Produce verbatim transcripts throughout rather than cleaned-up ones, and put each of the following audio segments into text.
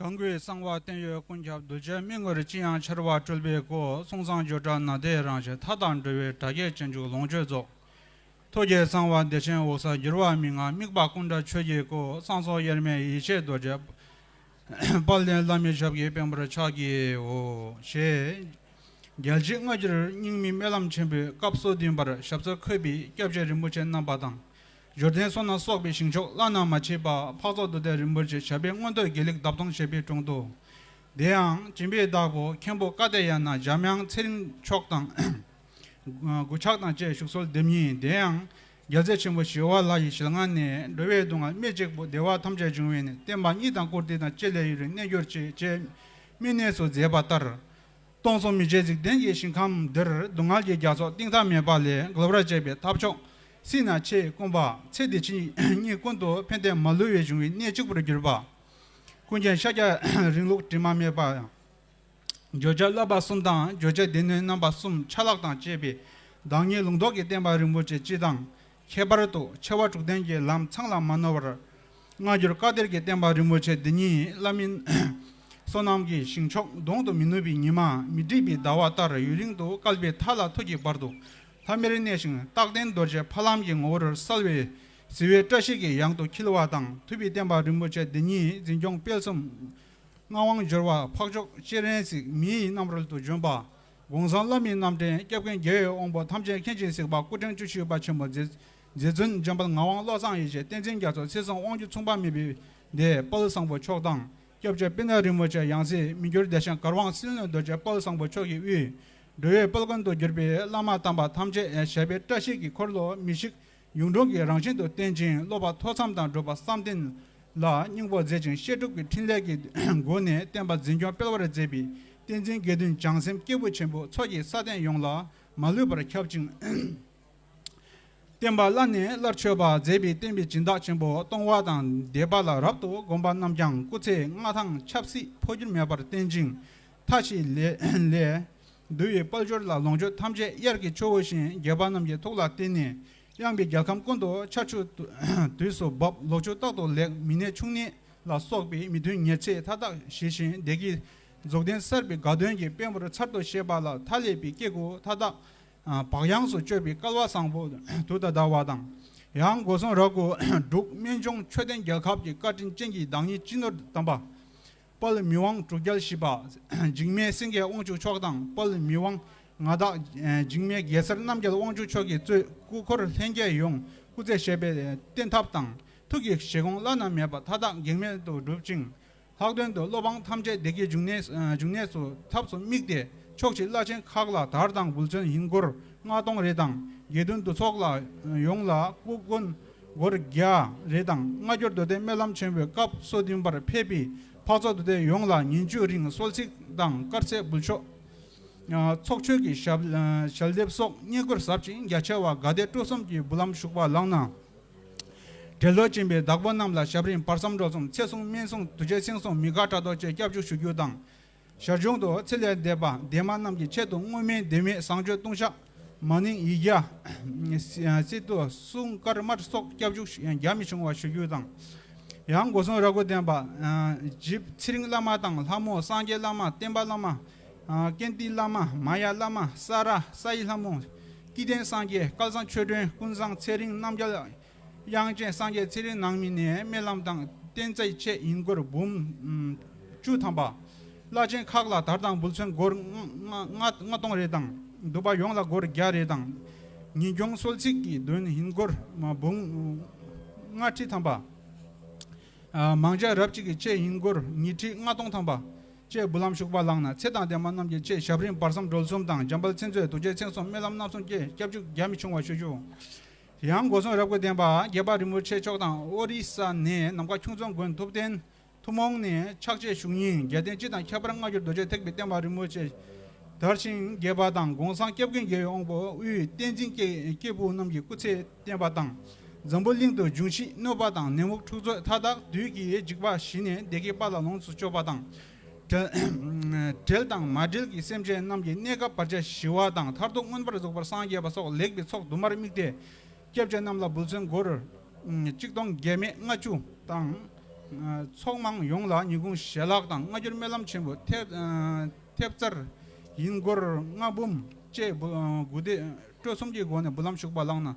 གང་གི་གསང་བ་བརྟན་གཡོ་ཀུན་ཁྱབ། གདུལ་བྱའི་མི་ངོར་ཅི་ཡང་འཆར་བ་སྤྲུལ་པའི་སྐུ། གསུང་གསང་བརྗོད་བྲལ་ནཱ་དའི་རང་བཞིན། མཐའ་དག་འགྲོ་བའི་དགྲ་བགེགས་ཅན་བཅུ་ལོངས་སྤྱོད་རྫོགས། ཐུགས་ཀྱི་གསང་བ་བདེ་ཆེན་འོད་གསལ་འགྱུར་བ་མི་མངའ། དམིགས་པ་ཀུན་བྲལ་ཆོས་ཀྱི་སྐུ། གསང་རྫོགས་དབྱེར་མེད་ཡེ་ཤེས་རྡོ་རྗེ། དཔལ་ལྡན་བླ་མའི་ཞབས་ཀྱི་པད་འབར་ཕྱག་བགྱིའོ། ཞེས། རྒྱལ་སྤྱིའི་སྔ་འགྱུར་རྙིང་མའི་སྨོན་ལམ་ཆེན་པོའི་སྐབས་སོ་བདུན་པར་ཞབས་སོར་འཁོད་པའི་སྐྱབས་རྗེ་རིན་པོ་ཆེ་རྣམ་པ་དང་། འབྱོར་ལྡན་བསོད་ནམས་གསོག་པའི་ཞིང་མཆོག་བླ་ན་མ་མཆིས་པ་འཕགས་ཚོགས་རྡོ་རྗེ་རིན་པོ་ཆེ་ཞབས་པད་མངོན་མཐོའི་དགེ་ལེགས་འདབ་སྟོང་བཞད་པའི་དྲུང་དུ། དེ་ཡང་སྦྱིན་པའི་བདག་པོ་མཁན་པོ་ཀ་ཏྱ་ཡ་ན་འཇམ་དབྱངས་ཚེ་རིང་མཆོག་དང་། གུས་ཕྱག་དང་བཅས་བཞུགས་གསོལ་འདེབས་སྙིང་། དེ་ཡང་རྒྱལ་སྲས་ཆེན་པོ་ཞི་བ་ལྷ་ཡི་ཞལ་སྔ་ནས། འགྲོ་བའི་སྡུག་བསྔལ་སྨོས་ཅི་དགོས། བདེ་བ་ཐམས་ཅད་འབྱུང་བའི་གནས། བསྟན་པ་གཉིས་དང་བཀུར་སྟི་དང་། བཅས་ལས་ཡུན་རིང་གནས་གྱུར་ཅིག་ཅེས་སྨོན་གནས་སུ་མཛད་པ་ལྟར། སྟོང་གསུམ་མི་མཇེད་འཇིག་རྟེན་གྱི་ཞིང་ཁམས་འདིར། སྡུག་བསྔལ་གྱི་རྒྱ་མཚོ་གཏིང་མཐའ་མེད་པ་ལས་རྒོལ་བར་བྱེད་པའི་ཐབས་མཆོག་སྲིད་ན་ཆེས་དཀོན་པ། ཚེ་འདི་ཕྱི་གཉིས་ཀུན་ཏུ་ཕན་བདེ་མ་ལུས་པའི་འབྱུང་བའི་གནས་གཅིག་པུར་གྱུར་པ། ཀུན་མཁྱེན་ཤཱཀྱ་རིང་ལུགས་དྲི་མ་མེད་པ། བརྗོད་བྱ་བསླབ་པ་གསུམ་དང་བརྗོད་བྱ་སྡེ་སྣོད་རྣམ་པ་གསུམ་ཆ་ལག་དང་བཅས་པའི་བདག་ཉིད་ལུང་རྟོགས་ཀྱི་བསྟན་པ་རིན་པོ་ཆེ་སྤྱི་དང་། ཁྱད་པར་དུ་ཆེ་བ་དྲུག་ལྡན་གྱི་ལམ་ཚང་ལ་མ་ནོར་བར། སྔ་འགྱུར་བཀའ་གཏེར་གྱི་བསྟན་པ་རིན་པོ་ཆེ་འདི་ཉིད་བླ་མའི་བསོད་ནམས་ཀྱི་ཞིང་མཆོག་གདོང་དུ་མི་ནུབ་པའི་ཉི་མ་མི་འགྲིབ་པའི་ཟླ་བ་ལྟར་ཡུན་རིང་དུ་བསྐལ་པའི་མཐའ་ལ་ཐུག་གི་བར་དུ་ལྷམ་མེར་གནས་ཤིང་རྟག་བརྟན་རྡོ་རྗེ་ཕ་ལམ་གྱི་ངོ་བོར་གསལ་བའི་བྱི་བའི་བཀྲ་ཤིས་ཀྱི་གཡང་དུ་འཁྱིལ་བ་དང་། ཐུབ་པའི་བསྟན་པ་རིན་པོ་ཆེ་འདི་ཉིད་འཛིན་སྐྱོང་སྤེལ་གསུམ་མངའ་དབང་འབྱོར་བ་འཕགས་མཆོག་སྤྱན་རས་གཟིགས་མི་ཡི་རྣམ་རོལ་དུ་བྱོན་པ། གོང་གསང་བླ་མའི་རྣམ་འདྲེན་སྐྱབས་མགོན་རྒྱལ་བའི་དབང་པོ་ཐམས་ཅད་མཁྱེན་ཅིང་གཟིགས་པ་སྐུ་ཕྲེང་བཅུ་བཞི་པ་ཆེན་པོ་རྗེ་རྗེ་བཙུན་འཇམ་དཔལ་ངག་དབང་བློ་བཟང་ཡེ་ཤེས་བསྟན་འཛིན་རྒྱ་མཚོ་ཚེ་བཟང་དབང་ཕྱུག་མཚུངས་པ་མེད་པའི་སྡེ་དཔལ་བཟང་པོ་མཆོག་དང་། སྐྱབས་རྗེ་དཔལ་ལྡན་རིན་པོ་ཆེ་ཡང་སྲིད་མི་འགྱུར་བདེ་ཆེན་གར་དབང་སྲིད་བློན་རྡོ་རྗེ་དཔལ་བཟང་པོ་མཆོག་གི་དབུས། འགྲོ་བའི་དཔལ་མགོན་དུ་གྱུར་པའི་བླ་མ་དམ་པ་ཐམས་ཅད་ཞབས་པད་བཀྲ་ཤིས་ཀྱི་འཁོར་ལོ་མི་ཤིགས་གཡུང་དྲུང་གི་རང་བཞིན་དུ་བསྟེན་ཅིང་། སློབ་པ་ཐོས་བསམ་དང་སྒྲུབ་པ་བསམ་གཏན་ལ་སྙིང་པོ་མཛད་ཅིང་། བཤད་སྒྲུབ་ཀྱི་ཕྲིན་ལས་ཀྱི་སྒོ་ནས་བསྟན་པ་འཛིན་སྐྱོང་སྤེལ་བར་མཛད་པའི་བསྟན་འཛིན་དགེ་འདུན་བྱང་སེམས་སྐྱེས་བུ་ཆེན་པོ་ཚོགས་ཀྱིས་ས་སྟེང་ཡོངས་ལ་མ་ལུས་པར་ཁྱབ་ཅིང་། བསྟན་པ་བླ་ནས་བླར་མཆོད་པ་མཛད་པའི་བསྟན་པའི་སྦྱིན་བདག་ཆེན་པོ་སྟོང་པ་དང་སྡེ་པ་ལ་རབ་ཏུ་དགོངས་པ་རྣམས་ཀྱང་སྐུ་ཚེ་མངའ་ཐང་ཆབ་སྲིད་འཕོ་འགྱུར་མེད་པར་བརྟན་ཅིང་། མཐའ་བཞི་ལས་ལས་འདུལ་བའི་དཔལ་འབྱོར་ལ་ལོངས་སྤྱོད་ཐམས་ཅད་དབྱར་གྱི་ཆུ་བོ་བཞིན་རྒྱལ་པོ་རྣམས་ཀྱི་ཐུགས་ལ་བརྟེན་ནས། གཡང་པའི་རྒྱལ་ཁམས་ཀུན་ཏུ་ཆར་ཆུ་དུས་སུ་འབབ། ལོ་ཕྱུགས་རྟག་ཏུ་ལེགས། མི་ནད་ཕྱུགས་ནད་ལ་སོགས་པའི་མི་མཐུན་ཉེར་འཚེ་མཐའ་དག་ཞི་ཞིང་། བདེ་སྐྱིད་རྫོགས་ལྡན་གསར་པའི་དགའ་སྟོན་གྱི་པད་འབར་ཚར་དུ་བཞད་པ་ལ་མཐའ་ཀླས་པའི་སྐྱེ་དགུ་མཐའ་དག་བག་ཡངས་སུ་སྤྱོད་པའི་སྐལ་བ་བཟང་པོ་དུ་ད་ཟླ་བ་དང་། ཡང་སྒོ་སྲུང་ར་ཁུ་འབྲུག་སྨན་ལྗོངས་ཆོས་ལྡན་རྒྱལ་ཁབ་ཀྱི་བཀའ་དྲིན་ཅན་གྱི་བདག་ཉིད་སྤྱི་ནོར་དམ་པ། དཔལ་མི་དབང་འབྲུག་རྒྱལ་བཞི་པ། འཇིགས་མེད་སེང་གེ་དབང་ཕྱུག་མཆོག་དང་། དཔལ་མི་དབང་མངའ་བདག་འཇིགས་མེད་གེ་སར་རྣམ་རྒྱལ་དབང་ཕྱུག་མཆོག་གིས་གཙོས་སྐུ་འཁོར་ལྷན་རྒྱས་ཡོངས་སྐུ་ཚེ་ཞབས་པད་བརྟན་ཐབས་དང་། ཐུགས་ཀྱི་བཞེད་དགོངས་བླ་ན་མེད་པ་མཐའ་དག་གེགས་མེད་དུ་འགྲུབ་ཅིང་། ལྷག་དོན་དུ་སློབ་འབངས་ཐམས་ཅད་བདེ་སྐྱིད་འབྱུང་གནས་འབྱུང་གནས་སུ་ཐབས་སུ་དམིགས་ཏེ། ཕྱོགས་བཞི་བླ་ཆེན་ཁག་ལ་དར་དང་འབུལ་ཚོན་ཧིན་སྒོར་ལྔ་སྟོང་རེ་དང་། དགེ་འདུན་འདུ་ཚོགས་ལ་ཡོངས་ལ་སྐུ་མགོན་སྒོར་བརྒྱ་རེ་དང་། སྔ་འགྱུར་མདོ་སྡེ་སྨོན་ལམ་ཆེན་མོའི་སྐབས་སོ་བདུན་པར་ཕེབས་པའི་འཕགས་ཚོགས་རྡོ་རྗེ་ཡོངས་ལ་ཉིན་བཅུའི་རིང་གསོལ་ཚིགས་དང་དཀར་ཟས་འབུལ་ཆོག་ཚོགས་མཆོད་ཀྱི་ཞབས་ཞལ་འདེབས་སོགས་བསྙེན་བཀུར་ཟབ་ཅིང་རྒྱ་ཆེ་བ་དགའ་དད་སྤྲོ་གསུམ་གྱི་འབུལ་ལམ་ཞུགས་པ་ལགས་ན། འབྲེལ་ལོ་ཅན་པའི་བདག་པོ་རྣམས་ལ་ཞབས་རིམ་བར་མཚམས་གྲོལ་གསུམ་ཚེ་སྲུང་སྨན་སྲུང་དུས་མཆོད་མཚན་སྲུང་མི་དགའ་དྲག་དོགས་བཅས་སྐྱབས་འཇུག་ཞུ་རྒྱུ་དང་། ཞར་བྱུང་དུ་ཚེ་ལས་འདས་པ་འདས་མ་རྣམས་ཀྱི་ཆེད་དུ་བསྔོ་སྨོན་བདེན་མེད་བཟང་སྤྱོད་ལྟུང་བཤགས་མ་ཎི་ཡིག་བརྒྱ། སི་ཏུ་སྲུང་དཀར་དམར་སོགས་སྐྱབས་འཇུག་རྒྱ་མི་ཆུང་བ་ཞུ་རྒྱུ་དང་། ཡང་སྒོ་སྲུང་ར་ཁུ་ལྡན་པ། ཇིབ་ཚེ་རིང་བླ་མ་དང་ལྷ་མོ་སངས་རྒྱས་བླ་མ་བསྟན་པ་བླ་མ། ཀན་ཏི་བླ་མ་མ་ཡ་བླ་མ་ས་ར་ས་ཡི་ལྷ་མོ། སྐྱིད་ལྡན་སངས་རྒྱས་སྐལ་བཟང་ཆོས་སྒྲོན་ཀུན་བཟང་ཚེ་རིང་རྣམ་རྒྱལ། དབྱངས་ཅན་སངས་རྒྱས་ཚེ་རིང་ནང་མི་ནས་སྨོན་ལམ་དང་བསྟན་རྩིས་ཆེད་ཡིན་སྒོར་འབུམ་བཅུ་ཐམ་པ། བླ་ཆེན་ཁག་ལ་དར་དང་འབུལ་ཚོན་སྒོར་ལྔ་ལྔ་ལྔ་སྟོང་རེ་དང་། འདུས་པ་ཡོངས་ལ་སྒོར་བརྒྱ་རེ་དང་། ཉིན་གུང་གསོལ་ཚིགས་ཀྱི་འདོན་ཡིན་སྒོར་འབུམ་ལྔ་ཁྲི་ཐམ་པ། མང་ཇ་རབ་གཅིག་གི་ཆེད་ཡིན་སྒོར་ཉི་ཁྲི་ལྔ་སྟོང་ཐམ་པ། ཅེས་འབུལ་ལམ་ཞུགས་པ་ལགས་ན། ཚེ་དང་ལྡན་པ་རྣམས་ཀྱི་ཆེད་ཞབས་རིམ་བར་མཚམས་གྲོལ་གསུམ་དང་། འཇམ་དཔལ་མཚན་མཛོད་དུས་མཆོད་མཚན་སྲུང་སྨོན་ལམ་རྣམ་གསུམ་བཅས་སྐྱབས་འཇུག་རྒྱ་མི་ཆུང་བ་ཞུ་རྒྱུ། ཡང་སྒོ་སྲུང་རབ་དགའ་ལྡན་པ་དགྱེས་པ་རིན་པོ་ཆེ་མཆོག་དང་ཨོ་རི་ས་ནས་ནམ་མཁའ་ཁྱུང་རྫོང་དགོན་ཐུབ་བསྟན་ཐུན་མོང་ནས་ཕྱག་ཕྱིད་ཞུ་སྙིང་རྒྱལ་བསྟན་སྤྱི་དང་ཁྱད་པར་སྔ་འགྱུར་རྡོ་རྗེ་ཐེག་པའི་བསྟན་པ་རིན་པོ་ཆེ་དར་ཞིང་རྒྱས་པ་དང་། གོང་སངས་སྐྱབས་མགོན་རྒྱལ་བའི་དབང་པོ་དབུས་བསྟན་འཛིན་སྐྱེས་སྐྱེས་བུ་རྣམས་ཀྱི་སྐུ་ཚེ་བརྟན་པ་དང་། འཛམ་བུ་གླིང་དུ་འབྱུང་བཞི་གནོད་པ་དང་ནད་མུག་འཁྲུག་རྩོད་མཐའ་དག་བདུད་ཀྱི་འཇིགས་པ་ཞི་ནས་བདེ་སྐྱིད་དཔལ་ལ་ལོངས་སུ་སྤྱོད་པ་དང་། འབྲལ་འབྲལ་དང་མ་འབྲལ་གྱི་སེམས་ཅན་རྣམས་ཀྱི་གནས་སྐབས་བར་ཆད་ཞི་བ་དང་མཐར་ཐུག་མངོན་པར་རྫོགས་པར་སངས་རྒྱས་པ་སོགས་ལེགས་པའི་ཚོགས་དུ་མར་དམིགས་ཏེ། སྐྱབས་ཆེན་རྣམས་ལ་འབུལ་ཚོན་སྒོར་གཅིག་སྟོང་བརྒྱ་མེད་ལྔ་བཅུ་དང་ ཚོགས་མང་ཡོངས་ལ་ཉིན་གུང་ཞལ་ལག་དང་སྔ་འགྱུར་སྨོན་ལམ་ཆེན་པོ་ཐེབས་ཐེབས་རྩར་ཡིན་སྒོར་ལྔ་འབུམ་བཅས་དགུ་སྡེ་སྤྲོ་གསུམ་གྱི་སྒོ་ནས་འབུལ་ལམ་ཞུགས་པ་ལགས་ན།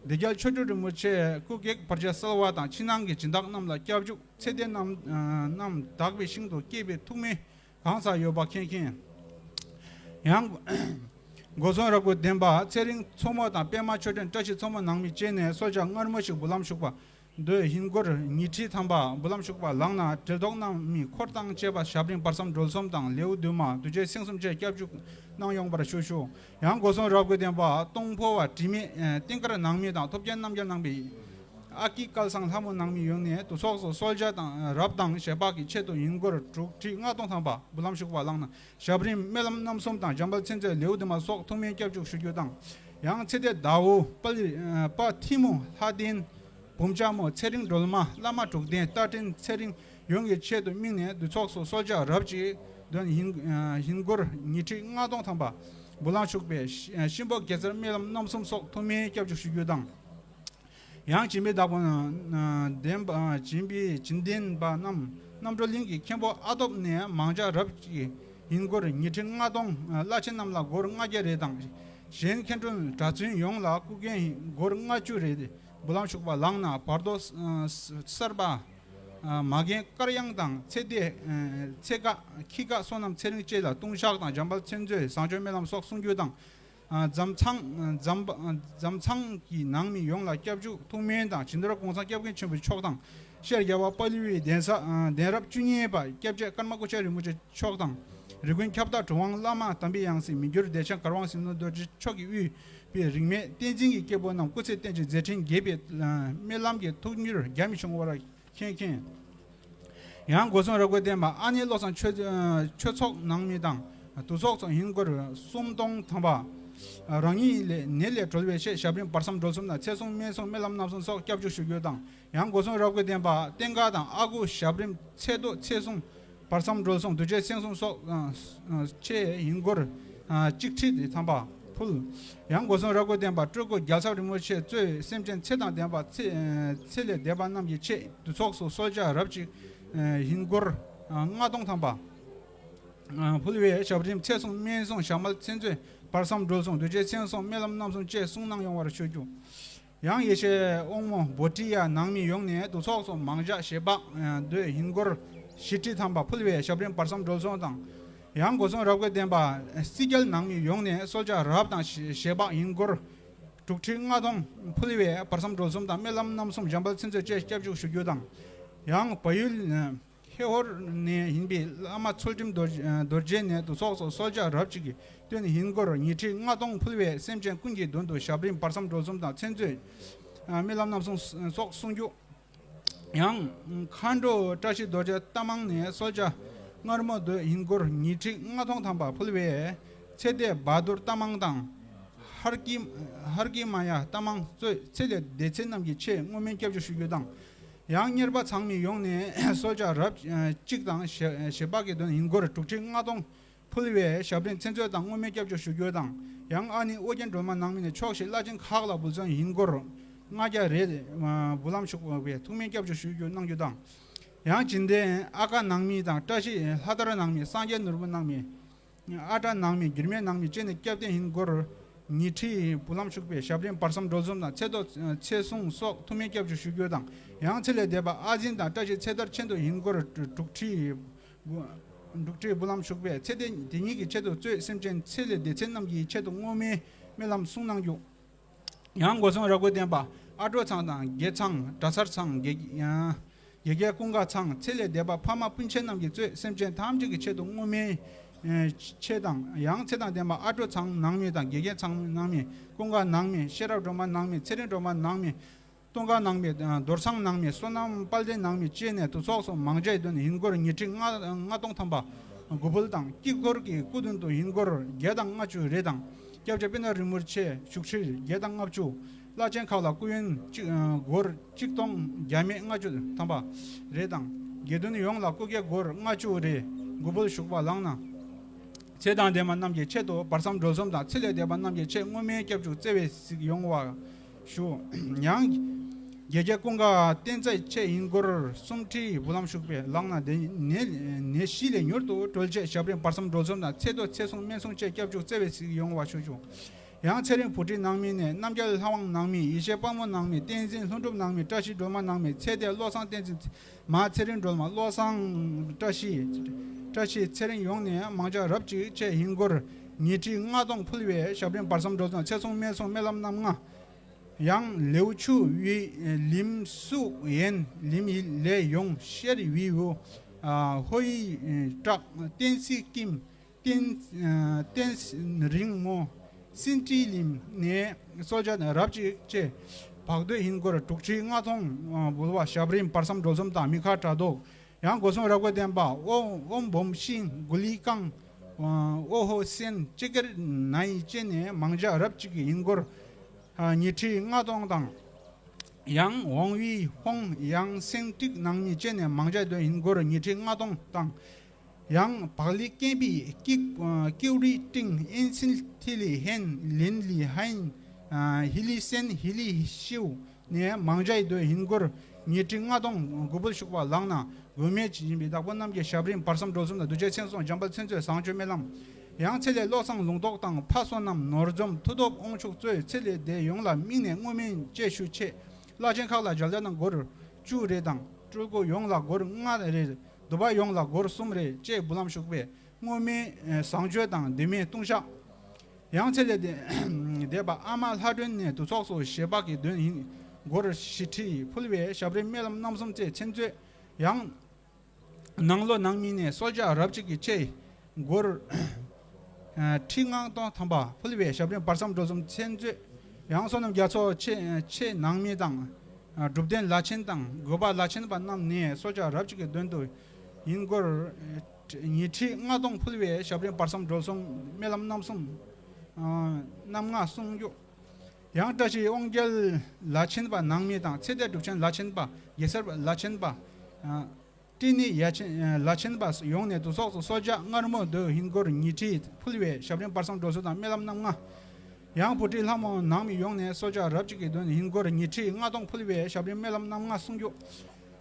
དེ་རྒྱལ་ཆོས་སྒྲོན་རིན་པོ་ཆེ་སྐུ་གེགས་བར་ཆད་སེལ་བ་དང་ཕྱི་ནང་གི་སྦྱིན་བདག་རྣམས་ལ་སྐྱབས་འཇུག་ཚེ་འདས་རྣམས་རྣམས་དག་པའི་ཞིང་དུ་སྐྱེས་པའི་ཐུགས་སྨོན་གང་ཟག་ཡོད་པ་མཁྱེན་མཁྱེན། ཡང་སྒོ་སྲུང་རབ་དགའ་ལྡན་པ་ཚེ་རིང་མཚོ་མོ་དང་པད་མ་ཆོས་སྒྲོན་བཀྲ་ཤིས་མཚོ་མོ་ནང་མི་བཅས་ནས་གསོལ་ཇ་མངར་མོ་ཞིག་འབུལ་ལམ་ཞུགས་པ། འདོད་ཡིན་སྒོར་ཉི་ཁྲི་ཐམ་པ་འབུལ་ལམ་ཞུགས་པ་ལགས་ན། འབྲེལ་ཐོགས་རྣམས་མི་འཁོར་དང་བཅས་པ་ཞབས་རིམ་བར་མཚམས་སྒྲོལ་གསུམ་དང་ལེའུ་བདུན་མ་བདུད་རྩི་སེང་གསུམ་བཅས་སྐྱབས་འཇུག་གནང་ཡོང་བར་ཞུ་ཞུ། ཡང་སྒོ་སྲུང་རབ་དགའ་ལྡན་པ་སྟོང་ཕོ་བ་དྲི་མེད་ཨ་རྟེན་དཀར་ནང་མི་དང་ཐོབ་རྒྱལ་རྣམ་རྒྱལ་ནང་པའི་ཨ་ཀི་སྐལ་བཟང་ལྷ་མོ་ནང་མི་ཡོངས་ནས་དུ་ཚོགས་སུ་གསོལ་ཇ་དང་རབ་དང་ཞལ་འབག་གི་ཆེད་དུ་ཡིན་སྒོར་དྲུག་ཁྲི་ལྔ་སྟོང་ཐམ་པ་འབུལ་ལམ་ཞུགས་པ་ལགས་ན། ཞབས་རིམ་སྨོན་ལམ་རྣམ་གསུམ་དང་འཇམ་དཔལ་མཚན་མཛོད་ལེའུ་བདུན་མ་སོགས་ཐུགས་སྨོན་སྐྱབས་འཇུག་ཞུ་རྒྱུ་དང་། ཡང་ཚེ་འདས་ཟླ་བོ་དཔལ་དཔལ་ཐི་མུ་ལྷ་ལྡན། བུམ་ལྕགས་མོ་ཚེ་རིང་སྒྲོལ་མ་བླ་མ་དྲུག་ལྡན་རྟ་མགྲིན་ཚེ་རིང་ཡོངས་ཀྱི་ཆེད་དུ་དམིགས་ནས་དུ་ཚོགས་སུ་གསོལ་ཇ་རབ་ཅིག་འདོན་ཡིན་ཡིན་སྒོར་ཉི་ཁྲི་ལྔ་སྟོང་ཐམ་པ་འབུལ་ལམ་ཞུགས་པའི་གཤིན་པོ་དགེ་རྩར་སྨོན་ལམ་རྣམ་གསུམ་སོགས་ཐུགས་སྨོན་སྐྱབས་འཇུག་ཞུ་རྒྱུ་དང་། ཡང་སྦྱིན་པའི་བདག་པོ་ལྡན་པ་སྦྱིན་པའི་སྦྱིན་ལྡན་པ་རྣམས་རྣམ་གྲོལ་གླིང་གི་མཁན་པོ་ཨ་སྟོབས་ནས་མང་ཇ་རབ་ཅིག་ཡིན་སྒོར་ཉི་ཁྲི་ལྔ་སྟོང་། བླ་ཆེན་རྣམས་ལ་སྒོར་ལྔ་བརྒྱ་རེ་དང་། གཞན་མཁན་སྤྲུལ་གྲྭ་བཙུན་ཡོངས་ལ་སྐུ་རྒྱན་སྒོར་ལྔ་བཅུ་རེ་འབུལ་ལམ་ཞུགས་པ་ལགས་ན། བར་དོ་གསར་པ་མ་རྒན་དཀར་གཡང་དང་ཚེ་འདས་ཚེ་དགའ་ཁྱི་དགའ་བསོད་ནམས་ཚེ་རིང་བཅས་ལ་ལྟུང་བཤགས་དང་འཇམ་དཔལ་མཚན་མཛོད་བཟང་སྤྱོད་སྨོན་ལམ་སོགས་གསུང་རྒྱུ་དང་། ཨ་ཛམ་ཚང་ཛམ་པ་ཛམ་ཚང་གི་ནང་མི་ཡོངས་ལ་སྐྱབས་འཇུག་ཐུགས་སྨོན་དང་། བྱིན་རླབས་གུང་ཚང་སྐྱབས་མགོན་ཆེན་པོ་མཆོག་དང་། ཤེར་རྒྱལ་བ་དཔལ་བེའི་གདན་ས་གདན་རབས་བཅུ་གཉིས་པ་སྐྱབས་རྗེ་ཀརྨ་སྐུ་ཆེན་རིན་པོ་ཆེ་མཆོག་དང་། རི་ཀོན་ཁྱབ་བདག་གྲུབ་དབང་བླ་མ་དམ་པའི་ཡང་སྲིད་མི་འགྱུར་བདེ་ཆེན་གར་དབང་ཟིལ་གནོན་རྡོ་རྗེ་མཆོག་གིས་དབུས་པའི་རིས་མེད་བསྟན་འཛིན་གྱི་སྐྱེས་བུ་རྣམས་སྐུ་ཚེ་བརྟན་ཅིང་མཛད་འཕྲིན་རྒྱས་པའི་སྨོན་ལམ་གྱི་ཐུགས་མྱུར་རྒྱ་མི་ཆུང་བར་མཁྱེན་མཁྱེན། ཡང་སྒོ་སྲུང་རབ་དགའ་ལྡན་པ་ཨ་ནེ་བློ་བཟང་ཆོས་ཆོས་ཚོགས་ནང་མི་དང་དུ་ཚོགས་སུ་ཡིན་སྒོར་གསུམ་སྟོང་ཐམ་པ། རང་ཉིད་ལས་ནད་ལས་གྲོལ་བའི་ཆེད་ཞབས་རིམ་བར་མཚམས་སྒྲོལ་གསུམ་དང་ཚེ་སྲུང་སྨན་སྲུང་སྨོན་ལམ་རྣམ་གསུམ་སོགས་སྐྱབས་འཇུག་ཞུ་རྒྱུ་དང་། ཡང་སྒོ་སྲུང་རབ་དགའ་ལྡན་པ་བསྟན་དགའ་དང་ཨ་ཁུ་ཞབས་རིམ་ཚེ་བསྟོད་ཚེ་སྲུང་བར་མཚམས་སྒྲོལ་གསུམ་བདུད་རྩི་སེང་གསུམ་སོགས་ཆེད་ཡིན་སྒོར་གཅིག་ཁྲི་ཐམ་པ་ཕུལ། ཡང་སྒོ་སྲུང་རབ་དགའ་ལྡན་པ་སྤྲུལ་སྐུ་རྒྱལ་ཚབ་རིན་པོ་ཆེ་གཙོས་སེམས་ཅན་ཚེ་དང་ལྡན་པ་ཚེ་ཚེ་ལས་འདས་པ་རྣམས་ཀྱི་ཆེད་དུ་ཚོགས་སུ་གསོལ་ཇ་རབ་ཅིག་ཡིན་སྒོར་ལྔ་སྟོང་ཐམ་པ་ཕུལ་བའི་ཞབས་རིམ་ཚེ་སྲུང་སྨན་སྲུང་ཞྭ་དམར་ཚེ་མཛོད་བར་མཚམས་སྒྲོལ་གསུམ་བདུད་རྩི་སེང་གསུམ་སྨོན་ལམ་རྣམ་གསུམ་བཅས་གསུང་གནང་ཡོང་བར་ཞུ་རྒྱུ། ཡང་ཡེ་ཤེས་དབང་མོ་བྷོ་ཊི་ཡ་ནང་མི་ཡོངས་ནས་དུ་ཚོགས་སུ་མང་ཇ་ཞལ་འབག་འདོད་ཡིན་སྒོར་བཞི་ཁྲི་ཐམ་པ་ཕུལ་བའི་ཞབས་རིམ་བར་མཚམས་སྒྲོལ་གསུམ་དང་། ཡང་སྒོ་སྲུང་རབ་དགའ་ལྡན་པ་སྲིད་རྒྱལ་ནང་མི་ཡོངས་ནས་གསོལ་ཇ་རབ་དང་ཞལ་འབག་ཡིན་སྒོར་དྲུག་ཁྲི་ལྔ་སྟོང་ཕུལ་བའི་བར་མཚམས་སྒྲོལ་གསུམ་དང་སྨོན་ལམ་རྣམ་གསུམ་འཇམ་དཔལ་མཚན་མཛོད་བཅས་སྐྱབས་འཇུག་ཞུ་རྒྱུ་དང་། ཡང་བལ་ཡུལ་ཧེ་ཧོར་ནས་ཡིན་པའི་བླ་མ་ཚུལ་ཁྲིམས་རྡོ་རྗེ་ནས་དུ་ཚོགས་སུ་གསོལ་ཇ་རབ་ཅིག་གི་བཏོན་ཡིན་སྒོར་ཉི་ཁྲི་ལྔ་སྟོང་ཕུལ་བས་སེམས་ཅན་ཀུན་གྱི་དོན་དུ་ཞབས་རིམ་བར་མཚམས་སྒྲོལ་གསུམ་དང་མཚན་མཛོད་སྨོན་ལམ་རྣམ་གསུམ་སོགས་གསུང་རྒྱུ། ཡང་མཁའ་འགྲོ་བཀྲ་ཤིས་རྡོ་རྗེ་རྟ་མང་ནས་གསོལ་ཇ་མངར་མོ་འདོད་ཡིན་སྒོར་ཉི་ཁྲི་ལྔ་སྟོང་ཐམ་པ་ཕུལ་བས་ཚེ་འདས་བ་དུར་རྟ་མང་དང་། ཧར་ཀི་ཧར་ཀི་མ་ཡ་རྟ་མང་གཙོས་ཚེ་ལས་འདས་ཚེ་རྣམས་ཀྱི་ཆེད་བསྔོ་སྨོན་སྐྱབས་འཇུག་ཞུ་རྒྱུ་དང་། ཡང་གཉེར་པ་ཚང་མས་ཡོང་ནས་གསོལ་ཇ་རབ་གཅིག་དང་ཞལ་ཞལ་འབག་གི་དོན་ཡིན་སྒོར་དྲུག་ཁྲི་ལྔ་སྟོང་ཕུལ་བས་ཞབས་རིམ་མཚན་མཛོད་དང་བསྔོ་སྨོན་སྐྱབས་འཇུག་ཞུ་རྒྱུ་དང་། ཡང་ཨ་ནེ་ཨོ་རྒྱན་སྒྲོལ་མ་ནང་མི་ནས་ཕྱོགས་བཞི་བླ་ཆེན་ཁག་ལ་འབུལ་ཚོད་ཡིན་སྒོར་ལྔ་བརྒྱ་རེ་འབུལ་ལམ་ཞུགས་པའི་ཐུགས་སྨོན་སྐྱབས་འཇུག་ཞུ་རྒྱུ་གནང་རྒྱུ་དང་། ཡང་སྦྱིན་ལྡན་ཨ་ཀ་ནང་མི་དང་བཀྲ་ཤིས་ལྷ་དར་ནང་མི་སངས་རྒྱས་ནོར་བུ་ནང་མི། ཨ་བྲ་ནང་མི་འགྱུར་མེད་ནང་མི་བཅས་ནས་སྐྱབས་རྟེན་ཡིན་སྒོར་ཉི་ཁྲི་འབུལ་ལམ་ཞུགས་པའི་ཞབས་རིམ་བར་མཚམས་སྒྲོལ་གསུམ་དང་ཚེ་བསྟོད་ཚེ་སྲུང་སོགས་ཐུགས་སྨོན་སྐྱབས་འཇུག་ཞུ་རྒྱུ་དང་། ཡང་ཚེ་ལས་འདས་པ་ཨ་འཛིན་དང་བཀྲ་ཤིས་ཚེ་དར་ཆེད་དུ་ཡིན་སྒོར་དྲུག་ཁྲི་དྲུག་ཁྲི་འབུལ་ལམ་ཞུགས་པའི་ཚེ་འདི་འདི་ཉིད་ཀྱི་ཆེད་དུ་གཙོས་སེམས་ཅན་ཚེ་ལས་འདས་ཚེ་རྣམས་ཀྱི་ཆེད་དུ་བསྔོ་སྨོན་སྨོན་ལམ་གསུང་གནང་རྒྱུ། ཡང་སྒོ་སྲུང་རབ་དགའ་ལྡན་པ་ཨ་གྲོ་ཚང་དང་དགེ་ཚང་གྲྭ་ཚར་ཚང་དགེ་དགེ་རྒྱལ་ཀུན་དགའ་ཚང་ཚེ་ལས་འདས་པ་ཕ་མ་སྤུན་མཆེད་རྣམས་ཀྱིས་གཙོས་སེམས་ཅན་ཐམས་ཅད་ཀྱི་ཆེད་དུ་བསྔོ་སྨོན་ཆེད་དང་། ཡང་ཚེ་དང་ལྡན་པ་ཨ་གྲོ་ཚང་ནང་མི་དང་དགེ་རྒན་ཚང་ནང་མི་ཀུན་དགའ་ནང་མི་ཤེས་རབ་སྒྲོལ་མ་ནང་མི་ཚེ་རིང་སྒྲོལ་མ་ནང་མི་ཀུན་དགའ་ནང་མི་རྡོར་ཚང་ནང་མི་བསོད་ནམས་དཔལ་ལྡན་ནང་མི་བཅས་ནས་དུ་ཚོགས་སུ་མང་ཇའི་དོན་ཡིན་སྒོར་ཉི་ཁྲི་ལྔ་ལྔ་སྟོང་ཐམ་པ་དགུ་ཕུལ་དང་། དཀྱིལ་འཁོར་གྱི་སྐུ་མདུན་དུ་ཡིན་སྒོར་བརྒྱ་དང་ལྔ་བཅུ་རེ་དང་། སྐྱབས་རྗེ་དཔལ་ནོར་རིན་པོ་ཆེ་བཞུགས་ཁྲིར་བརྒྱ་དང་ལྔ་བཅུ། བླ་ཆེན་ཁག་ལ་སྐུ་ཡོན་གཅིག་སྒོར་གཅིག་སྟོང་བརྒྱ་མེད་ལྔ་བཅུ་ཐམ་པ་རེ་དང་། དགེ་འདུན་ཡོངས་ལ་སྐུ་སྐྱེ་སྒོར་ལྔ་བཅུ་རེ་དགུ་ཕུལ་ཞུགས་པ་ལགས་ན། ཚེ་དང་ལྡན་པ་རྣམས་ཀྱི་ཆེད་དུ་བར་མཚམས་སྒྲོལ་གསུམ་དང་ཚེ་ལས་འདས་པ་རྣམས་ཀྱི་ཆེད་བསྔོ་སྨོན་སྐྱབས་འཇུག་བརྩེ་བས་གཟིགས་ཡོང་བ་ཞུ། ཡང་ དགེ་རྒྱས་ཀུན་དགའ་བསྟན་རྩིས་ཆེད་ཡིན་སྒོར་གསུམ་ཁྲིའི་འབུལ་ལམ་ཞུགས་པའི་ལག་ན་དེ་ནད་ནད་གཞི་ལས་མྱུར་དུ་གྲོལ་ཆེད་ཞབས་རིམ་བར་གསུམ་སྒྲོལ་གསུམ་དང་ཚེ་སྟོད་ཚེ་སྲུང་སྨན་སྲུང་བཅས་སྐྱབས་འཇུག་བརྩེ་བས་གཟིགས་ཡོང་བ་ཞུ་ཞུ། ཡང་ཚེ་རིང་བུ་ཁྲིད་ནང་མི་ནས་རྣམ་རྒྱལ་ལྷ་དབང་ནང་མི་ཡེ་ཤེས་དཔལ་མོ་ནང་མི་བསྟན་འཛིན་ལྷུན་གྲུབ་ནང་མི་བཀྲ་ཤིས་སྒྲོལ་མ་ནང་མི་ཚེ་འདས་བློ་བཟང་བསྟན་འཛིན་མ་ཚེ་རིང་སྒྲོལ་མ་བློ་བཟང་བཀྲ་ཤིས་བཀྲ་ཤིས་ཚེ་རིང་ཡོངས་ནས་མང་ཇ་རབ་གཅིག་ཆེད་ཡིན་སྒོར་ཉི་ཁྲི་ལྔ་སྟོང་ཕུལ་བའི་ཞབས་རིམ་བར་གསུམ་སྒྲོལ་གསུམ་ཚེ་སྲུང་སྨན་སྲུང་སྨོན་ལམ་རྣམ་ལྔ། ཡང་ལེའུ་ཆུ་བི་ལིམ་སུ་ཡན་ལིམ་ཡི་ལས་ཡོང་ཤེར་བི་བུ་ཧོ་ཡི་བྲག་བསྟན་སྲིད་ཀིམ་བསྟན་བསྟན་རིང་མོ་སིན་ཏྲི་ལིམ་ནས་གསོལ་ཇ་རབ་ཅིག་བཅས་བག་སྡོད་ཡིན་སྐོར་དྲུག་ཁྲི་ལྔ་སྟོང་འབུལ་བ་ཞབས་རིམ་བར་གསུམ་སྒྲོལ་གསུམ་དང་མི་ཁ་དྲག་དོག་ཡང་སྒོ་སྲུང་རབ་དགའ་ལྡན་པ་ཨོ་ཨོམ་བོམ་ཤིང་གུ་ལི་ཀང་ཨོ་ཧོ་སེན་ཅི་ཀེར་ནའི་བཅས་ནས་མང་ཇ་རབ་ཅིག་ཡིན་སྐོར་ཉི་ཁྲི་ལྔ་སྟོང་དང་། ཡང་ཝང་ཝི་ཧོང་ཡང་སེང་ཏིག་ནང་མི་བཅས་ནས་མང་ཇ་དོན་ཡིན་སྐོར་ཉི་ཁྲི་ལྔ་སྟོང་དང་། ཡང་བག་ལི་ཀེན་པི་ཀིག་ཀིའུ་རི་ཏིང་ཨིན་སིན་ཐི་ལི་ཧེན་ལིན་ལི་ཧན་ཧི་ལི་སེན་ཧི་ལི་ཤིའུ་ནས་མང་ཇ་ཡི་དོན་ཡིན་སྐོར་ཉི་ཁྲི་ལྔ་སྟོང་དགུ་འབུལ་ཞུགས་པ་ལག་ན་དགོས་མེད་ཅི་ཡིན་པའི་བདག་པོ་རྣམས་ཀྱི་ཞབས་རིམ་བར་གསུམ་སྒྲོལ་གསུམ་དང་གདུལ་བྱའི་མཚན་སྲུང་འཇམ་དཔལ་མཚན་བརྗོད་བཟང་སྤྱོད་སྨོན་ལམ། ཡང་ཚེ་ལས་བློ་བཟང་ལུང་རྟོགས་དང་ཕ་བསོད་ནམས་ནོར་འཛོམས་མཐུ་སྟོབས་དབང་ཕྱུག་གཙོས་ཚེ་ལས་འདས་ཡོངས་ལ་དམིགས་ནས་བསྔོ་སྨོན་བཅས་ཞུ་ཆེད་བླ་ཆེན་ཁག་ལ་མཇལ་དར་དང་སྒོར་བཅུ་རེ་དང་སྤྲུལ་སྐུ་ཡོངས་ལ་སྒོར་ལྔ་རེ། འདུས་པ་ཡོངས་ལ་སྒོར་གསུམ་རེ་བཅས་འབུལ་ལམ་ཞུགས་པའི་བསྔོ་སྨོན་བཟང་སྤྱོད་དང་འདུན་མའི་ལྟུང་བཤགས། ཡང་ཚེ་ལས་འདས་པ་ཨ་མ་ལྷ་སྒྲོན་ནས་འདུ་ཚོགས་སུ་ཞལ་འབག་གི་དོན་ཡིན་སྒོར་བཞི་ཁྲི་ཕུལ་བའི་ཞབས་རིམ་སྨོན་ལམ་རྣམ་གསུམ་བཅས་མཚན་བརྗོད། ཡང་ནང་ལོ་ནང་མི་ནས་གསོལ་ཇ་རབ་གཅིག་གི་ཆེད་སྒོར་ཁྲི་ལྔ་སྟོང་ཐམ་པ་ཕུལ་བའི་ཞབས་རིམ་བར་གསུམ་སྒྲོལ་གསུམ་མཚན་བརྗོད། ཡང་བསོད་ནམས་རྒྱ་མཚོ་ཆེ་ཆེ་ནང་མི་དང་སྒྲུབ་ལྡན་ལ་ཆེན་དང་དགོས་པ་ལ་ཆེན་པ་རྣམས་ནས་གསོལ་ཇ་རབ་གཅིག་གི་དོན་དུ་ཡིན་སྒོར་ཉི་ཁྲི་ལྔ་སྟོང་ཕུལ་བའི་ཞབས་རིམ་བར་གསུམ་སྒྲོལ་གསུམ་སྨོན་ལམ་རྣམ་གསུམ་རྣམ་ལྔ་གསུང་རྒྱུ། ཡང་བཀྲ་ཤིས་དབང་རྒྱལ་ལ་ཆེན་པ་ནང་མི་དང་ཚེ་འདས་གྲུབ་ཆེན་ལ་ཆེན་པ་གེ་སར་ལ་ཆེན་པ་ཏི་ནི་ཡ་ཆེན་ལ་ཆེན་པ་ཡོངས་ནས་འདུ་ཚོགས་སུ་གསོལ་ཇ་མངར་མོ་འདོད་ཡིན་སྒོར་ཉི་ཁྲི་ཕུལ་བའི་ཞབས་རིམ་བར་གསུམ་སྒྲོལ་གསུམ་དང་སྨོན་ལམ་རྣམ་ལྔ། ཡང་བུ་ཁྲིད་ལྷ་མོ་ནང་མི་ཡོངས་ནས་གསོལ་ཇ་རབ་གཅིག་གི་དོན་ཡིན་སྒོར་ཉི་ཁྲི་ལྔ་སྟོང་ཕུལ་བའི་ཞབས་རིམ་སྨོན་ལམ་རྣམ་ལྔ་གསུང་རྒྱུ།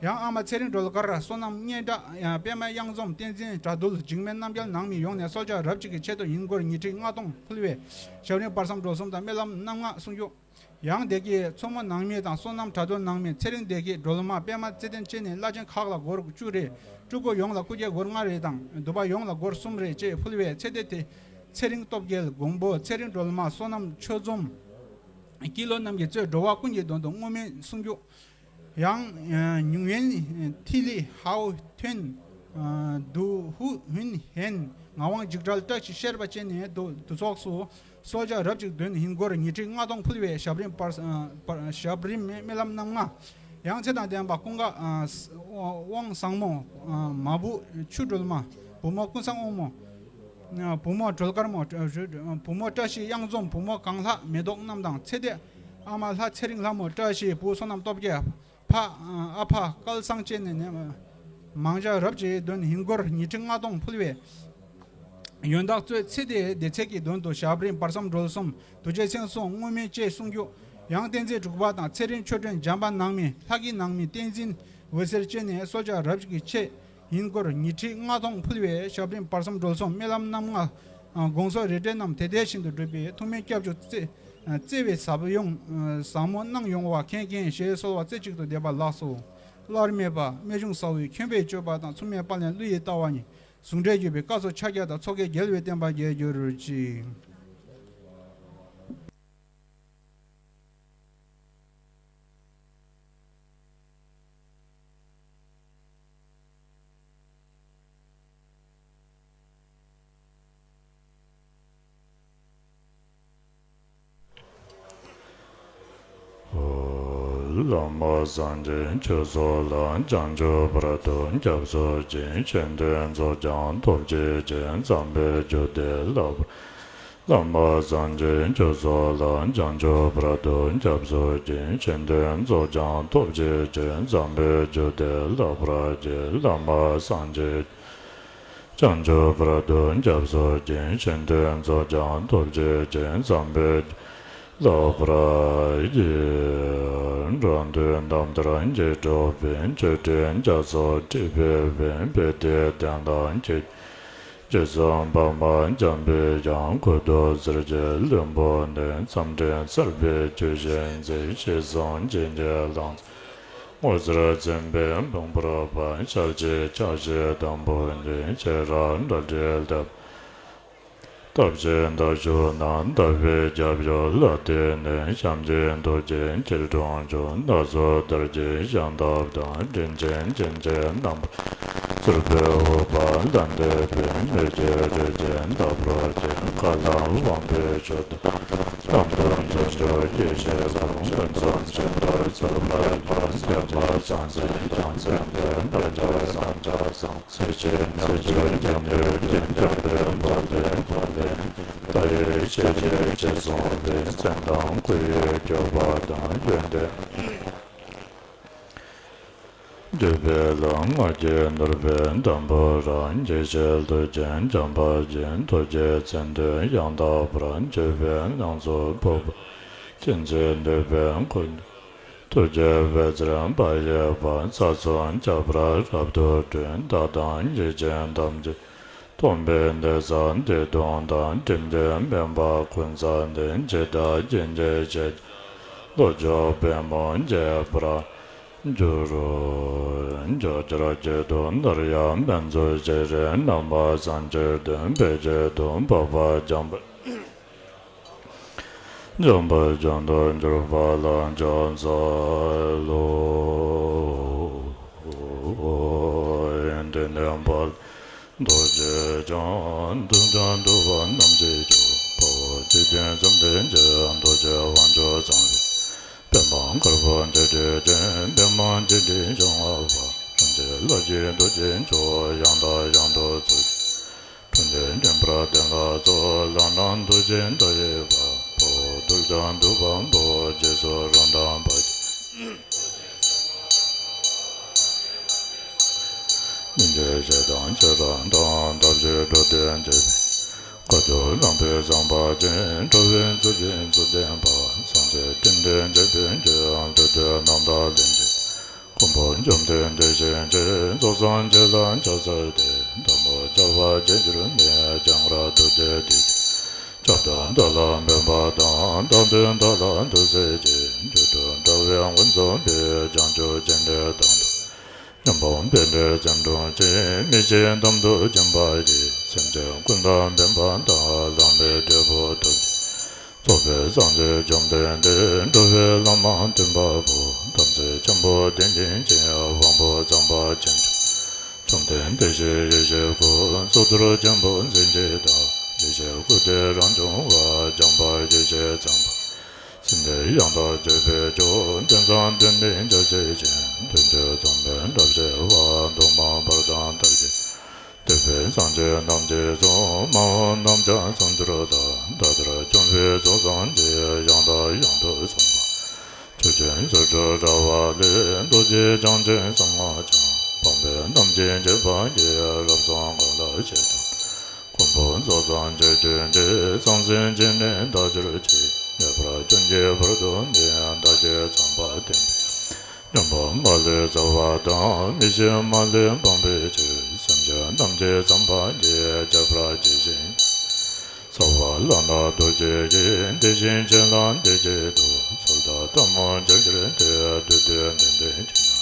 ཡང་ཨ་མ་ཚེ་རིང་སྒྲོལ་དཀར་བསོད་ནམས་སྙན་གྲགས་ཡང་པད་མ་གཡང་འཛོམས་བསྟན་འཛིན་དགྲ་འདུལ་འཇིགས་མེད་རྣམ་རྒྱལ་ནང་མི་ཡོངས་ནས་གསོལ་ཇ་རབ་གཅིག་གི་ཆེད་དུ་ཡིན་སྒོར་ཉི་ཁྲི་ལྔ་སྟོང་ཕུལ་བའི་ཞབས་རིམ་བར་གསུམ་སྒྲོལ་གསུམ་དང་སྨོན་ལམ་རྣམ་ལྔ་གསུང་རྒྱུ། ཡང་བདེ་སྐྱིད་མཚོ་མོ་ནང་མི་དང་བསོད་ནམས་དགྲ་འདུལ་ནང་མི་ཚེ་རིང་བདེ་སྐྱིད་སྒྲོལ་མ་པད་མ་ཚེ་བརྟན་བཅས་ནས་བླ་ཆེན་ཁག་ལ་སྒོར་བཅུ་རེ་སྤྲུལ་སྐུ་ཡོངས་ལ་སྐུ་འགྱེད་སྒོར་ལྔ་རེ་དང་འདུས་པ་ཡོངས་ལ་སྒོར་གསུམ་རེ་བཅས་ཕུལ་བས་ཚེ་འདས་དེ་ཚེ་རིང་སྟོབས་རྒྱལ་མགོན་པོ་ཚེ་རིང་སྒྲོལ་མ་བསོད་ནམས་ཆོས་འཛོམས་སྐྱིད་ལོ་རྣམས་ཀྱིས་གཙོས་འགྲོ་བ་ཀུན་གྱི་དོན་དུ་བསྔོ་སྨོན་གསུང་རྒྱུ། ཡང་ཉུང་ཡན་ཐི་ལི་ཧའོ་ཐོན་དུ་ཧུ་ཧུན་ཧན་ངག་དབང་འཇིགས་བྲལ་བཀྲ་ཤིས་ཤེར་པ་བཅས་ནས་འདུ་འདུ་ཚོགས་སུ་གསོལ་ཇ་རབ་གཅིག་འདོན་ཡིན་སྒོར་ཉི་ཁྲི་ལྔ་སྟོང་ཕུལ་བའི་ཞབས་རིམ་པར་པར་ཞབས་རིམ་སྨོན་ལམ་རྣམ་ལྔ། ཡང་ཚེ་དང་ལྡན་པ་ཀུན་དགའ་དབང་བཟང་མོ་མ་བུ་ཆུ་སྒྲོལ་མ་བུ་མོ་ཀུན་བཟང་དབང་མོ། བུ་མོ་སྒྲོལ་དཀར་མོ། བུ་མོ་བཀྲ་ཤིས་གཡང་འཛོམས། བུ་མོ་གངས་ལྷ་མེ་ཏོག་རྣམས་དང་ཚེ་འདས་ཨ་མ་ལྷ་ཚེ་རིང་ལྷ་མོ། བཀྲ་ཤིས་བུ་བསོད་ནམས་སྟོབས་རྒྱལ། ཕ་ཨ་ཕ་སྐལ་བཟང་བཅས་ནས་ནས་མང་ཇ་རབ་ཀྱི་དོན་ཡིན་སྒོར་ཉི་ཁྲི་ལྔ་སྟོང་ཕུལ་བས། ཡོན་བདག་གཙོས་ཚེ་འདས་བདེ་ཚེ་གི་དོན་དུ་ཞབས་རིམ་བར་གསུམ་སྒྲོལ་གསུམ་འདུ་བྱེད་མཚན་སྲུང་བསྔོ་སྨོན་བཅས་གསུང་རྒྱུ། ཡང་བསྟན་འཛིན་འབྲུག་པ་དང་ཚེ་རིང་ཆོས་སྒྲོན་འཇམ་པ་ནང་མི་ལྷ་སྐྱིད་ནང་མི་བསྟན་འཛིན་འོད་ཟེར་བཅས་ནས་གསོལ་ཇ་རབ་ཀྱི་ཆེད། ཡིན་སྐོར་ཉི་ཁྲི་ལྔ་སྟོང་ཕུལ་བའི་ཞབས་རིམ་བར་གསུམ་སྒྲོལ་གསུམ་སྨོན་ལམ་རྣམ་ལྔ། དགོངས་གསོལ་རེ་འབྲེལ་རྣམས་དེ་དེ་བཞིན་དུ་འགྲུབ་པའི་ཐུགས་སྨོན་སྐྱབས་འཇུག་བརྩེ་བའི་ཟབ་ཡོང་ཟབ་མོ་གནང་ཡོང་བ་མཁྱེན་མཁྱེན་ཞེས་གསོལ་བ་རྩེ་གཅིག་ཏུ་འདེབས་པ་ལགས་སོ། སླར་སྨྲས་པ། རྨད་བྱུང་ཟབ་བོའི་མཁྱེན་པའི་སྤྱོད་པ་དང་མཚུངས་མེད་དཔལ་ལྡན་ཀླུ་ཡི་ལྟ་བ་ཉིད། ཟུང་འབྲེལ་བརྒྱུད་པའི་བཀའ་སྩལ་ཕྱག་རྒྱ་དང་ཚོགས་ཀྱི་རྒྱལ་བའི་བསྟན་པ་རྒྱས་གྱུར་ཅིག། བླ་མ་སངས་རྒྱས་ཆོས་ཚོགས་ལ། བྱང་ཆུབ་བར་དུ་སྐྱབས་སུ་མཆི། ཆེ་འདོད་རྫོགས་བྱང་སྟོབས་ཀྱིས་ཆེ། འཛམ་བུའི་རྒྱུད་སྡེ་ལ། བླ་མ་སངས་རྒྱས་ཆོས་ཚོགས་ལ། བྱང་ཆུབ་བར་དུ་སྐྱབས་སུ་མཆི། ཆེ་འདོད་རྫོགས་བྱང་སྟོབས་ཀྱིས་ཆེ། འཛམ་བུའི་རྒྱུད་སྡེ་ལ་ཕར་བགྱི། བླ་མ་སངས་རྒྱས། བྱང་ཆུབ་བར་དུ་སྐྱབས་སུ་མཆི། ཆེ་འདོད་རྫོགས་བྱང་སྟོབས་ཀྱིས་ཆེ། འཛམ་བུའི། ལྷག་པར་ཡིད་འགྲོ་འདུལ་རྣམ་ཐར་གྱི་གྲོགས་པའི་ཆོས་སྒྲོན་རྒྱ་མཚོ་ཁྲི་པའི་བན་པོ་དེ་གདན་དང་འཁྱིལ། རྗེ་བཙུན་འཕགས་མ་འཇམ་པའི་དབྱངས་སྐུ་མདོག་གསེར་གྱི་ལྷུན་པོ་ནས་མཚམས་སྤྲིན་གསར་པའི་ཆུ་བཞིན་མཛེས། ཞེས་གསུངས་བྱིན་གྱིས་བརླབས། སྔོ་སེར་འཛིན་པའི་མང་པོར་འབར། ཞལ་གཅིག་ཕྱག་བཞི་དམ་པོ་ཉིད། ཕྱི་རབ་འགྲོ་འདྲེན་ལྟ། སྟོབས་ཆེན་མདའ་གཞུ་ནག་འདབ་པའི་རྒྱབ་ཡོལ་ལ་བརྟེན་ནས། བྱམས་ཆེན་རྡོ་རྗེ་འཁྱིལ་གྲོང་ཆོག། སྣ་ཚོགས་དར་གྱི་ཤམ་ཐབས་དང་། རིན་ཆེན་ཅན་གྱི་རྣམ་པར་གཙོས་པའི་འོད་དཔག་ལྷ་འདུས་པའི་མེ་ལྕེ་རིན་ཆེན་ལྟ་བུར་བརྒྱན། མཁའ་ལ་དབང་པོའི་མཆོག་དང་། རྣམ་རྟོག་མཚོན་ཆ་ཡེ་ཤེས་ཀུན་ཀུན་རྫོབ་ཆེན་པོར་ཚོགས་པར་གྱུར། ཏདྱ་ཐཱ། བྱང་སེམས་རྒྱལ་མཚན་ལྡན་དཔལ་འབྱོར་བཟང་། ཚེ་ཆེན་རྣལ་འབྱོར་རྒྱལ་པོའི་དྲིན་ཅན། འགྲོ་བའི་འཕགས་ལས་འཕགས་ལས། མཐའ་ཡས་ཆོས་ཀྱི་རྗེས་སུ་འགྲོ་བའི། མཚན་དང་སྐུ་ཡི་སྐྱོབ་པ་དང་། ཡོན་ཏན་བརྗོད་པས་ལ་ང་རྒྱལ་ནོར་བུའི་འདམ་བུ་རང་། དགྱེས་བཞིན་ལྷུན་གྱིས་འཇམ་པ་བཞིན། རྡོ་རྗེ་མཚན་འདོད་ཡང་དག་པར། བརྗོད་པས་ལང་ཚོ་ཕོག་པ། མཁྱེན་བརྩེ་འདོད་པའི་འཁོར། ཐུགས་རྗེའི་འོད་ཟེར་འབར་བའི་བར། ས་ཚོགས་ཁྱབ་པར་རབ་ཏུ་སྤྲོས། བདག་དང་ཡིད་ཅན་ཐམས་ཅད་སྟོན་པའི་གནས་སུ་བདེ་སྟོང་དང་། སྒྲིབ་འདོད་མུན་པ་ཀུན་སེལ་ཏེ། འཇིག་ལྟ་སྦྱིན་གྱི་ཞལ་གྱིས། བློ་ལྕོགས་པད་མོ་འགྱེད་པར་འགྱུར་རོ། མགྱོགས་གྱུར་ཅིག་ཏུ་ནོར་ཡང་མི་འཛོལ་ཞིང་། རིགས་རྣམ་པ་བཟང་སྤྱོད་ལྡན། འཕེལ་རྒྱས་དང་འཕགས་པ་འཇམ་པའི། འཇམ་དཔལ་དཔལ་དུ་གྱུར་པ་ལ་ཕྱག་འཚལ་ལོ། དེ་ནས་དཔལ་རྡོ་རྗེ་འཆང་། ཐུབ་བསྟན་ཐུབ་པ་རྣམས་ཀྱི་མཆོག། དཔའ་བོ་འཇིག་རྟེན་བཅོམ་ལྡན་འདས། རྡོ་རྗེ་དབང་ཕྱུག་ཚངས་པའི་པདྨ་དཀར་པོ་འཇིགས་བྲལ་ཅན། པདྨ་འཇིགས་བྲལ་འབྱུང་བ་པ། རིན་ཆེན་ལྷ་བཞི་རྡོ་རྗེ་མཆོག། ཡང་དག་ཡང་དུ་ཚོགས་ཀྱི། འཕྲིན་ལས་འདྲེན་པར་བསྟན་ལ་སྩོལ། ལག་ན་རྡོ་རྗེ་མཐའ་ཡས་པ། དཔའ་བོ་གདུལ་བྱ་འདུལ་བ་པོ། རྗེས་སུ་རབ་བརྟན་པ། སྙིང་རྗེ་ཆེ་དང་ཆེར་མཐོང་། ཐབས་ཤེས་འགྲོ་དོན་བྱེད་པའི། བཀའ་སྡོད་ལམ་པའི་བཟང་པོ་ཅན། འགྲོ་བའི་གཙུག་གི་གཙུག་ལྡན་པ། སངས་རྒྱས་བཅོམ་ལྡན་འདས་དཔལ་གྱི། ལྷ་དང་རྣམ་དག་ལྷན་ཅིག། མགོན་པོ་བཅོམ་ལྡན་འདས་ཞེས་བྱ། རྫོགས་སངས་རྒྱས་ལ་ཕྱག་འཚལ་ཏེ། དང་པོ་ཆགས་པ་ཅན་གྱུར་ནས། སྤྱན་སྔར་ཐུགས་བསྐྱེད་དེ། ཁྱབ་བདག་བདག་ལ་འབུལ་བ་དང་། བདག་འདོད་བདག་ལ་འདོད་སྲེད་ཀྱི། སྒྱུ་འཕྲུལ་དྲ་བས་མགོན་བཙུགས་པའི། བྱང་ཆུབ་ཅི་འདྲའི་དོན་དུ། སྙིང་པོ་པཎྜི་ཏའི་རྩེ་འགྲོ་ཅིང་། མི་ཕྱེད་དམ་དུ་བཅིངས་པ་ཡིས། སེམས་ཅན་ཀུན་ལ་ཕན་པ་དང་། ལམ་པའི་འབྲས་བུ་ཐོབ་ཅིང་། རྫོགས་པའི་སངས་རྒྱས་བཅོམ་ལྡན་འདས། འགྲོ་བའི་ལམ་མ་མཐུན་པ་པོ། དམ་ཚིག་ཆེན་པོ་ལྡན་ཞིང་བྱང་། དབང་པོ་གཙང་མ་ཅན་མཆོག། བཅོམ་ལྡན་འདས་ཀྱི་ཡེ་ཤེས་སྐུ། གཙུག་ཏོར་ཆེན་པོ་འཛིན་བྱེད་དང་། ཡེ་ཤེས་སྐུ་སྟེ་རང་བྱུང་བ། བྱམས་པ་ཡེ་ཤེས་ཚངས་པ། སེམས་ནི་ཡང་དག་སྤྱོད་པའི་མཆོག། དོན་བཟང་དོན་ལྡན་སྤྱོད་བྱེད་ཅིང་། དོན་ཆོས་ཚངས་པའི་འགྲོ་བྱེད་པ། མཐོང་སྨོན་བར་དང་དར་རྒྱས། འདོད་པའི་སངས་རྒྱས་རྣམས་ཀྱིས་གསུངས། སྨྲ་བ་རྣམས་ཀྱང་ཚངས་གྱུར་ཏོ། ད་ལྟར་བྱུང་བའི་རྫོགས་སངས་རྒྱས། ཡང་དང་ཡང་དུ་གསུངས་པ། ཆོས་ཅན་ཟེར་དུ་ར་བ་ལས། རྡོ་རྗེ་འཆང་ཆེན་གསང་སྔགས་འཆང་། འཕགས་པའི་རྣམ་མཁྱེན་བརྒྱད་པ་ཡིས། རབ་གསང་གང་ལགས་བཞེད་དང་། མགོན་པོ་རྫོགས་སངས་རྒྱས་ཀྱི་རྗེ། གསང་སེང་ཆེན་ནི་བདག་གྱུར་ཅིག། ངེས་པར་སྐྱོན་གྱིས་བར་དོ་ནི། བདག་གིས་མཚམས་པ་བསྟན་པའི། སྙིང་པོ་མ་ལུས་རྩ་བ་དང་། མི་ཤེས་མ་ལུས་སྤང་བའི་ཕྱིར། སེམས་ཅན་རྣམས་ཀྱི་བསམ་པ་འགྲུབ། ཁྱབ་པར་བགྱི་ཞིང་། རྩ་བ་བླ་ན་རྡོ་རྗེ་ཡིས། དེ་བཞིན་གཞན་ལ་འདི་སྐད་དུ། གསོལ་དང་ཐལ་མོ་སྦྱར་གྱུར་ཏེ། བདུད་འདུལ་ནན་ཏན་གྱིས་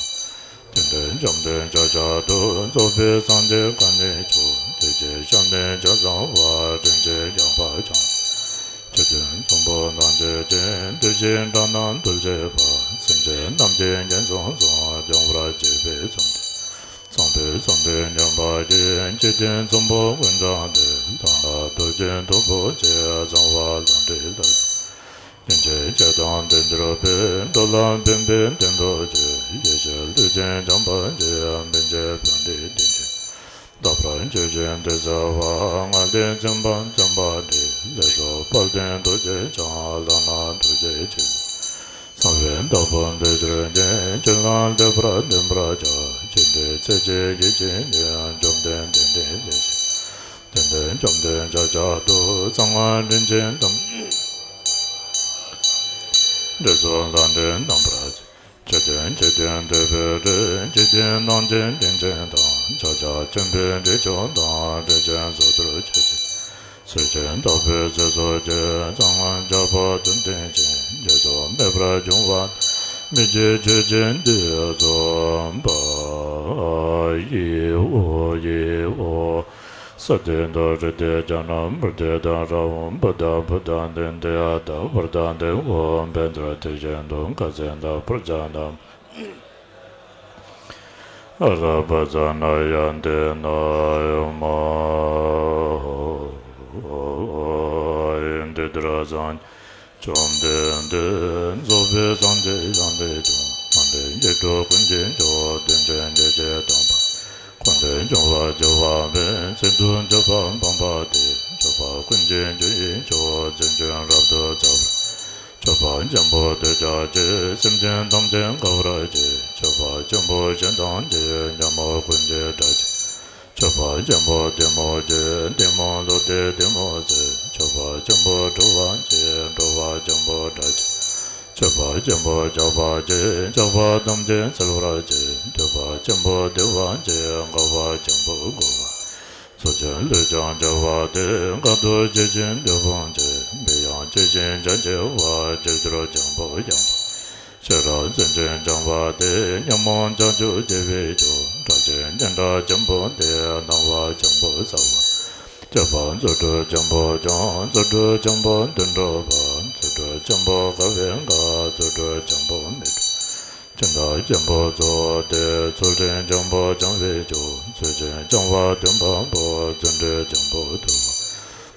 ནི། དེ་ནས་བཅོམ་ལྡན་ཕྱག་བྱ་དང་། རྫོགས་པའི་སངས་རྒྱས་གང་ཉིད་མཆོག། དེ་ཕྱིར་བྱམས་ནི་ཕྱག་བཟང་བ། དྲིན་ཅན་བྱམས་པ་བྱང་ཆུབ་ཀྱི། དོན་གསུམ་པོ་ཐམས་ཅད་ཀྱི། དེ་བཞིན་དགྲ་རྣམས་འདུལ་བྱེད་པ། སེམས་ཅན་རྣམས་ཀྱི་ངན་སོང་གསུམ། སྦྱོང་བར་བྱེད་པའི་བཅོམ་ལྡན། གསང་བའི་གསུང་དེ་ཉན་པ་ཡིས། འཇིག་རྟེན་གསུམ་པོ་ཀུན་དྲངས་ཏེ། ལྷ་དང་རྡོ་རྗེ་སྟོབས་པོ་ཆེ། གསང་བ་ལྷུན་གྲུབ་ལ། སྙིང་རྗེ་བསྐྱེད་དང་ལྡན་གྱུར་པའི། འགྲོ་ལ་ཕན་པའི་དོན་རྟོགས་ཀྱི། ཡེ་ཤེས་ལུས་ཅན་བྱམས་པ་ཡིས། སྨིན་བྱེད་བར་འདི་བདེན་ཅིང་། དག་པར་སྤྱོད་ཅིང་དེ་གསལ་བ། ལྔ་ལྡན་བཙུན་པ་བཙུན་པ་འདྲེན། ལས་ཚོགས་དཔལ་ལྡན་རྡོ་རྗེ་འཆང་། ལག་ན་རྡོ་རྗེ་ཆེ་ལུས། གསང་བའི་བདག་པོ་འདི་ཕྱིར་བསྟན། ཆོས་ལ་འདོད་པར་འདུན་པར་བྱ། ཅི་འདྲའི་ཚེ་གཅིག་ཡིད་ཆེས་ནས། བཅོམ་ལྡན་འདས་འདི་ལེགས་ཤོམ། དེ་ནས་བཅོམ་ལྡན་ཕྱག་བྱ་དང་། གསང་སྔགས་རིན་ཆེན་དམ། འབྲས་བུ་ལྷ་འདྲེ་རྣམ་པར་བཅས། ཆོས་ཅན། འཇིག་རྟེན་འདོད་པའི་འདྲེ། འཇིག་རྟེན་ནང་བཞིན་དྲིན་ཅན་དང་། ཕྱག་རྒྱ་ཆེན་པོའི་འདྲེ་མཆོག་དང་། དྲིན་ཅན་སོ་ཐར་ཆོས་ཅན། སྲོག་ཅན་དག་པའི་ཚེ་སྲོག་གཅོད། གསང་སྔགས་ཇག་པ་དུད་འགྲོ་ཆེན། རྗེས་སུ་མེད་པར་འབྱུང་བ་དང་། མི་བརྗེད་ཆོས་ཅན་འདི་འཛོམས་པ་ཡིའོ་ཡིའོ། ས་སྟེང་དུ་རི་དྭགས་བྱ་རྣམས། དམུ་རྡེ་དང་ར་བོང་། བུ་དང་བུ་དང་སྟོན་ཏེ། ཡ་དང་བར་དང་ལྡེ་བོ། བཻ་ཌཱུརྱ་དེ་བཞིན་དུ། ཁ་སེང་དང་འཕུར་ཆ་རྣམས། ཨ་ར་པ་ཙ་ན་ཡ་དེ་ན་ཡ་མ་ཧོ། འདི་ལྟར་སངས་རྒྱས་བཅོམ་ལྡན་འདས་རྫོགས་པའི་སངས་རྒྱས་ཡང་དག་ཅིང་། མ་འདྲེས་ཀྱི་འགྲོ་ཀུན་གྱི་མཆོག། དོན་ཆེན་ཁྱད་ཆོས་དམ་པ། ཀུན་ཏུ་འབྱུང་བར་འགྱུར་བ་མེད། ཚིག་ཏུ་བརྗོད་པ་སྤངས་པ་སྟེ། སྤྱོད་པ་ཀུན་གྱི་རྒྱུ་ཡི་མཆོག། བརྩོན་འགྲུས་རབ་ཏུ་བྱ་བར། སྤྱོད་པ་ཆེན་པོ་འདོད་ཆགས་ཀྱིས། སེམས་ཅན་ཐམས་ཅད་འགག་པར་བྱེད། སྤྱོད་པ་ཆེན་པོ་ཞེ་སྡང་གིས། ཉོན་མོངས་ཀུན་གྱི་དགྲ་ཆེན། སྤྱོད་པ་ཆེན་པོ་གཏི་མུག་གིས། གཏི་མུག་བཟློག་སྟེ་གཏི་མུག་སེལ། སྤྱོད་པ་ཆེན་པོ་སྒྲོལ་བ་གིས། སྒྲོལ་བ་ཆེན་པོ་དགྲ་ཆེན། སྤྱོད་པ་ཆེན་པོ་ཇག་པ་གིས། ཇག་པ་ཐམས་ཅད་སེལ་བར་བྱེད། སྤྱོད་པ་ཆེན་པོ་བདེ་བ་གིས། འགག་པ་ཆེན་པོ་རྒོད་པ། ཚུལ་ཁྲིམས་ལུས་ཀྱང་བྱ་བ་སྟེ། འགག་ཏུ་བྱེད་ཅིང་འདོད་པ་ཆེ། མི་ཡང་བྱེད་ཅིང་བྱ་བྱེད་པ། བྱེད་འགྱུར་འཇམ་པོ་སྦྱངས་པ། ཤེས་རབ་བརྩོན་ཅིང་སྦྱངས་པ་སྟེ། ཉོན་མོངས་བྱང་ཆུབ་རྒྱས་པའི་མཆོག། སྒྲ་ཆེན་སྙན་གྲགས་ཆེན་པོ་སྟེ། སྣང་བ་ཆེན་པོ་གསལ་བ། སྤྱོད་པ་རྫུ་འཕྲུལ་ཆེན་པོ་སྦྱོང་། རྫུ་འཕྲུལ་ཆེན་པོ་དུད་འགྲོ་འཕེན། རྫུ་འཕྲུལ་ཆེན་པོ་དགའ་བས་དགའ། རྫུ་འཕྲུལ་ཆེན་པོ་མི་འཕྲོགས། སྦྱིན་བདག་ཆེན་པོ་གཙོ་བོ་སྟེ། ཚུལ་ཁྲིམས་ཆེན་པོ་སྦྱང་བའི་མཆོག། ཚུལ་ཁྲིམས་སྦྱང་བ་སྟོན་པ་པོ། བརྩོན་འགྲུས་ཆེན་པོ་ཐུབ་པ།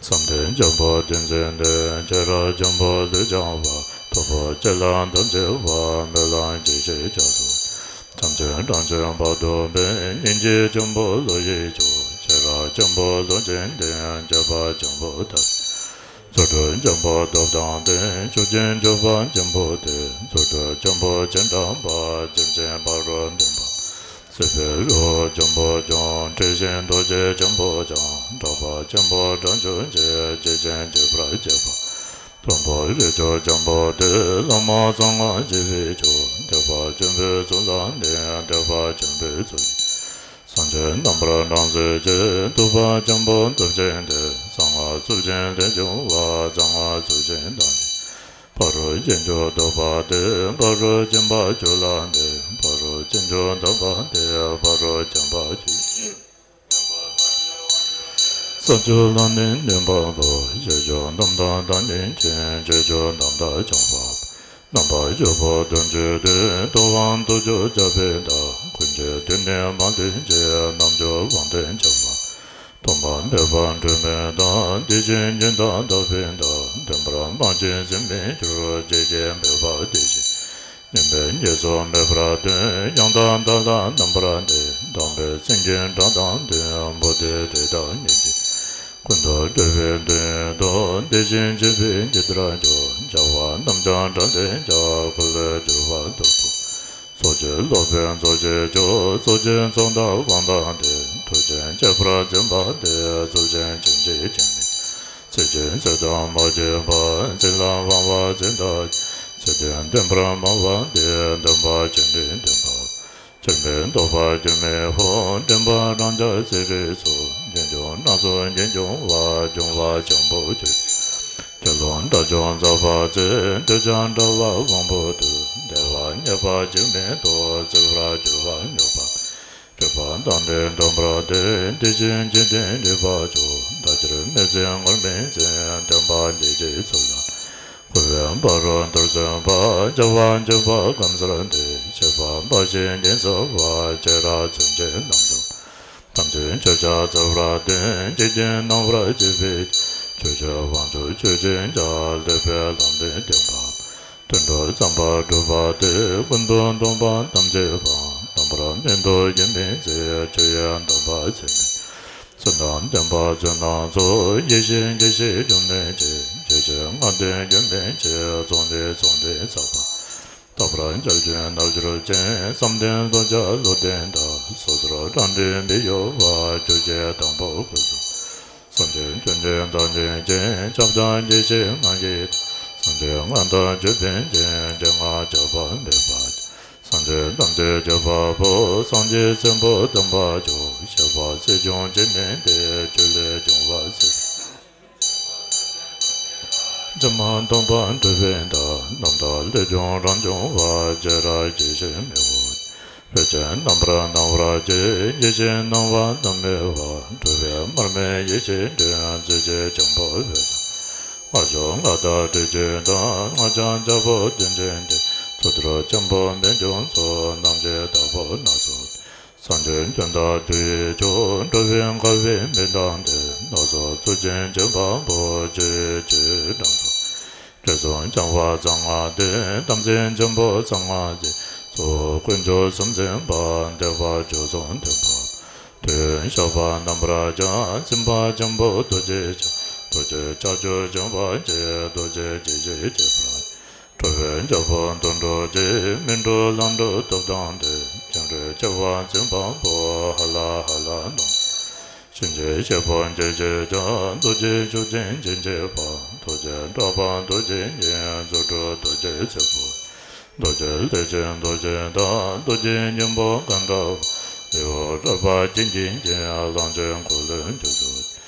བསམ་གཏན་ཆེན་པོ་ཏིང་འཛིན་ལྡན། ཤེས་རབ་ཆེན་པོ་ལུས་སྦྱང་བ། ཐོབ་པ་ཅི་ལ་དམ་བཅས་པ། སྨོན་ལམ་གྱི་ཤེས་བྱ་སོགས། ཐམས་ཅད་བགྲང་ཕྱིར་བར་དུ་འབད། སྙིང་རྗེ་ཆེན་པོ་བློ་ཡི་མཆོག། ཤེས་རབ་ཆེན་པོ་བློ་ཆེན་ལྡན། སྤྱོད་པ་ཆེན་པོ་ཐབས། རྫུ་འཕྲུལ་ཆེན་པོ་སྟོབས་དང་ལྡན། ཤུགས་ཅན་སྤྱོད་པ་ཆེན་པོ་སྟེ། རྫུ་འཕྲུལ་ཆེན་པོ་སྤྱན་དྲངས་པ། སེམས་ཅན་ཕ་རོལ་འདོན་པ། སྲིད་པའི་རི་བོ་ཆེན་པོ་སྐྱོང་། འཁྲི་ཤིང་རྡོ་རྗེ་ཆེན་པོ་འཆང་། གྲགས་པ་ཆེན་པོ་དྲག་ཤུལ་གྱི། བརྗིད་ཅིང་བརྗིད་པར་བྱེད་པ། མཐོན་པོ་རིགས་མཆོག་ཆེན་པོ་སྟེ། བླ་མ་གསང་སྔགས་རྒྱལ་བའི་མཆོག། ཐེག་པ་ཆེན་པོའི་ཚུལ་ལ་ལྡན། ཐེག་པ་ཆེན་པོའི་ཚུལ་ལྡན། སངས་རྒྱས་རྣམ་པར་སྣང་མཛད་ཀྱི། ཐུབ་པ་ཆེན་པོ་སྟོབས་ཆེན་ཏེ། གསང་སྔགས་ཚུལ་ཆེན་ལས་བྱུང་བ། གསང་སྔགས་ཚུལ་ཆེན་དང་ལྡན། ཕ་རོལ་ཕྱིན་མཆོག་ཐོབ་པ་སྟེ། ཕ་རོལ་ཕྱིན་པ་ཆོས་ལ་ལྡན། ཕ་རོལ་ཕྱིན་མཆོག་ཐོབ་པ་སྟེ། ཕ་རོལ་ཕྱིན་པ་ཆོས། ས་བཅུ་ལ་ནི་གནས་པ་པོ། ཆོས་སྐྱོང་རྣམས་དང་བདག་ཉིད་མཁྱེན། ཆོས་སྐྱོང་རྣམས་དང་བྱང་བ་པོ། རྣམ་པར་སྤྱོད་པ་དོན་བྱེད་དོ། ཐོབ་དབང་ཐོབ་རྒྱུ་བྱ་བའི་བདག། ཀུན་གྱི་དོན་ནི་མ་ལུས་བྱེད། རྣལ་འབྱོར་དབང་ལྡན་བྱ་བ། ཐོག་མ་མེད་པ་འཁྲུལ་མེད་བདག། དེ་བཞིན་ཉིད་བདག་དག་པའི་བདག། བདེན་པར་སྨྲ་ཞིང་སེམས་མི་སྐྱོ། ཇི་བཞིན་འབད་པ་དེ་བཞིན་ཉིད་མིན་གཉིས་སུ་མེད་པར་སྟོན། ཡང་དག་བདག་ལ་རྣམ་པར་གནས། དམ་པའི་སེང་གེའི་སྒྲ་དང་ལྡན། མུ་སྟེགས་དྲེད་དང་ཉོན་ཅིག་ཀུན་ཏུ་བགྲོད་པའི་དོན་ཡོད་དོ། དེ་བཞིན་གཤེགས་པས་འདི་ལྟར་བསྒྱུར། བྱ་བ་རྣམས་ཀྱང་སྒྲ་ལྡན་ཀྱང་། འཁོར་ལོས་སྒྱུར་བ་ཐོབ་པོ། ཚོགས་ཀྱི་སློབ་དཔོན་རྫོགས་ཆེན་མཆོག། ཚོགས་ཀྱི་ཚོགས་བདག་དབང་ཐང་ལྡན། ཐུགས་རྗེས་གཅེས་པར་འཛིན་པ་སྟེ། ཚུལ་ཁྲིམས་ཆོས་འཛིན་ཚད་མེད། ཚིག་གཅིག་ཚིག་ཏུ་མ་སྐྱེས་པ། ཚིག་ལ་དབང་བ་ཚིག་ལྟ། ཚིག་དོན་བདེན་པར་སྨྲ་བ་སྟེ། བདེན་པ་ཅི་ནུས་བདེན་པ། སྐྱོན་མེད་རྟོགས་པ་སྐྱོན་མེད་ཕོ། འདྲེན་པ་རང་རྒྱལ་ཚིག་རིས་སུ། རྒྱུན་སྐྱོང་སྣ་ཚོགས་རྒྱུན་སྐྱོང་བ། སྐྱོང་བ་ཆེན་པོ་ཆོས། དགེ་སློང་དགྲ་བཅོམ་ཟབ་པ་སྟེ། འདོད་ཆགས་དགྲ་བོའི་དབང་པོ་བཏུལ། བདེ་བ་རྙེད་པ་འཇིགས་མེད་དོ། བརྩེ་བར་གྱུར་པ་མྱུར་བར། སྤྱོད་པ་དང་ལྡན་སྟོན་པ་སྟེ། དེ་བཞིན་འཇིག་རྟེན་རིག་པ་མཆོག། བདག་གིར་མི་འཛིན་ངུར་སྨྲིག་འཛིན། སྟོན་པ་འདི་ཕྱིར་ཚུར་ལ། འཁོར་བའི་ཕ་རོལ་ཏུ་སོན་པ། བྱ་བ་འགྱུར་བ་སྐམ་སར་འདེབས། བྱེད་པ་འབའ་ཞིག་ཉིད་སོལ་བ། བྱེ་བྲག་ཚུན་ཆད་རྣམ་གྲོལ། ཐམས་ཅད་ཆོས་ཀྱང་སྩོལ་བར་སྟོན། འཇིག་རྟེན་སྣང་བར་བྱེད་པའི། ཆོས་སྤྱོད་དབང་ཕྱུག་ཆོས་ཀྱི་རྒྱལ། ལེགས་པའི་ལམ་སྟོན་སྟོན་པ། དུད་འགྲོ་བསམ་པ་སྒྲུབ་པ་སྟེ། ཀུན་ཏུ་སྡོམ་པ་ཐམས་ཅད་སྤང་། རྣམ་པར་སྨིན་དུ་ཡིད་མི་བྱེད། ཆོས་ཡི་སྡོམ་པ་ཚད་མེད། བརྩོན་དང་ལྡན་པ་བརྩོན་སྣ་ཚོགས། ཡེ་ཤེས་དགེ་བཤེས་བཅོམ་ལྡན་འདས། ཆོས་སྤྱོད་ལྔ་ལྡན་རྒྱུན་མི་འཆད། ཚོགས་འདུས་ཚོགས་འདུས་ཚོགས་པ། རྟག་པར་འཇམ་རྒྱུ་རྣལ་འབྱོར་ཅན། བསམ་གཏན་ལྷོད་བྱ་བློ་ལྡན་དག། སོ་སོར་རང་འདྲེན་མི་གཡོ་བ། ཆོས་ཀྱི་དང་པོ་སྐུ་གསུམ། སངས་རྒྱས་བཅོམ་ལྡན་བདག་ཉིད་མཁྱེན། ཁྱབ་བདག་དགེ་བཤེས་ལྔ་ཡི་བདག། སངས་རྒྱས་མངའ་བདག་ཅོད་པན་ཅན། སྤྱན་སྔར་ཆགས་པ་མེད་པ། སངས་རྒྱས་ཐམས་ཅད་ཁྱབ་པ་པོ། སངས་རྒྱས་ཆེན་པོ་སྟོན་པ་མཆོག་གཤེགས་པ་སྲིད་འབྱུང་འཆི་མེད་དེ། ཆོས་ལས་བྱུང་བ་སྲིད་པ་ཕྱི་མ་སྟོན་པ་གྲུབ་པའི་མཐའ། རྣམ་དག་ལས་བྱུང་རང་བྱུང་བ། སྤྱན་རས་གཟིགས་ཞེས་མི་འོ། འོད་ཆེན་རྣམ་པར་སྣང་བར་བྱེད། ཡེ་ཤེས་སྣང་བ་རྣམ་སྨིན་པ། སྤྲོས་པས་མར་མེ་ཡེ་ཤེས་སྤྲིན། མཛོད་ཆེན་འཇམ་དཔལ་འོད་དང་། སྔགས་མཆོག་མངའ་བདག་ཏྲཊ་ཅེས་བཏགས། སྔགས་འཆང་ལྕགས་ཕོ་གདོན་ཆེན་སྡེ། ཚུལ་གཏེར་ཆེན་པོ་རྨད་བྱུང་ཚོགས། རྣམ་མཁྱེན་དྭགས་པོ་སྣ་ཚོགས། སངས་རྒྱས་བྱོན་དང་དུས་ཡི་མཆོག་འགྲོ་བའི་དགའ་བའི་མི་འདང་སྟེ། སྣ་ཚོགས་གཙུག་ཆེན་བྱོན་པ་པོ། ཆོས་ཀྱི་ཆོས་སྒྲ་སོགས། དྲི་བསུང་ལྗང་བ་རྩ་ལྔ་སྟེ། དམ་ཚིག་ཆེན་པོ་རྩ་ལྔ་སྟེ། གཙོ་བོ་དཀོན་མཆོག་གསུམ་འཛིན་པ། བདེ་བ་བཅུ་གསུམ་སྟོན་པ། དོན་བཤགས་པ་རྣམ་པར་བྱང་། འཛིན་པ་ཆེན་པོ་རྡོ་རྗེ་འཆང་། རྡོ་རྗེ་ལྕགས་ཀྱུ་འབྱུང་བ་ཆེ། རྡོ་རྗེ་འཇིགས་བྱེད་ཁྱད་པར། འགྲོ་བའི་རྒྱལ་པོ་དོན་གྲུབ་རྗེ། སྨིན་གྲོལ་ལམ་འགྲོ་སྟོབས་དང་ལྡན། བྱང་གྲོལ་སྐྱོབ་པ་འཛིན་པ་པོ། ཧ་ལ་ཧ་ལ་ནོ། གཤིན་རྗེའི་གཤེད་པོ་འཇིགས་བྱེད་ཅིང་། རྡོ་རྗེ་ཤུགས་ཅན་འཇིགས་བྱེད་པ། རྡོ་རྗེ་བྲག་པ་རྡོ་རྗེ་ཉིད། རྫུ་འཕྲུལ་རྡོ་རྗེ་རྩེ་ཕུད། རྡོ་རྗེ་ལྷས་བྱིན་རྡོ་རྗེ་བདག། རྡོ་རྗེ་སྙིང་པོ་གང་དྲག་པ། ལེའུ་རལ་པ་ཀྱི་འགྱིང་ཅན། གླང་ཆེན་འཁོར་ལོའི་མཇུག་ཏུ།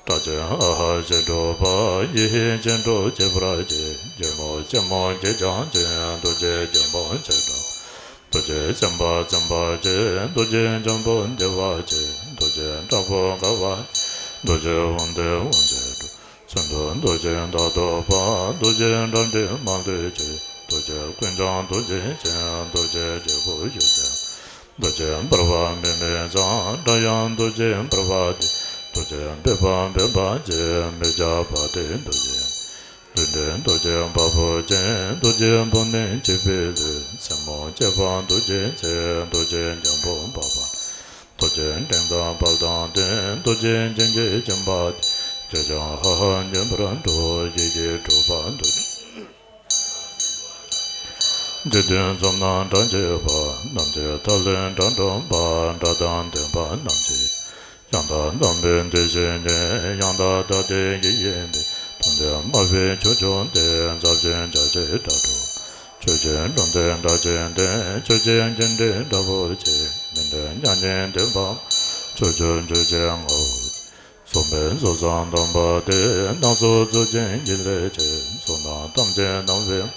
སྐྲག་ཅིང་ཨ་ཧ་ཞེས་སྒྲོག་པ། ཡེ་ཤེས་སྤྱན་སྤྲོ་བྱེད་པར་བྱེད། རྒྱལ་མོ་ཆེན་མོ་སྐྱེས་སྦྱངས་ཅན། རྡོ་རྗེ་རྒྱལ་མོ་ཆེ་དྲག་རྡོ་རྗེ་སེམས་དཔའ་སེམས་དཔའ་ཆེ། རྡོ་རྗེ་འཇམ་དཔལ་བདེ་བ་ཆེ། རྡོ་རྗེ་དྲག་པོ་དགའ་བ། རྡོ་རྗེ་དབང་ལྡན་དབང་ཆེན་སྤྲོ། མཚོན་དུ་རྡོ་རྗེ་མདའ་གཏོད་པ། རྡོ་རྗེ་འགྲམ་འདི་མ་ལུས་ཆེ། རྡོ་རྗེ་རྐུན་འཆང་རྡོ་རྗེ་ཅན། རྡོ་རྗེ་རྒྱལ་པོ་ཡུལ་ཅན། རྡོ་རྗེ་འབར་བ་མེ་མེ་བཟང་། སྒྲ་དབྱངས་རྡོ་རྗེ་འབར་བ་སྟེ། རྡོ་རྗེ་འབེབས་པ་འབེབས་པ་ཆེ། མི་བྱ་བ་སྟེ་རྡོ་རྗེ། ལུས་འདྲེན་རྡོ་རྗེ་བ་སྤུ་ཅན། རྡོ་རྗེ་འབུམ་ནི་འཇིགས་པའི་ལུས། སེན་མོ་བཅད་པ་རྡོ་རྗེ་རྩེ། རྡོ་རྗེ་འཇམ་པོ་འབར་བ། རྡོ་རྗེ་འགྲེང་དང་དཔལ་དང་ལྡན། རྡོ་རྗེ་འཇིགས་བྱེད་སྦྱིན་པ་སྟེ། བྱས་ཀྱང་ཧ་ཧ་མྱུར་འབར་འགྲོ། ཡིད་ཀྱིས་སྤྲུལ་པ་རྡོ་རྗེ། འཇིག་རྟེན་གསུམ་རྣམས་སྐྲག་བྱེད་པ། རྣམ་འབྱེད་མཐའ་ཀླས་སྒྲ་སྒྲོགས་པ། སྒྲ་དང་ལྡན་པ་རྣམས་ཀྱི། ཡང་དག་སྟོན་པའི་དེ་བཞིན་ཉིད། ཡང་དག་ལྟ་སྟེ་ཡིད་བཞིན་པའི། མཐོང་ལྡན་སྨྲ་བའི་ཁྱུ་མཆོག་སྟེ། ཟབ་ཅིང་རྒྱ་ཆེའི་སྒྲ་སྒྲོགས། ཆོས་ཀྱི་འབྱུང་ལྡན་སྒྲ་ཆེན་ལྡན། ཆོས་ཀྱི་འབྱུང་ལྡན་སྒྲ་སྤུ་ཅན། མི་འབྲལ་མྱ་ངན་འདས་པ། ཕྱོགས་བཅུར་འཇུག་ཅིང་ངོ་བོ། གསུངས་པའི་གཟུགས་བཟང་སྟོན་པ་སྟེ། སྣ་ཚོགས་གཙུག་རྒྱན་གྱི་ལྷས་བྱིན། གཟུགས་རྣམས་ཐམས་ཅད་རྣམ་པར།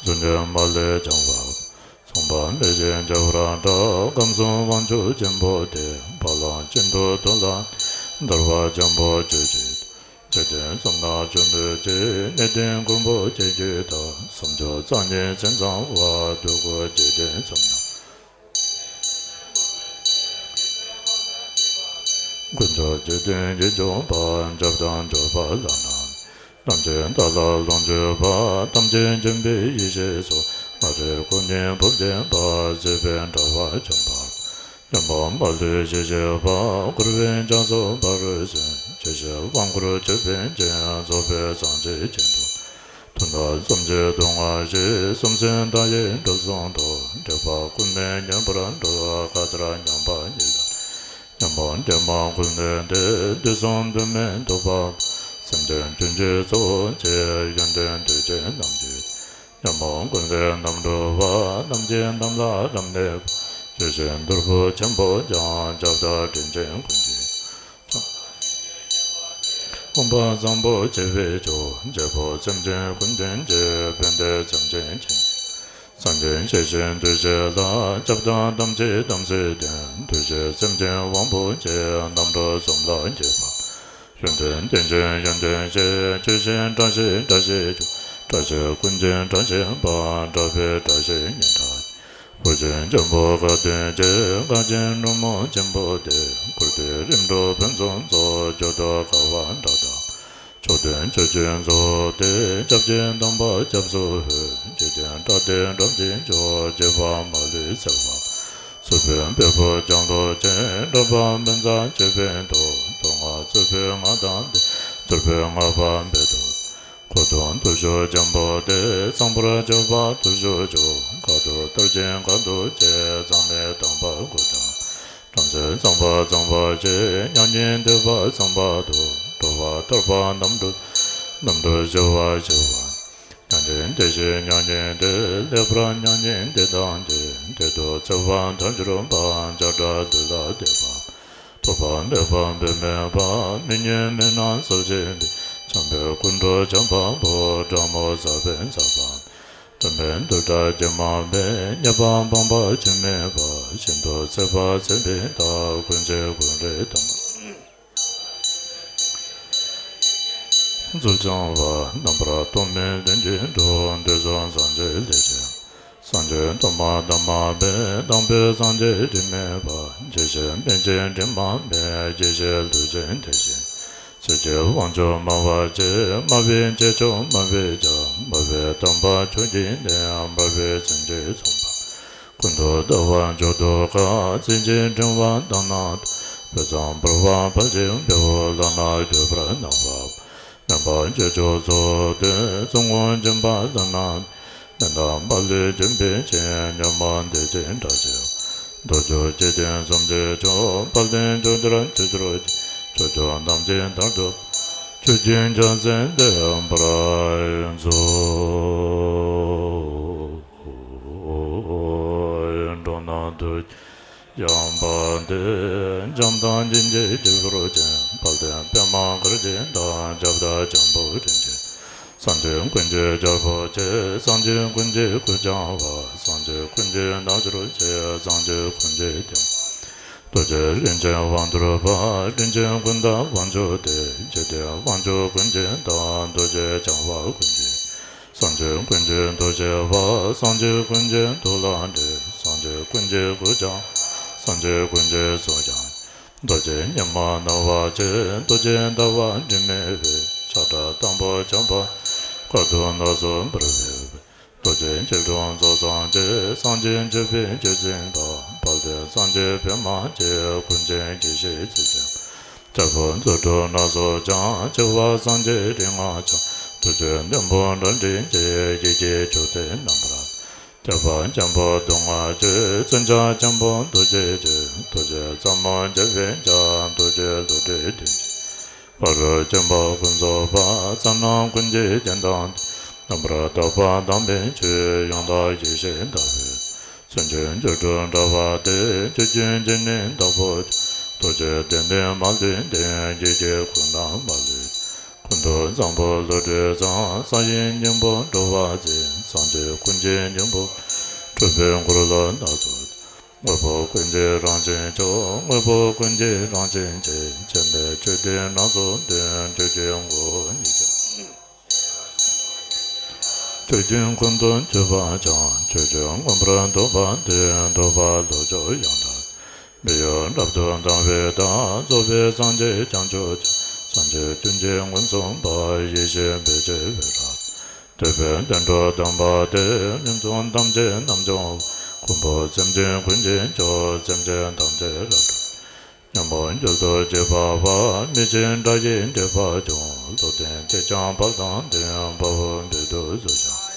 གཟུགས་འདི་མ་ལུས་འཆང་བ། མཚུངས་པ་མེད་ཅིང་ཁྱད་པར་འདྲ། ཁམས་གསུམ་དབང་ཕྱུག་ཆེན་པོ་སྟེ། བ་ལང་སྤྱི་མཐུ་དུ་ལ། འདུལ་བ་ཆེན་པོ་སྤྱོད་ཕྱིར། འཇིག་རྟེན་གསུམ་རྣམས་སྤྱོད་འདོད་ཅིང་། གནས་བརྟན་མགོན་པོ་ཁྱེད་ཀྱི་བདག། སུམ་ཅུ་རྩ་གཉིས་མཚན་བཟང་བ། འདོད་དགུ་འཇིག་རྟེན་གསུམ་རྣམས། ཀུན་ཏུ་འཇིག་རྟེན་ཡིད་འབྱུང་བ། འཇོམས་དང་འཇོམས་པ་ལ་ནི། རྣམ་མཁྱེན་དག་ལ་ལོངས་སྤྱོད་པ། ཐམས་ཅད་མཁྱེན་པའི་ཡེ་ཤེས་སོ། སྔར་བྱས་སྐུ་གཉིས་བུམ་བརྒྱན་པ། སྲིད་པའི་འགྲོ་བ་འཇོམས་པ། ཉོན་མོངས་མ་ལུས་ཞི་བྱེད་པ། འཁོར་བའི་རྒྱ་མཚོ་ཕ་རོལ་ཕྱིན། ཇི་ཕྱིར་དབང་བསྐུར་ཅོད་པན་ཅན། རྫོགས་པའི་སངས་རྒྱས་ཀྱི་མཐུ། དོན་དམ་གསུམ་གྱི་སྡུག་བསྔལ་ཞི། གསུམ་ཚེ་མཐའ་ཡས་འགྲོ་གསུམ་དུ། འདྲེག་པ་ཀུན་ནས་ཉམས་པར་འགྲོ། མཁའ་ལྟར་མཉམ་པ་ཉིད་ལ། ཉོན་མོངས་དྲི་མ་ཀུན་ལས་འདས། དུས་གསུམ་དུས་མིན་ཐུབ་པ། སེམས་ཅན་ཀུན་གྱི་གཙོ་བོ་ཆེ། ཡོན་ཏན་དུས་གཅིག་རྣམ་འབྱེད། ཉོན་མོངས་ཀུན་ལས་རྣམ་གྲོལ་བ། རྣམ་མཁྱེན་རྣམས་ལ་རབ་གནས་པ། ཡེ་ཤེས་རྡོར་པོ་ཆེན་པོ་ཀྱང་། ཁྱབ་བདག་དྲིན་ཅན་ཀུན་གྱི། དབང་པོ་བཟང་པོ་སྐྱེ་བའི་མཆོག་རྒྱལ་པོ་སེམས་ཅན་ཀུན་དོན་གྱི། དཔལ་ལྡན་སེམས་ཅན་མཁྱེན། སངས་རྒྱས་ཡེ་ཤེས་འདུ་བྱེད་ལ། ཁྱབ་བདག་ཐམས་ཅད་དམ་ཚིག་ལྡན། འདུ་བྱེད་སེམས་ཅན་དབང་པོ་སྐྱེ། རྣམ་གྲོལ་གསུམ་ལ་མཁས་པ། ཡོན་ཏན་རྟེན་ཅན་ཡོན་ཏན་ཤེས། ཆོས་ཤེས་སྒྲ་ཤེས་སྒྲ་ཤེས་ཀྱང་། སྒྲ་ཤེས་ཀུན་གྱི་སྒྲ་ཤེས་པ། སྒྲ་པའི་སྒྲ་ཤེས་སྙན་སྒྲ། བུ་ཆེན་འཇམ་པོ་དགའ་སྟོན་ཆེ། དགའ་ཆེན་འབྲུག་མོ་ཆེན་པོ་སྟེ། བཀུར་སྟི་རིམ་གྲོ་ཕུན་སུམ་ཚོགས། མཆོག་ཏུ་དགའ་བ་སྒྲ་དང་། མཆོག་ལྡན་ཆོས་ཀྱི་མཛོད་སྟེ། སྐྱབས་ཀྱི་དམ་པ་སྐྱབས་སུ་འོས། འཇིག་རྟེན་སྒྲ་དེ་སྒྲོམ་གྱིས་འཇོམས། བརྗོད་པ་མ་ལུས་བརྩེ་བ། སྲིད་པའི་བེམ་པོ་ལྗང་ལོ་ཅན། སྒྲོན་པ་མི་འཛག་ཅོད་པན་དུ། དུག་ལྔ་རྩུབ་པའི་སྔགས་དང་ལྡན། རྩུབ་པའི་སྔགས་པ་འབེབས་སྟོབས། འཁོར་དང་བརྟུལ་ཞུགས་འཇམ་པོ་སྟེ། ཚངས་པར་སྤྱོད་པ་བརྟུལ་ཞུགས་མཆོག་ཁ་དོག་ཏིལ་ཅན་དཀར་དུ་བཅས། གཙང་མའི་དམ་པ་དགུ་དང་། བྲམ་ཟེ་གཙང་པ་གཙང་བ་ཆེ། མྱ་ངན་འདས་པ་གཙང་བ་དུ། འགྲོ་བ་ཐར་པ་རྣམ་གྲོལ། རྣམ་གྲོལ་ཞི་བ་ཞི་བ། མྱ་ངན་འདས་ཞི་མྱ་ངན་འདས། ལེགས་པར་མྱ་ངན་འདས་དང་འདས། བདེ་སྟོབས་ཚེ་དཔལ་མཐར་གྱུར་པ། བྱེ་བྲག་ལུས་ལ་བདེ་བ། ཐོགས་པ་མེད་པ་འབད་མེད་པ། མི་མྱོང་མི་སྣང་ཟབ་ཆེན་པའི། འཇམ་དཔལ་སྐུ་འགྲོ་འཇམ་དཔལ་དཔའ་བོ། དགྲ་མོ་ཟབ་པའི་ཟབ་པ། སྟོན་པའི་འདུ་འབྲལ་སྐྱེ་མ་མེད། ཉེས་པ་སྤངས་པ་ཕྱིར་མེད་པ། ཤིན་ཏུ་ཚེག་པ་ཚེ་འཕེལ་དང་། ཀུན་བྱེད་ཀུན་རིག་དང་། རྫོགས་བྱང་བ། རྣམ་པར་སྟོང་མེད་ལྷུན་གྱིས་གྲུབ། འདི་གསུང་སངས་རྒྱས་ལས་བྱུང་། སངས་རྒྱས་ཐོག་མ་དང་མ་མེད། དང་པོའི་སངས་རྒྱས་དྲི་མེད་པ། རྒྱས་བཤད་མན་ཆད་དྲི་མ་མེད། རྒྱས་བཤད་ལུས་ཅན་དེ་བཞིན། ཆོས་ཀྱི་དབང་ཕྱུག་སྨྲ་བ་ཆེ། སྨྲ་བའི་སྐྱེས་མཆོག་སྨྲ་བའི་རྒྱལ། སྨྲ་བའི་དམ་པ་ཆོས་ཀྱི་གནས། སྨྲ་བའི་མཚན་ཉིད་མཚུངས་པ། ཀུན་ཏུ་ལྟ་བ་མཆོག་ཏུ་དགའ། མཚན་ཅན་འབྲིང་བ་དང་ནང་དུ། དཔེ་བཟང་བར་པ་ཕལ་ཆེར་འབདཝ། ལག་ན་གྱུར་པར་སྣང་བ། མོན་པ་སྐྱེས་མཆོག་གཙོ་བོ་སྟེ། ཙོང་ངུ་འབྱིན་པ་ལག་ན། མེ་ནང་མ་ལུས་འབྱིན་པའི་ཕྱིར། ཉོན་མོངས་འདོད་ཅིང་སྐྲག་བྱེད། འདོད་ཆུང་སྐྱེ་ལྡན་གསུམ་གྱི་མཆོག་དཔལ་ལྡན་མཆོག་གྱུར་ཆོས་གྱུར་ཅན། ཆོས་སྐྱོང་རྣམས་ཀྱི་མཐར་ཐུག་པ། ཆོས་ཀྱི་རྒྱལ་མཚན་འདི་ཡང་བར་མཛོད། འགྲོ་ན་འདུ་ཡང་བ་འདི། འཇམ་དཔལ་མགྲིན་བཅས་ཆོས་གྱུར་ཅན། དཔལ་ལྡན་པདྨ་གར་གྱི་བདག་ཞབས་བརྟན་འཇམ་དཔལ་དྲིན་ཅན། སངས་རྒྱས་ཀུན་གྱི་རྒྱལ་པོ་ཆེ། སངས་རྒྱས་ཀུན་གྱི་སྐུ་འཆང་བ། སངས་རྒྱས་ཀུན་གྱི་རྣལ་འབྱོར་ཆེ། སངས་རྒྱས་ཀུན་གྱི་དེམ། རྡོ་རྗེ་རིན་ཆེན་དབང་ཐུབ་པ། རིན་ཆེན་ཀུན་བདག་དབང་ཕྱུག་སྟེ། འཇིག་རྟེན་དབང་ཕྱུག་ཀུན་གྱི་བདག་རྡོ་རྗེ་འཆང་བ་ཀུན་གྱི། སངས་རྒྱས་ཀུན་གྱི་ཐུགས་ཆེ་བ། སངས་རྒྱས་ཀུན་གྱི་ཐུགས་ལ་འདྲེས། སངས་རྒྱས་ཀུན་གྱི་སྐུ་འཆང་། སངས་རྒྱས་ཀུན་གྱི་གསུང་འཆང་། རྡོ་རྗེ་ཉི་མ་སྣང་བ་ཆེ། རྡོ་རྗེ་ཟླ་བ་དྲི་མེད་པའི། ཤ་ཁྲག་དང་པོ་ཆེན་པོ། དཀའ་ཐུབ་སྣ་ཚོགས་འབར་བའི། རྡོ་རྗེ་འཇིགས་གྲོལ་རྫོགས་སངས་རྒྱས། སངས་རྒྱས་འཇིགས་པའི་རྒྱུད་འཛིན་པ། དཔལ་ལྡན་སངས་རྒྱས་པདྨ་རྒྱལ། ཀུན་མཁྱེན་ཡེ་ཤེས་རྩིབས་བརྒྱད། རྒྱལ་པོ་རྫུ་འཕྲུལ་སྣ་ཚོགས་འཆང་། ཆེ་བ་སངས་རྒྱས་རིག་སྔགས་འཆང་། ཐུགས་རྗེ་བདུན་པོ་འགྲོ་འདྲེན་གྱི། ཡི་གེ་བཅུ་སྟེ་རྣམ་པར། ཐེག་པ་ཆེན་པོ་སྡུག་བསྔལ་གྱི། མཚོན་ཆ་ཆེན་པོ་རྡོ་རྗེ་གི། རྡོ་རྗེ་རྩེ་མོ་འཇིགས་པའི་རྒྱལ། རྡོ་རྗེ་བློ་གྲོས་བདུན་གྱི། ཕ་རོལ་ཆེན་པོ་ཀུན་རྫོགས་པ། རྩ་རྣམས་ཀུན་གྱི་རྒྱན་དང་ལྡན། རྣམ་པར་དག་པ་དམ་པའི་ཆོས། ཡང་དག་ཡེ་ཤེས་ཟླ་བའི། མཚོན་ཆའི་འབྱུང་གྲོལ་འདྲ་བ་སྟེ། ཆོས་ཀྱི་རྒྱུད་ནི་དྭགས་པོ་ཆེ། རྡོ་རྗེ་གདན་ནི་མ་ལུས་ལྡན། རྒྱུད་ཀྱི་ཁུངས་རྣམས་མ་ལུས། ཀུན་ཏུ་བཟང་པོ་བློ་གྲོས་བཟང་། སངས་རྒྱས་སྙིང་པོ་འགྲོ་བ་འཛིན། སངས་རྒྱས་ཀུན་གྱི་སྙིང་པོ། གྲུབ་པའི་འཁོར་ལོ་སྣ་ཚོགས། དངོས་པོ་ཀུན་གྱི་རང་བཞིན་མཆོག་དངོས་པོ་ཀུན་གྱི་རང་བཞིན་གྱི། སྐྱེ་མེད་ཆོས་དེ་སྣ་ཚོགས་ལྡན། ཆོས་ཀྱི་ངོ་བོ་ཉིད་ཀྱང་། ཆོས་ཀུན་ཀུན་ཏུ་གྱུར་པ་འཆང་། ཆོས་ཀྱང་མངོན་པར་རྟོགས་པ་སྟེ། རྟོགས་པ་བློ་མཆོག་ཡང་དག་མི་གཡོ་རབ་ཏུ་དང་བའི་བདག་རྫོགས་པའི་སངས་རྒྱས་བྱང་ཆུབ་ཀྱང་། སངས་རྒྱས་ཀུན་གྱི་མངོན་སུམ་པ། ཡེ་ཤེས་འབིགས་བྱེད་འོད་རབ། ཐོད་པའི་གདན་དྲུག་ལྡན་པ་སྟེ། ལུས་མཐུན་ཐམས་ཅད་རྣམ་འབྱུང་བ། ཀུན་པོ་སེམས་ཅན་ཀུན་གྱི་མཆོག་སེམས་ཅན་ཐམས་ཅད་རབ་ཏུ། ཉོན་མོངས་རྒྱུད་དུ་སྐྱེས་པ་པ། མི་ཤེས་དགྲ་ཡི་འདྲེས་པ་ཆུང་། བློ་ལྡན་དེས་ཀྱང་དཔལ་དང་ལྡན། དཔའ་བོས་འབད་དུ་གསོད་ཀྱང་།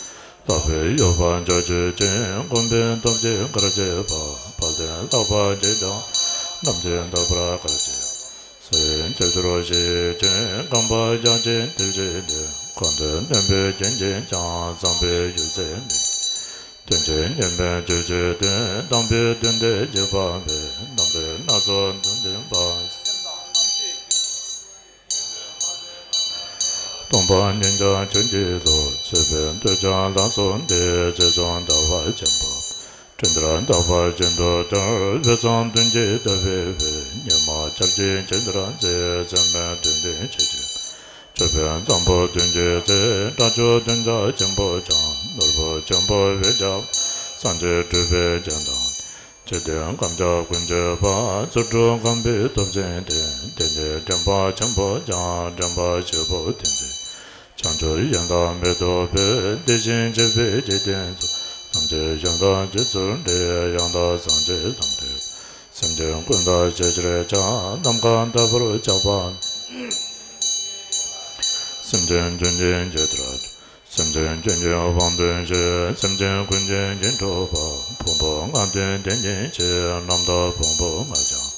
ལྷག་པའི་གཡོ་བ་འཇོམས་བྱེད་ཅིང་། མགོན་པོའི་སྟོབས་ཀྱིས་གར་བྱེད་པ། དཔལ་ལྡན་ལྷག་པ་འཇིག་རྟེན་རྣམས་ཀྱིས་འདག་པར་གར་བྱེད། སྲིན་བཅུ་ཐུར་ཞི་ཞིང་། རྐང་པ་བརྒྱ་བྱིན་ཐིག་ལེ་ལྡན། ཁ་འདོན་རྣོན་པོའི་རྒྱན་གྱིས་ཀྱང་། བཟང་པོའི་ཡུལ་མཛེས་ནས། དོན་ཆེན་སྙིགས་མའི་རྒྱུད་ཀྱི་དོན། དམ་པའི་དོན་དེ་རྒྱས་པ་སྨྲས། རྣམ་འདྲེན་སྣ་ཚོགས་མདུན་འཛིན་པ། སྟོང་པ་ཉིད་ཀྱང་ཆོས་ཀྱི་བློ། ཆོས་པའི་འདོད་ཆགས་ལ་སོགས་འདས། རྗེས་བཟུང་ཟླ་བ་ཆེན་པོ། སྤྲིན་ལྟར་དག་པ་ཤིན་ཏུ་དར། དབུས་གཙང་མདུན་གྱི་ཟླ་བའི་དབུས། ཉི་མ་འཆར་གྱིས་ཇི་ལྟར་མཛེས། སྲིན་མོའི་མདུན་ལྡན་ཆོས་ཀྱི། ཆོས་པའི་བཟང་པོ་བདུན་གྱི་རྩེ། སྐྲ་མཆོག་བདུན་ལྡན་ཆེན་པོ་འཆང་། ནོར་བུ་ཆེན་པོ་འོད་ཀྱང་། སངས་རྒྱས་སྤྲུལ་པའི་རྒྱན་དང་། འཇིག་རྟེན་ཁམས་བརྒྱ་ཀུན་སྤྱོད་པ། རྫུ་འཕྲུལ་ཁམས་པའི་སྟོབས་ཆེན་ལྡན། དེ་ཉིད་འདྲེན་པ་ཆེན་པོ་འཆང་། འདྲེན་པ་བཞི་པོ་དེ་ཉིད། བྱང་ཆུབ་ཡང་དག་མི་ལྡོག་པའི། དེ་བཞིན་གཤེགས་པའི་འཇིག་རྟེན་གཙོ། ཐམས་ཅད་གཞན་དང་རྗེས་སུ་འབྲེལ། ཡང་དག་སངས་རྒྱས་ལམ་སྟོན། སེམས་ཅན་ཀུན་ལ་ཤེས་ཕྱིར་ཀྱང་། ནམ་མཁའ་ལྟ་བུར་ཁྱབ་པ། སེམས་ཅན་ཀུན་གྱི་རྗེས་སུ་སྐྱོང་། སེམས་ཅན་ཀུན་གྱི་དབང་དོན་ཤེས། སེམས་ཅན་ཀུན་གྱི་དཀྱིལ་འཁྲུལ་པ། ཕུང་པོ་ལྔ་བདུན་དེ་ཉིད་ཆེ། རྣམ་དག་ཕུང་པོ་ལྔ་ཀྱང་།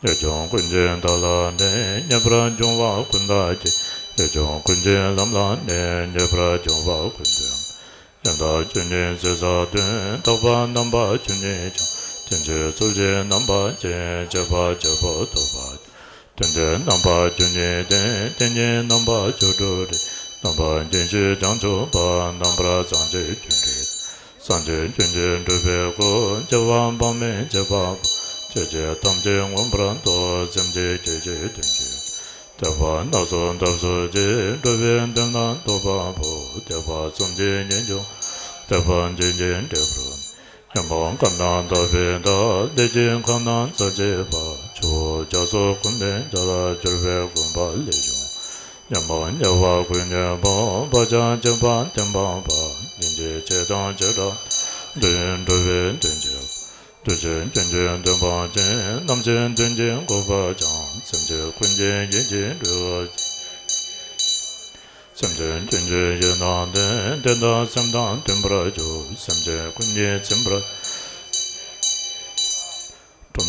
ངེས་འབྱུང་ཀུན་གྱི་མཐའ་ལ་གནས། ངེས་པར་འབྱུང་བ་ཀུན་ལ་སྐྱེ། ལས་བྱུང་ཀུན་གྱི་ལམ་ལ་གནས། ཉེས་པར་བྱུང་བ་ཀུན་ཏུ་ཡང་། ཡང་དག་ཆོས་ཉིད་ཟད་སར་ལྟོས། རྟག་པ་རྣམ་པ་བཅུ་གཉིས་ཀྱང་། དོན་སྤྱིར་ཚུལ་བཞིན་རྣམ་པ་ཅན། བྱེད་པ་བྱེད་པོ་ཐོབ་པ། དོན་དེ་རྣམ་པ་བཅུ་གཉིས་ཏེ། དེ་ཉིད་རྣམ་པ་བཅུ་དྲུག་སྟེ། རྣམ་པ་རྒྱུན་ཞུགས་བྱང་ཆུབ་པ། རྣམ་པར་སངས་རྒྱས་རྒྱུ་འབྲས། སངས་རྒྱས་རྒྱུན་གྱིས་གྲུབ་པའི་སྐུ། སྐྱེ་བ་དཔག་མེད་བྱེད་པ་པོ། ཆོས་ཅན་ཐམས་ཅད་མངོན་པར་རྟོགས། སེམས་ཅན་སྐྱེ་མཆེད་དོན་བྱེད། དད་པ་སྣ་ཚོགས་འདབ་གསུམ་གྱིས། འགྲོ་བའི་དོན་ལ་གཏོགས་པ་པོ། དད་པ་གསུམ་གྱིས་ཉེར་བྱུང་། དད་པ་རྒྱུན་གྱིས་འབྲས་བུར། ཉོན་མོངས་ཁམས་རྣམས་དག་པའི་མཐར། ལས་ཀྱི་ཁམས་རྣམས་ཚར་བཅད་པ། ཆུ་བོ་རྒྱ་མཚོ་ཀུན་ལས་རྒྱལ། གྱུར་པའི་དགོན་པ་ལས་བྱུང་། ཉོན་མོངས་དམྱལ་བ་ཀུན་ཉེས་པ། བག་ཆགས་འཁྱུད་པ་གཏན་སྤངས་པ། སྙིང་རྗེ་ཆེ་དང་ཆེར་བསྒྲགས། འདོད་ཡོན་འགྲོ་བའི་དོན་བྱེད། འདུ་བྱེད་རྒྱུན་གྱི་དོན་སྤངས་ཤིང་། རྣམ་མཁྱེན་དོན་གྱི་འགོག་པ་སྦྱངས། སེམས་ཅན་ཀུན་གྱི་ཡིད་ཀྱི་འགྲོས། སེམས་ཅན་ཀུན་གྱི་ཡིད་ནང་བསྟན། དེ་དག་སེམས་དང་མཐུན་པར་གྱུར། སེམས་ཅན་ཀུན་གྱིས་ཚིམ་པར།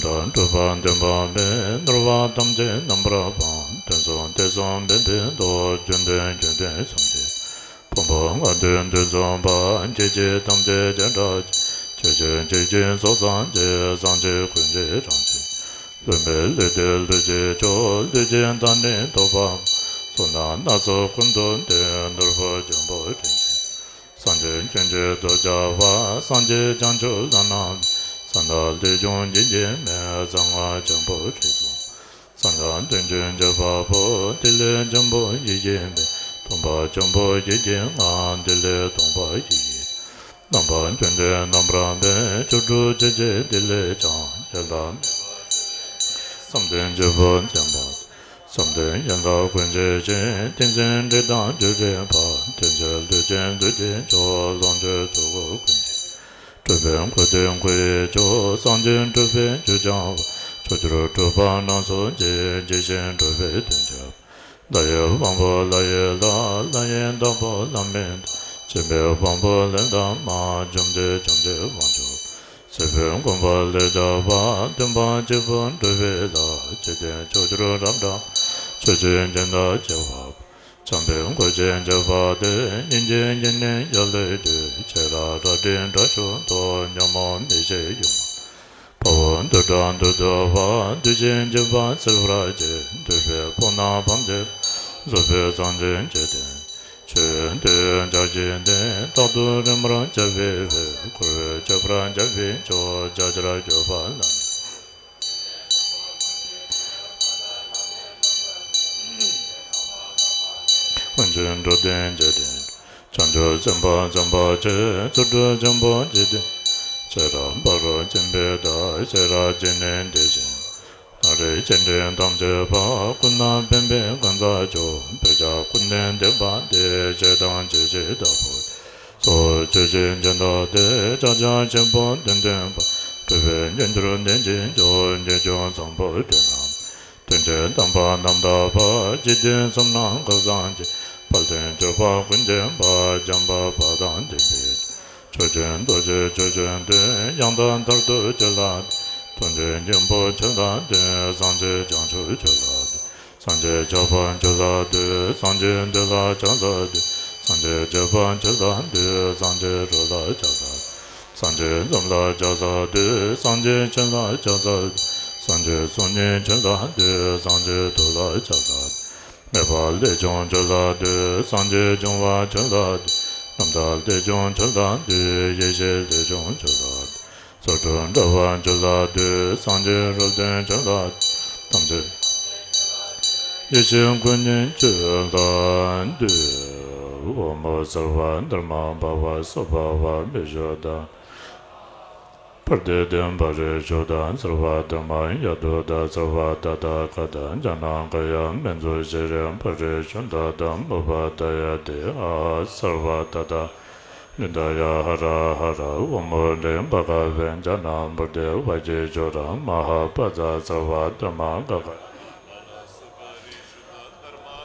གྲུབ་མཐའ་གྲུབ་པ་འདུན་པ་མེད། ནོར་བ་ཐམས་ཅད་རྣམ་པར་སྤངས། དོན་གསུམ་ཐེག་གསུམ་ཕན་པའི་མདོ། རྒྱུ་འདོད་རྒྱུ་འདོད་གསུམ་གྱི། ཕུང་པོ་ལྔ་འདོད་འདོད་གསུམ་པ། སྐྱེ་མཆེད་ཐམས་ཅད་བྱེ་བྲག་ཅན། ཆོས་ཅན་ཆོས་ཀྱི་ཚོགས་བསགས་ཀྱི། སངས་རྒྱས་ཀུན་གྱི་རང་བཞིན། ལུས་མེད་ལུས་འདོད་ལུས་ཀྱི་མཆོག། ལུས་ཀྱི་མཐའ་ནི་རྟོགས་པ། ཚོགས་རྣམས་སྣ་ཚོགས་ཀུན་ཏུ་འདུས། ནོར་བུ་འབྱུང་པོ་སྤྲིན་ཆེན། སངས་རྒྱས་རྒྱུན་གྱི་དུ་བྱ་བ། སངས་རྒྱས་བྱང་ཆུབ་ལམ་རྣམས། གསང་བདག་ལས་བྱུང་རྒྱུན་གྱི་མེ། གསང་སྔགས་ཆེན་པོ་ཁྲི་སྲོང་། གསང་སྔགས་བདུན་ཅུ་འཇུག་པ་པོ། ཐིག་ལེ་ཆེན་པོ་ཡེ་ཤེས་མེ། སྟོང་པ་ཆེན་པོ་ཡེ་ཤེས་ལྔ། ཐིག་ལེ་སྟོང་པ་ཡེ་ཤེས། རྣམ་པ་བཅུ་བདུན་རྣམ་པར་སྤེལ། བཅུ་དྲུག་ཕྱེད་ཕྱེད་ཐིག་ལེ་འཆང་། ཡེ་ལ་མེ། བསམ་གཏན་བརྗིད་པོ་མཚན་པ། བསམ་གཏན་ཡན་ལག་ཀུན་གྱི་གཅིག། ཏིང་འཛིན་དྲི་དང་རྒྱུ་དྲི་མ། ཏིང་འཛིན་ལུས་ཅན་ལུས་ཀྱི་མཆོག། ལོངས་སྤྱོད་ཚོགས་འཁོར་ཀུན་གྱི། གྲུབ་པའི་འཁོར་འདས་འཁོར་བའི་མཆོག། སངས་རྒྱས་གྲུབ་པའི་རྒྱུ་འཆང་བ། ཕྱོགས་བཅུར་གྲུབ་པ་སྣ་ཚོགས་ཀྱི། ཇི་བཞིན་གྲུབ་པའི་དོན་བྱེད་པ། ལྷ་ཡི་དབང་པོ་ལྷ་ཡི་ལྷ། ལྷ་ཡི་བདག་པོ་ལྷ་མིན་བདག། སྤྱན་མའི་དབང་པོ་ལྷ་དང་མ། བཅོམ་ལྡན་བཅོམ་ལྡན་དབང་ཕྱུག། སྲིད་པའི་མགོན་པོ་ལས་བྱ་བ། སྟོན་པ་སྐྱེས་བུ་འགྲོ་བའི་བདག། འཇིག་རྟེན་ཕྱོགས་བཅུར་རབ་གྲགས། ཆོས་ཀྱི་སྦྱིན་བདག་ཆེ་བ། བྱམས་པའི་སྒོ་ཆེན་ཁྱབ་པ་སྟེ། སྙིང་རྗེ་ཉེར་ལེན་རྒྱལ་ལ་ཕྱོགས། ཆེ་ལ་རབ་འབྲིང་དྲག་ཤོས་མཐོ། ཉོན་མོངས་མི་ཤེས་ཡུལ་མ། དཔའ་བོ་འདུལ་དྲགས་འདུལ་བདོ་བ། འདུལ་ཞིང་འཇུག་པ་བརྩེར་བར་བྱེད། འདུལ་བའི་དཔུང་རྣམས་ཕམ་བྱེད། རྫོགས་པའི་སངས་རྒྱས་འཇིག་རྟེན། ཆོས་འདུལ་ཕྱག་བགྱིས་ནས། རྟག་ཏུ་རིམ་པར་འཇུག་པའི་ཕྱིར། འཁོར་བའི་སྤྱོད་པར་འཇུག་པའི་མཆོག། རྒྱ་ཆེར་གྱུར་པ་ལ། ཀུན་མཁྱེན་འགྲོ་དོན་འཇིག་རྟེན། བྱང་ཆུབ་སེམས་དཔའ་སེམས་དཔའ་ཆེ། ཚུལ་ཁྲིམས་ཆེན་པོ་འཇིག་རྟེན། ཤེས་རབ་ཕ་རོལ་ཕྱིན་པའི་བདག། ཤེས་རབ་ཀྱི་ནི་དེ་བཞིན། ནཱ་རོའི་སྤྱན་འདྲེན་ཐམས་ཅད་པ། ཀུན་ནས་ཕན་པའི་གང་ཟག་མཆོག། བོད་རྒྱལ་ཀུན་ལྡན་བསྟན་པ་འདི། ཞེ་སྡང་ཇི་བཞིན་དག་པོ། སོགས་ཆོས་ཀྱི་སྦྱིན་བདག་སྟེ། ཕྱག་རྒྱ་ཆེན་པོ་དུས་མཐུན་པ། གྲུབ་པའི་རྒྱན་གྱུར་ལྡན་གྱི་མཆོག། རྗེ་བཙུན་བཟང་པོ་སྤྲུལ་ལམ། དོན་ཆེན་དམ་པ་རྣམ་དག་པ། སྤྱི་དོན་གསུམ་རྣམས་གང་ཟག་གི། དཔལ་ལྡན་སྤྱོད་པ་ཀུན་མཁྱེན་པ། བྱམས་པ་དཔའ་དང་ལྡན་པའི། ཆོས་ཀྱི་རྡོ་རྗེ་ཆོས་ཀྱི་མཐུ། ཡང་དག་མཐར་ཐུག་ཆོས་ལ་ལྟོས། མཐོང་ཐོས་སྙིང་པོ་ཆོས་ལ་ལྟོས། སངས་རྒྱས་བྱང་ཆུབ་ཆོས་ལ་ལྟོས། སངས་རྒྱས་ཆགས་པ་ཆོས་ལ་ལྟོས། སངས་རྒྱས་འདོད་ལ་ཕྱག་འཚལ་ལྟོས། སངས་རྒྱས་སྤྱོད་པ་ཆོས་ལ་ལྟོས། སངས་རྒྱས་འགྲོ་ལ་ཕྱག་འཚལ། སངས་རྒྱས་འཛུམ་ལ་ཕྱག་འཚལ་ལྟོས། སངས་རྒྱས་སྤྱན་ལ་ཕྱག་འཚལ་ལྟོས། སངས་རྒྱས་གསུང་སྙན་ཆོས་ལ་ལྟོས། སངས་རྒྱས་ཐུགས་ལ་ཕྱག་འཚལ། མེད་པ་ལས་བྱུང་ཆོས་ལ་ལྟོས། སངས་རྒྱས་འབྱུང་བ་ཆོས་ལ་ལྟོས། རྣམ་དག་ལས་བྱུང་ཆོས་ལ་ལྟོས། ཡེ་ཤེས་ལས་བྱུང་ཆོས་ལ་ལྟོས། ཚོགས་དྲུག་འདྲ་བ་ཆོས་ལ་ལྟོས། སངས་རྒྱས་རབ་བརྟན་ཆོས་ལ་ལྟོས། ཐམས་ཅད་ཡེ་ཤེས་ཀུན་ཉིད་ཆོས་ལ་ལྟོས། ཨོཾ་སརྦ་དྷརྨ་བྷ་བ་སྭ་བྷཱ་ཝ་མི་ཤུདྡྷ། པྲ་ཏི་ཏི་པ་རི་ཤུདྡྷ། སརྦ་དྷརྨ་ཡ་དུ་ད། སརྦ་ཏ་ཐཱ་ག་ཏ་ཛྙཱ་ན་ཀཱ་ཡ་མཉྫུ་ཤྲཱི་པ་རི་ཤུདྡྷ་དྷརྨུ་པཱ་དཱ་ཡ་ཏེ། ཨ་སརྦ་ཏ་ཐཱ་ནི་དཱ་ཡ་ཧ་ར་ཧ་ར། ཨོཾ་ཨུ་རི་བྷ་ག་ཝེ་ཛྙཱ་ན་བོ་དྷི་ཝཱ་ཀྱི་ཙུ་ར་མ་ཧཱ་པ་ཙ། སརྦ་དྷརྨ་ག་ག་ཡ་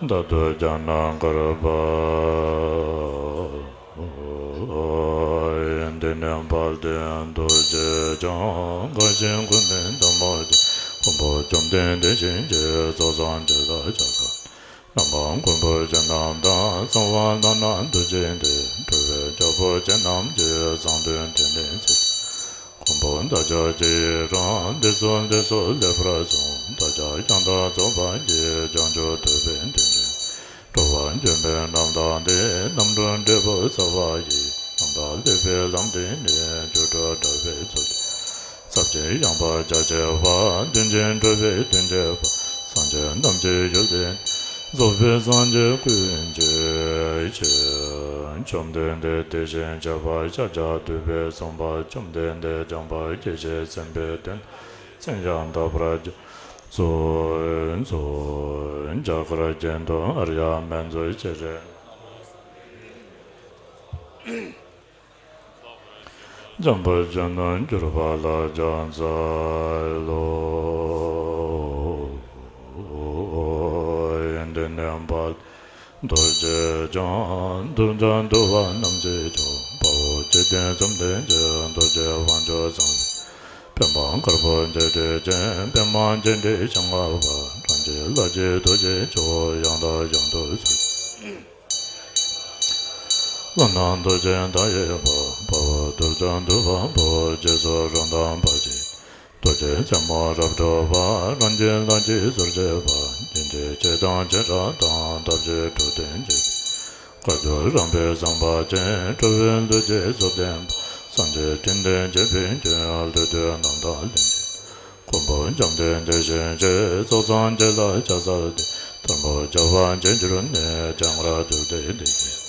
ན་ད་ཏུ་ཛྙཱ་ན་གརྦྷ། འདི་ནི་དཔལ་ལྡན་རྡོ་རྗེ་འཆང་། དགའ་བཞིན་ཀུན་ལྡན་ཟབ་མོ་སྤྱོད། དབང་པོ་བཅོམ་ལྡན་དེ་བཞིན་གཤེགས། ཚོགས་བསགས་ཆོས་ལ་ཕྱག་འཚལ། ནམ་མཁའ་མགོན་པོ་ཅན་རྣམས་དང་། གསང་བ་ལྷ་ནག་འདུ་བྱེད་འདི། འགྲོ་བའི་རྒྱལ་པོ་ཅན་རྣམས་ཀྱིས། གསང་དོན་དེ་ནི་ཚིག་མགོན་པོ་བདག་ཅག་ཅི་ཡི་རང་། འདི་སོགས་འདི་སོགས་ལེགས་པར་གསུངས། བདག་ཅག་ཡང་དག་རྫོགས་པ་ཡི། བྱང་ཆུབ་ཐོབ་པའི་མདུན་གྱི། འགྲོ་བ་འཇོམས་པའི་རྣམ་ཐར་འདི། རྣམ་གྲོལ་འབྲས་བུ་རྩ་བ་ཡི། རྣམ་དག་ལེགས་པའི་ལམ་འདི་ནི། སྒྱུ་འཕྲུལ་དྲ་བའི་ཚུལ་དུ། ཟབ་ཅིང་ཡངས་པ་རྒྱ་ཆེ་བ། དོན་ཆེན་གྲུབ་པའི་དོན་བྱེད་པ། སངས་རྒྱས་རྣམས་ཀྱི་ཡུལ་འདི་ནི། རྫོགས་པའི་སངས་རྒྱས་ཀུན་གྱི་ཆོས། བཅོམ་ལྡན་འདས་དེ་བཞིན་གཤེགས་པ་ཤཱཀྱ་ཐུབ་པས་གསུངས་པ། བཅོམ་ལྡན་འདས་བྱམས་པ་སྐྱེ་མཆེད་སེམས་དཔའི་དོན། མཚན་ཡང་དག་པར་སྦྱར། གཙོ་བོ་རྒྱ་གར་གྱི་མདོ། ཨཱརྱ་མན་ཛུ་ཅི་རེ། འཇམ་དཔལ་གྱི་ནང་གྱུར་པ་ལ་ཕྱག་འཚལ་ལོ། འདི་ནི་དཔལ་རྡོ་རྗེ་འཆང་། གདུལ་བྱ་འདུལ་བ་རྣམས་ཀྱི་མཆོག་དཔའ་བོ་འཇིག་རྟེན་གསུམ་མགོན་གྱི། རྡོ་རྗེ་དབང་ཕྱུག་ཚངས་པའི་པདྨ་དཀར་པོ་འཇའ་སྤྲིན་ཅན། པདྨ་འབྱུང་གནས་ཞིང་ཁམས་པ། རང་རྒྱལ་ལྷ་ཀྱི་རྡོ་རྗེ་མཆོག་ཡང་དང་ཡང་དུ་གསོལ། ལྷ་ནག་རྡོ་རྗེ་མདའ་ཡི་དཔལ། དཔའ་བོ་གདུལ་བྱ་འདུལ་བ་པོ། རྗེས་སུ་རབ་བསྟོད་པ་ཡི། རྡོ་རྗེ་རྩེ་མོ་རབ་སྒྲོགས་པ། རང་རྒྱལ་ལྷ་ཀྱི་ཟུར་བཅད་པ། འཇིགས་བྲལ་ཆེ་དང་ཆེ་དྲགས་དང་། ཐབས་ཤེས་འགྲོ་དོན་བྱེད་པའི། བཀའ་བརྒྱུད་རམ་པའི་བཟང་པོ་ཅན། སྤྲུལ་པའི་ལུས་ཀྱི་གཟུགས་ལྡན་པ། སངས་རྒྱས་དྲིན་ལྡན་སྤྱི་དཔོན་ཀུན། ལུས་བཏུད་རྣམ་དག་ལྷུན་གྱིས། མགོན་པོ་བཅོམ་ལྡན་འདས་ཞལ་གྱི། ཚོགས་བསགས་བྱིན་རླབས་བྱ་ཟེར་ཏེ། ཐུན་མོང་བྱ་བ་བྱེད་འགྱུར་ནས། སྤྱན་སྔར་གདུལ་བྱའི་སྡིག་བྱས།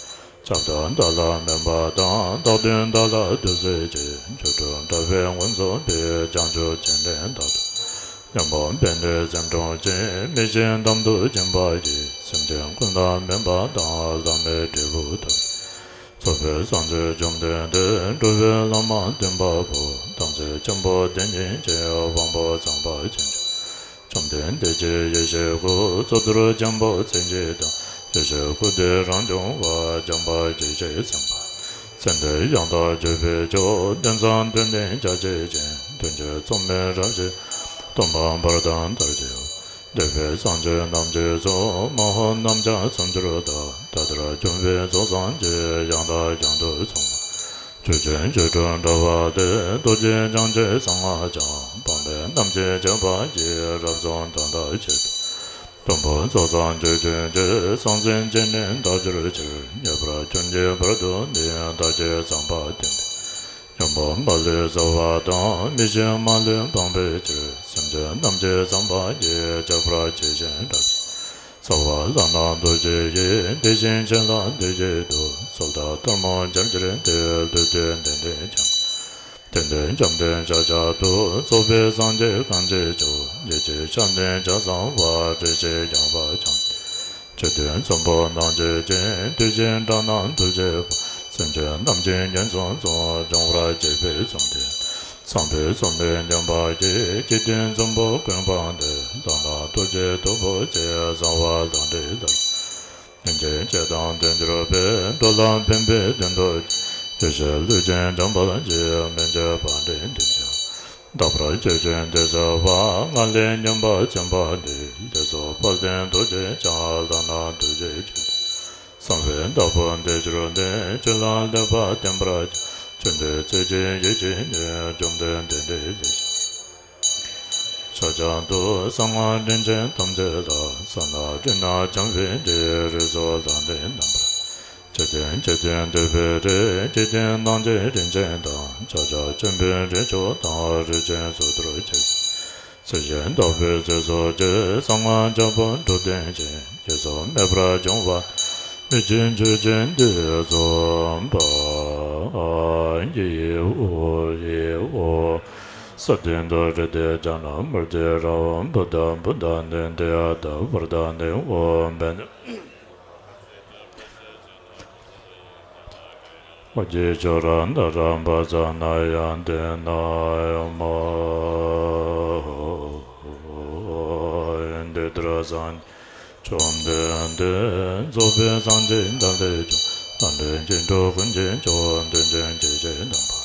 ཁྱབ་བདག་བདག་ལ་སྨན་པ་དང་། བདག་དོན་བདག་ལ་འདུད་བྱེད་ཅིང་། སྒྱུ་འཕྲུལ་དྲ་བའི་མགོན་ཚོགས་པའི། བྱང་ཆུབ་ཕྲིན་ལས་བདག་ཏུ་སྙོམས་པ། བན་དེ་སེམས་སྐྱོང་ཅིང་། མི་ཤེས་གཏམ་དུ་བྱིང་བ་ཡི། སེམས་ཅན་ཀུན་ལ་སྨན་པ་དང་། བླ་མེད་འབྲས་བུ་ཐོབ། རྫོགས་པའི་སངས་རྒྱས་བཅོམ་ལྡན་འདས། འགྲོ་བའི་བླ་མ་བསྟེན་པ་པོ། དམ་ཚིག་ཆེན་པོ་དེ་ཉིད་ཀྱི། དབང་པོ་ཚངས་པ་ཆེན་པོ། བཅོམ་ལྡན་འདས་ཀྱི་ཡེ་ཤེས་སྐུ། གཙུག་ཏོར་ཆེན་པོ་མཚན་བརྒྱད་དང་། ཡེ་ཤེས་སྐུ་སྟེ་རང་བྱུང་བ། འཇམ་དཔལ་ཡེ་ཤེས་སེམས་དཔའ། མཚན་ལྡན་ཡང་དག་སྤྱོད་པའི་མཆོག། དོན་ཚང་དོན་ལྡན་རྒྱ་ཆེ་ཅན། དོན་ཆེན་ཚོགས་མེད་རབ་ཞི། སྟོན་པ་འབར་དང་ལྟར་རྒྱས་པ། འདུས་པའི་སངས་རྒྱས་རྣམས་ཀྱི་གཙོ། མ་ཧོ་རྣམས་ཀྱང་སུམ་ཅུར་བརྡལ། ད་ལྟར་བྱོན་པའི་ཚོགས་བསགས་ཀྱིས། ཡང་དང་ཡང་དུ་མཚུངས་པར། ཆོས་ཅན་སྒྱུ་འཕྲུལ་དྲ་བ་སྟེ། རྡོ་རྗེ་འཆང་ཆེན་གསང་སྔགས་འཆང་། དཔག་མེད་རྣམས་ཀྱི་སྤྱོད་པ་ཡིས། རབ་བྱུང་དོན་དག་ཆེད་དུ། སྟོན་པ་ཚོགས་བསགས་སྤྱོད་ཅན་གྱི། གསང་མཚན་ཅན་ནི་བདག་གྱུར་ཕྱིར། ངེས་པར་ཁྱོད་ཀྱི་བར་དུ་ནི། བདག་གིས་བསམ་པ་བསྟན་པའི། སྙིང་པོ་མ་ལུས་གསལ་བ་དང་། མི་ཤེས་མ་ལུས་སྤངས་པའི་ཕྱིར། སེམས་ཅན་རྣམས་ཀྱི་བསམ་པ་ཡི། ཁྱབ་པར་བྱེད་ཅིང་བསྒྲུབ་ཅིང་། རྩ་བ་ལྷ་ནག་རྡོ་རྗེ་ཡིས། དེ་བཞིན་གཤེགས་ལ་འདི་སྐད་དུ། གསོལ་དང་ལྟད་མོ་སྦྱར་གྱུར་ཏེ། ལུས་བཏུད་ལྡན་ལྡན་ཀྱང་། དེ་ནས་བཅོམ་ལྡན་ཤཱཀྱ་ཐུབ། རྫོགས་པའི་སངས་རྒྱས་གང་ཞིག་མཆོག། ཡེ་ཤེས་ཞབས་ནི་ཕྱག་བཟང་བ། རིགས་བཞི་ཡངས་པ་འཆང་། འཇིག་རྟེན་གསུམ་པོ་ནང་བཅུད་ཅིང་། དུས་གཞན་དགྲ་རྣམས་འདུལ་བྱེད་པ། སེམས་ཅན་རྣམས་ཀྱི་ངན་སོང་གསུམ། སྦྱོང་བར་བྱེད་པའི་གསུང་སྟེ། གསང་བའི་གསུང་ནི་སྙན་པ་ཡིས། འཇིག་རྟེན་གསུམ་པོ་ཀུན་སྤངས་ཏེ། ལྷ་ནག་རྡོ་རྗེ་སྟུག་པོ་ཆེ། གསང་བ་ལྷ་འདྲེའི་ལྷ། སྙིང་རྗེ་ཆེ་དང་དོན་གྱུར་པའི། འགྲོ་ལ་ཕན་པའི་དོན་དུ། ཡེ་ཤེས་ལུས་ཅན་འཇམ་དཔལ་གྱིས། སྨིན་བྱེད་པ་འདི་འདི་ཕྱིར། དག་པར་སྤྱོད་ཅིང་འདི་གསོལ་བ། ང་ལས་སྙན་པ་ཚིག་འབའ་འདི། ལེགས་སོ་དཔལ་ལྡན་རྡོ་རྗེ་འཆང་། ལྷ་ནག་རྡོ་རྗེ་ཁྱོད་དེ། གསང་བའི་བདག་པོ་འདི་གྱུར་ནས། ཆོས་ལ་ལེགས་པར་བསྟན་པར་བྱ། ཆོས་འདི་འཚོལ་ཞིང་ཡིད་ཆེས་ནས། བཅོམ་ལྡན་འདས་འདི་ལེགས་བཤད། ཕྱག་རྒྱ་མདོ་གསང་སྔགས་རིན་ཆེན་ཐམས་ཅད་ལ། གསང་སྔགས་རིག་སྔགས་འཆང་བའི་སྡེ། རིགས་སུ་ལྷ་འདྲེ་རྣམ་པར། འཇིག་རྟེན་འཇིག་རྟེན་འདུལ་བའི་རིགས། འཇིག་རྟེན་སྣང་བྱེད་རིན་ཆེན་དང་། ཕྱག་རྒྱ་ཆེན་པོའི་རིགས་མཆོག་དང་། རིགས་ཆེན་སུ་དར་ཅིག། ཚུལ་བཞིན་བདག་པོའི་ཚུལ་སོགས་ཀྱིས། གསང་སྔགས་རྒྱལ་པོ་འགྲུབ་བསྟན་ཅིང་། གཉིས་སུ་མེད་པར་འབྱུང་བ། མི་ཕྱེད་ཆོས་ཅན་འདི་བཟུམ་པ། ཡིའུ་ཡིའུ། ས་སྟེང་དུ་རི་དེ་ལྕགས་ནག་དམར་དེ་ར་བ། བུདྡྷ་བུདྡྷ་ནི་དེ་ཡ་ད། བར་དྷ་ནི་ཨོ་བན། ཨོ་རྒྱན་ཁྱོད་ར་ན་ར་བཛྲ་ན་ཡ་དེ་ན་ཡ་མ། འདི་ལྟར་སངས་བཅོམ་ལྡན་འདས་རྫོགས་པའི་སངས་རྒྱས་ཐམས་ཅད་ཀྱང་། ལྷ་འདྲེ་གཅིག་འགྲོ་ཀུན་གྱི་མཆོག། དོན་ཆེན་སྐྱེ་མཆེད་རྣམ་པར།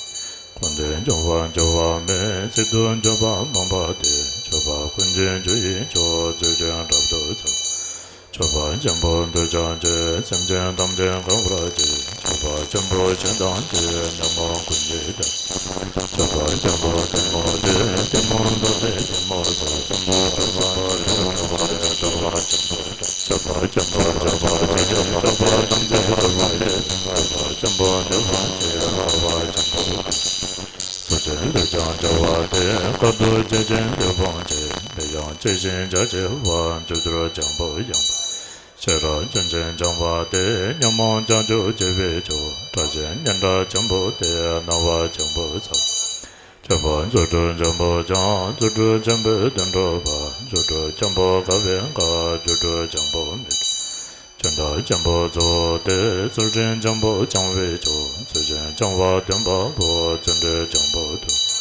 ཀུན་ནས་འབྱུང་བ་འགྱུར་བ་མེད། ཚིག་ཏུ་འཇུག་པ་མང་པོ་སྟེ། སྤྱོད་པ་ཀུན་གྱི་རྒྱུ་ཡི་མཆོག། རྫས་ཀྱང་རབ་ཏུ་ཚོགས། ཆོས་པ་ཆེན་པོ་འདུལ་བྱ་ཆེ། སེམས་ཅན་ཐམས་ཅད་གང་བར་བྱེད། ཆོས་པ་ཆེན་པོ་ཆེ་དང་ཆེ། ཉོན་མོངས་ཀུན་གྱི་དགྲ། ཆོས་པ་ཆེན་པོ་གཏི་མུག་ཆེ། གཏི་མུག་འདུ་བྱེད་གཏི་མུག་སོགས། གཏི་མུག་འདུ་བྱེད་གཏི་མུག་སོགས། ཆོས་པ་ཆེན་པོ་ཆོས་པ་ཆེ། ཆོས་པ་ཆེན་པོ་ཆེ། ཆོས་པ་ཐམས་ཅད་འདུལ་བ་ཆེ། ཆོས་པ་ཆེན་པོ་འདུལ་བ་ཆེ། འཕགས་པ་ཆེན་པོ་ཆེ། ཚུལ་ཁྲིམས་ལུས་ཀྱང་བྱ་བ་སྟེ། དཀའ་ཐུབ་སྤྱད་ཅིང་ལུས་ཕུང་བྱེད། མི་གཡོ་གཅེས་ཤིང་བྱ་བྱེད་པ། རྒྱུ་འབྱོར་འཇམ་པོ་ཡངས་པ། ཤེས་རབ་ལྗོན་ཤིང་འཇམ་པ་སྟེ། ཉོན་མོངས་བྱང་ཆུབ་སྐྱེ་བའི་མཆོག། དགྲ་གཤེ་སྙན་གྲགས་ཆེན་པོ་སྟེ། སྣང་བ་ཆེན་པོ་ཚ། སྤྱོད་པ་རྫུ་འཕྲུལ་འཇམ་པོ་འཆང་། རྫུ་འཕྲུལ་ཆེན་པོས་དོན་གྲུབ་པ། རྫུ་འཕྲུལ་ཆེན་པོ་དགའ་བའི་དགའ། རྫུ་འཕྲུལ་ཆེན་པོ་མི་འཕྲོག། ཆོས་མཐའ་ཆེན་པོ་གཙོ་བོ་སྟེ། ཚུལ་ཁྲིམས་ཆེན་པོ་འཆང་བའི་མཆོག། ཚུལ་ཁྲིམས་འཆང་བ་སྟོན་པ་པོ། བརྩོན་འགྲུས་ཆེན་པོ་ཐུབ།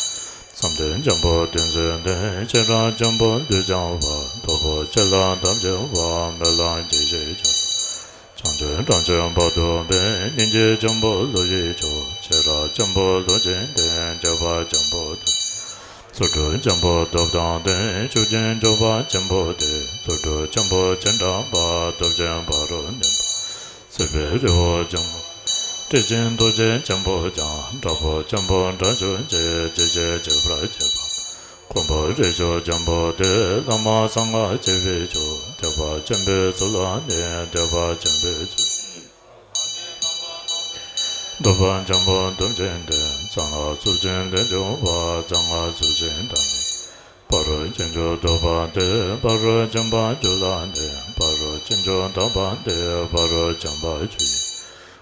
བསམ་གཏན་ཆེན་པོ་ཏིང་འཛིན་ལྡན། ཤེས་རབ་ཆེན་པོ་ལུས་འཆང་བ། སྟོབས་པོ་ཆེ་ལ་ཐབས་ཆེ་བ། སྨོན་ལམ་ཅན་ཞེས་བྱ། བྱང་ཆུབ་སྒྲ་ཆེན་བར་དུ་འཕེལ། སྙིང་རྗེ་ཆེན་པོ་བློ་ཡི་མཆོག། ཤེས་རབ་ཆེན་པོ་བློ་ཅན་ལྡན། སྤྱོད་པ་ཆེན་པོ་ཐུབ། རྫུ་འཕྲུལ་ཆེན་པོ་སྟོབས་དང་ལྡན། ཤུགས་ཅན་སྤྱོད་པ་ཆེན་པོ་སྟེ། རྫུ་འཕྲུལ་ཆེན་པོ་སྤྱན་དྲངས་པ། སྟོབས་ཆེན་ཕ་རོལ་གནོན་པ། སྲིད་པའི་རི་བོ་ཆེན་པོ། སྤྲིན་ཆེན་རྡོ་རྗེ་ཆེན་པོ་འཆང་། དྲག་པོ་ཆེན་པོ་དགྲ་བཅོམ་བྱེད། འཇིགས་བྱེད་འཇིགས་པར་བྱེད་པ། མགོན་པོ་རིགས་མཆོག་ཆེན་པོ་སྟེ། བླ་མ་གསང་སྔགས་རྒྱལ་བའི་མཆོག། ཐེག་པ་ཆེན་པོའི་ཚུལ་ལ་གནས། ཐེག་པ་ཆེན་པོའི་ཚུལ། ཐུབ་པ་ཆེན་པོ་ཐུབ་བསྟན་ལྡན། གསང་སྔགས་ཚུལ་ཆེན་ལས་བྱུང་བ། གསང་སྔགས་ཚུལ་ཆེན་དང་ནི། ཕ་རོལ་ཕྱིན་མཆོག་ཐོབ་པ་སྟེ། ཕ་རོལ་ཕྱིན་པ་རྒྱུད་ལ་གནས། ཕ་རོལ་ཕྱིན་མཆོག་དག་པ་སྟེ། ཕ་རོལ་ཕྱིན་པ་རྒྱུ་ཡི།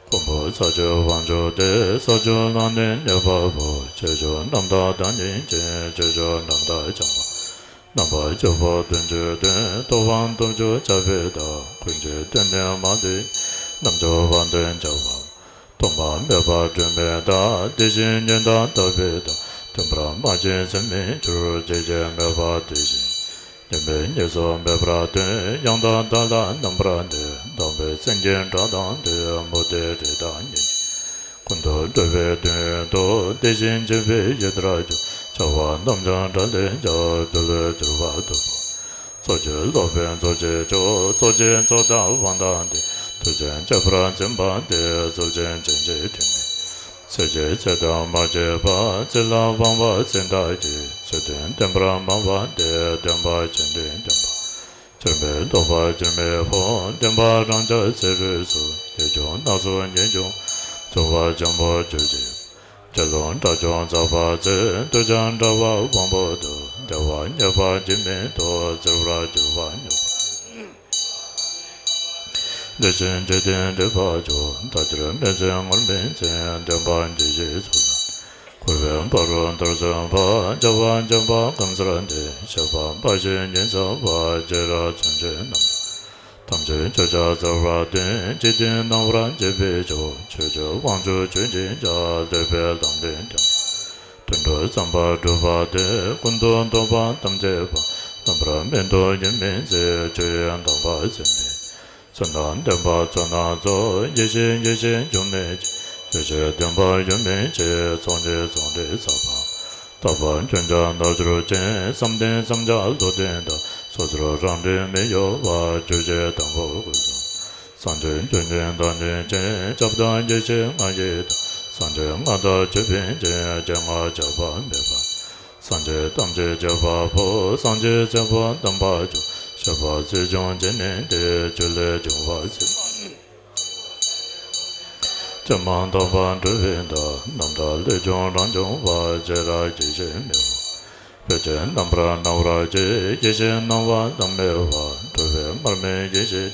མགོན་པོ་ས་སྤྱོད་དབང་ཕྱུག་སྟེ། ས་སྤྱོད་ལ་གནས་གནས་པ་པོ། ཆོས་སྤྱོད་རྣམ་དག་བདག་ཉིད་ཅན། ཆོས་སྤྱོད་རྣམ་དག་འཆང་བ། རྣམ་པར་དཔྱོད་པ་དོན་བཅུ་སྟེ། ཐོབ་པ་སྟོབས་བཅུ་ཆགས་པའི་བདག། ཀུན་གྱི་རྟེན་ནི་མ་ལུས། རྣམ་ཅོ་བ་དན་བྱ་བ། ཐོག་མ་མེད་པ་སྒྲོན་མེ་ལྟར། དེ་བཞིན་ཉིད་དང་རྟག་པའི་བདག། བདེན་པར་སྨྲ་ཞིང་སེམས་མི་འགྱུར། འཇིགས་ཆེན་མེད་པ་དེ་བཞིན་ཉིད། མིག་གཉིས་སུ་མེད་པར་སྟོན། ཡང་དག་བདག་ལ་རྣམ་པར་གནས། དག་པའི་སེང་གེའི་སྒྲ་དང་ལྡན། མུ་སྟེགས་དྲེད་དང་ཉོན་ཅིག་ཀུན་ཏུ་སྒྲོལ་བའི་དོན་ཡོད་དོ། དེ་བཞིན་གཤེགས་པའི་ཡུལ་ལྟར་གྱུར། བྱ་བ་རྣམས་ཀྱང་དགྲ་ལས་འཇའ། རྡུལ་ལས་གྱུར་པ་ཐུབ་པ། ཚོགས་ཀྱི་སློབ་དཔོན་ཚོགས་ཀྱི་མཆོག། ཚོགས་ཀྱི་མཆོག་དང་དབང་དང་ལྡན། ཐུགས་རྗེས་གཅེས་པར་འཛིན་པ་སྟེ། ཚུལ་ཁྲིམས་ཅན་གྱི་དྲི་མེད། ཚེ་གཅིག་ཚེ་དང་མ་སྐྱེས་པ། ཚེ་ལ་དབང་བ་ཚེ་འདས་ཀྱི། ཚུལ་ཁྲིམས་བསྟེན་པར་མང་བ་སྟེ། བསྟེན་པ་ཆེ་འབྲིང་བསྟེན་པ། ཆེ་བའི་སྟོབས་པ་ཆེ་མི་ཕོག། བསྟེན་པ་རང་རྒྱལ་ཚེ་རིང་སོགས། ཉེས་སྐྱོན་སྣ་ཚོགས་ཉེས་སྐྱོན། རྫོགས་པ་ཆེན་པོ་གྱུར་ཅིག། དགེ་སློང་དགྲ་བཅོམ་ཟག་པ་ཚེ། འདོད་ཆགས་འདྲ་བ་དབང་པོ་དུ། བདེ་བ་རྙེད་པ་རྒྱུན་མི་ཐོགས། བཙིར་བར་གྱུར་པ་སྙོགས་པ། འདི་ཕྱིར་འཇིག་རྟེན་སྒྲིབ་པ་སྦྱོང་། ལྟ་ཕྱིར་མི་འཛིན་ངུར་སྨྲིག་འཛིན། བདེན་པ་འཇིགས་བྱེད་ཚུལ་ལ། འཁོར་བའི་བར་དུ་འདིར་སོན་པ། བྱ་བ་འཇོམས་པ་གང་ཚར་འདས། གཤེགས་པ་འབའ་ཞིག་ཉིད་ཟབ་པ། ཤེས་རབ་མཚོན་ཆའི་རྣམ་གྲངས་ཐམས་ཅད་ཁྱོད་ཅག་སྩོལ་བར་སྟོན། འཇིག་རྟེན་སྣང་བར་འགྱུར་བའི་མཆོག། ཆོས་སྤྱོད་དབང་ཕྱུག་ཆོས་ཀྱི་ཕྱག། ལེགས་པའི་ལམ་སྟོན་སྟོན་པ། དོན་གྲུབ་བརྩམ་པར་སྒྲུབ་པ་སྟེ། ཀུན་ཏུ་བཟློག་པ་དམ་བཅས་པ། རྣམ་པར་སྨིན་མདོག་ཉིད་མིན་མཛེས། ཆོས་དབྱིངས་དམ་པ་འཛིན་པའི། བརྩོན་དང་ལྡན་པ་བརྩོན་རྣམས་རྫོགས། ཡེ་ཤེས་ཡེ་ཤེས་འབྱུང་གནས་ཀྱི། ཡེ་ཤེས་ལྡན་པ་ཡུམ་མིན་ཆེ། ཚོགས་གཉིས་ཚོགས་འདྲེས་ཟབ་པ། རྟག་པར་འབྱོན་ཀྱང་རྣལ་འབྱོར་ཅན། བསམ་གཏན་བསམ་བྱ་བློ་ལྡན་དག། སོ་སོར་རང་འདྲེན་མི་གཡོ་བ། རྒྱུ་ཤེས་དང་པོ་ཀུན་བཟང་། སངས་རྒྱས་བཅོམ་ལྡན་བདག་ཉིད་ཅན། ཁྱབ་བདག་ཡེ་ཤེས་ལྔ་ཡི་བདག། སངས་རྒྱས་མངའ་བདག་ཆོས་དཔལ་ཅན། རྒྱལ་སྔགས་ཆགས་པ་མེད་པ། སངས་རྒྱས་ཐམས་ཅད་གཅེས་པ་པོ། སངས་རྒྱས་བརྩེ་བ་དམ་པ་མཆོག། གཤེགས་པ་རྩིས་བྱུང་སྤྱན་ནི་འདས། རྒྱུ་ལས་བྱུང་བ་ཚེ། ཕྱི་མ་དག་པ་འགྲོ་བའི་མཐའ། རྣམ་དག་ལས་བྱུང་རང་བྱུང་བ། ཤེས་རབ་སྐྱེ་ཤེས་མེད་པ། བོད་ཀྱི་རྣམ་པར་སྣང་བར་བྱེད། ཡེ་ཤེས་སྣང་བ་ལམ་མེ་བ། འགྲོ་བའི་མར་མེ་ཡེ་ཤེས།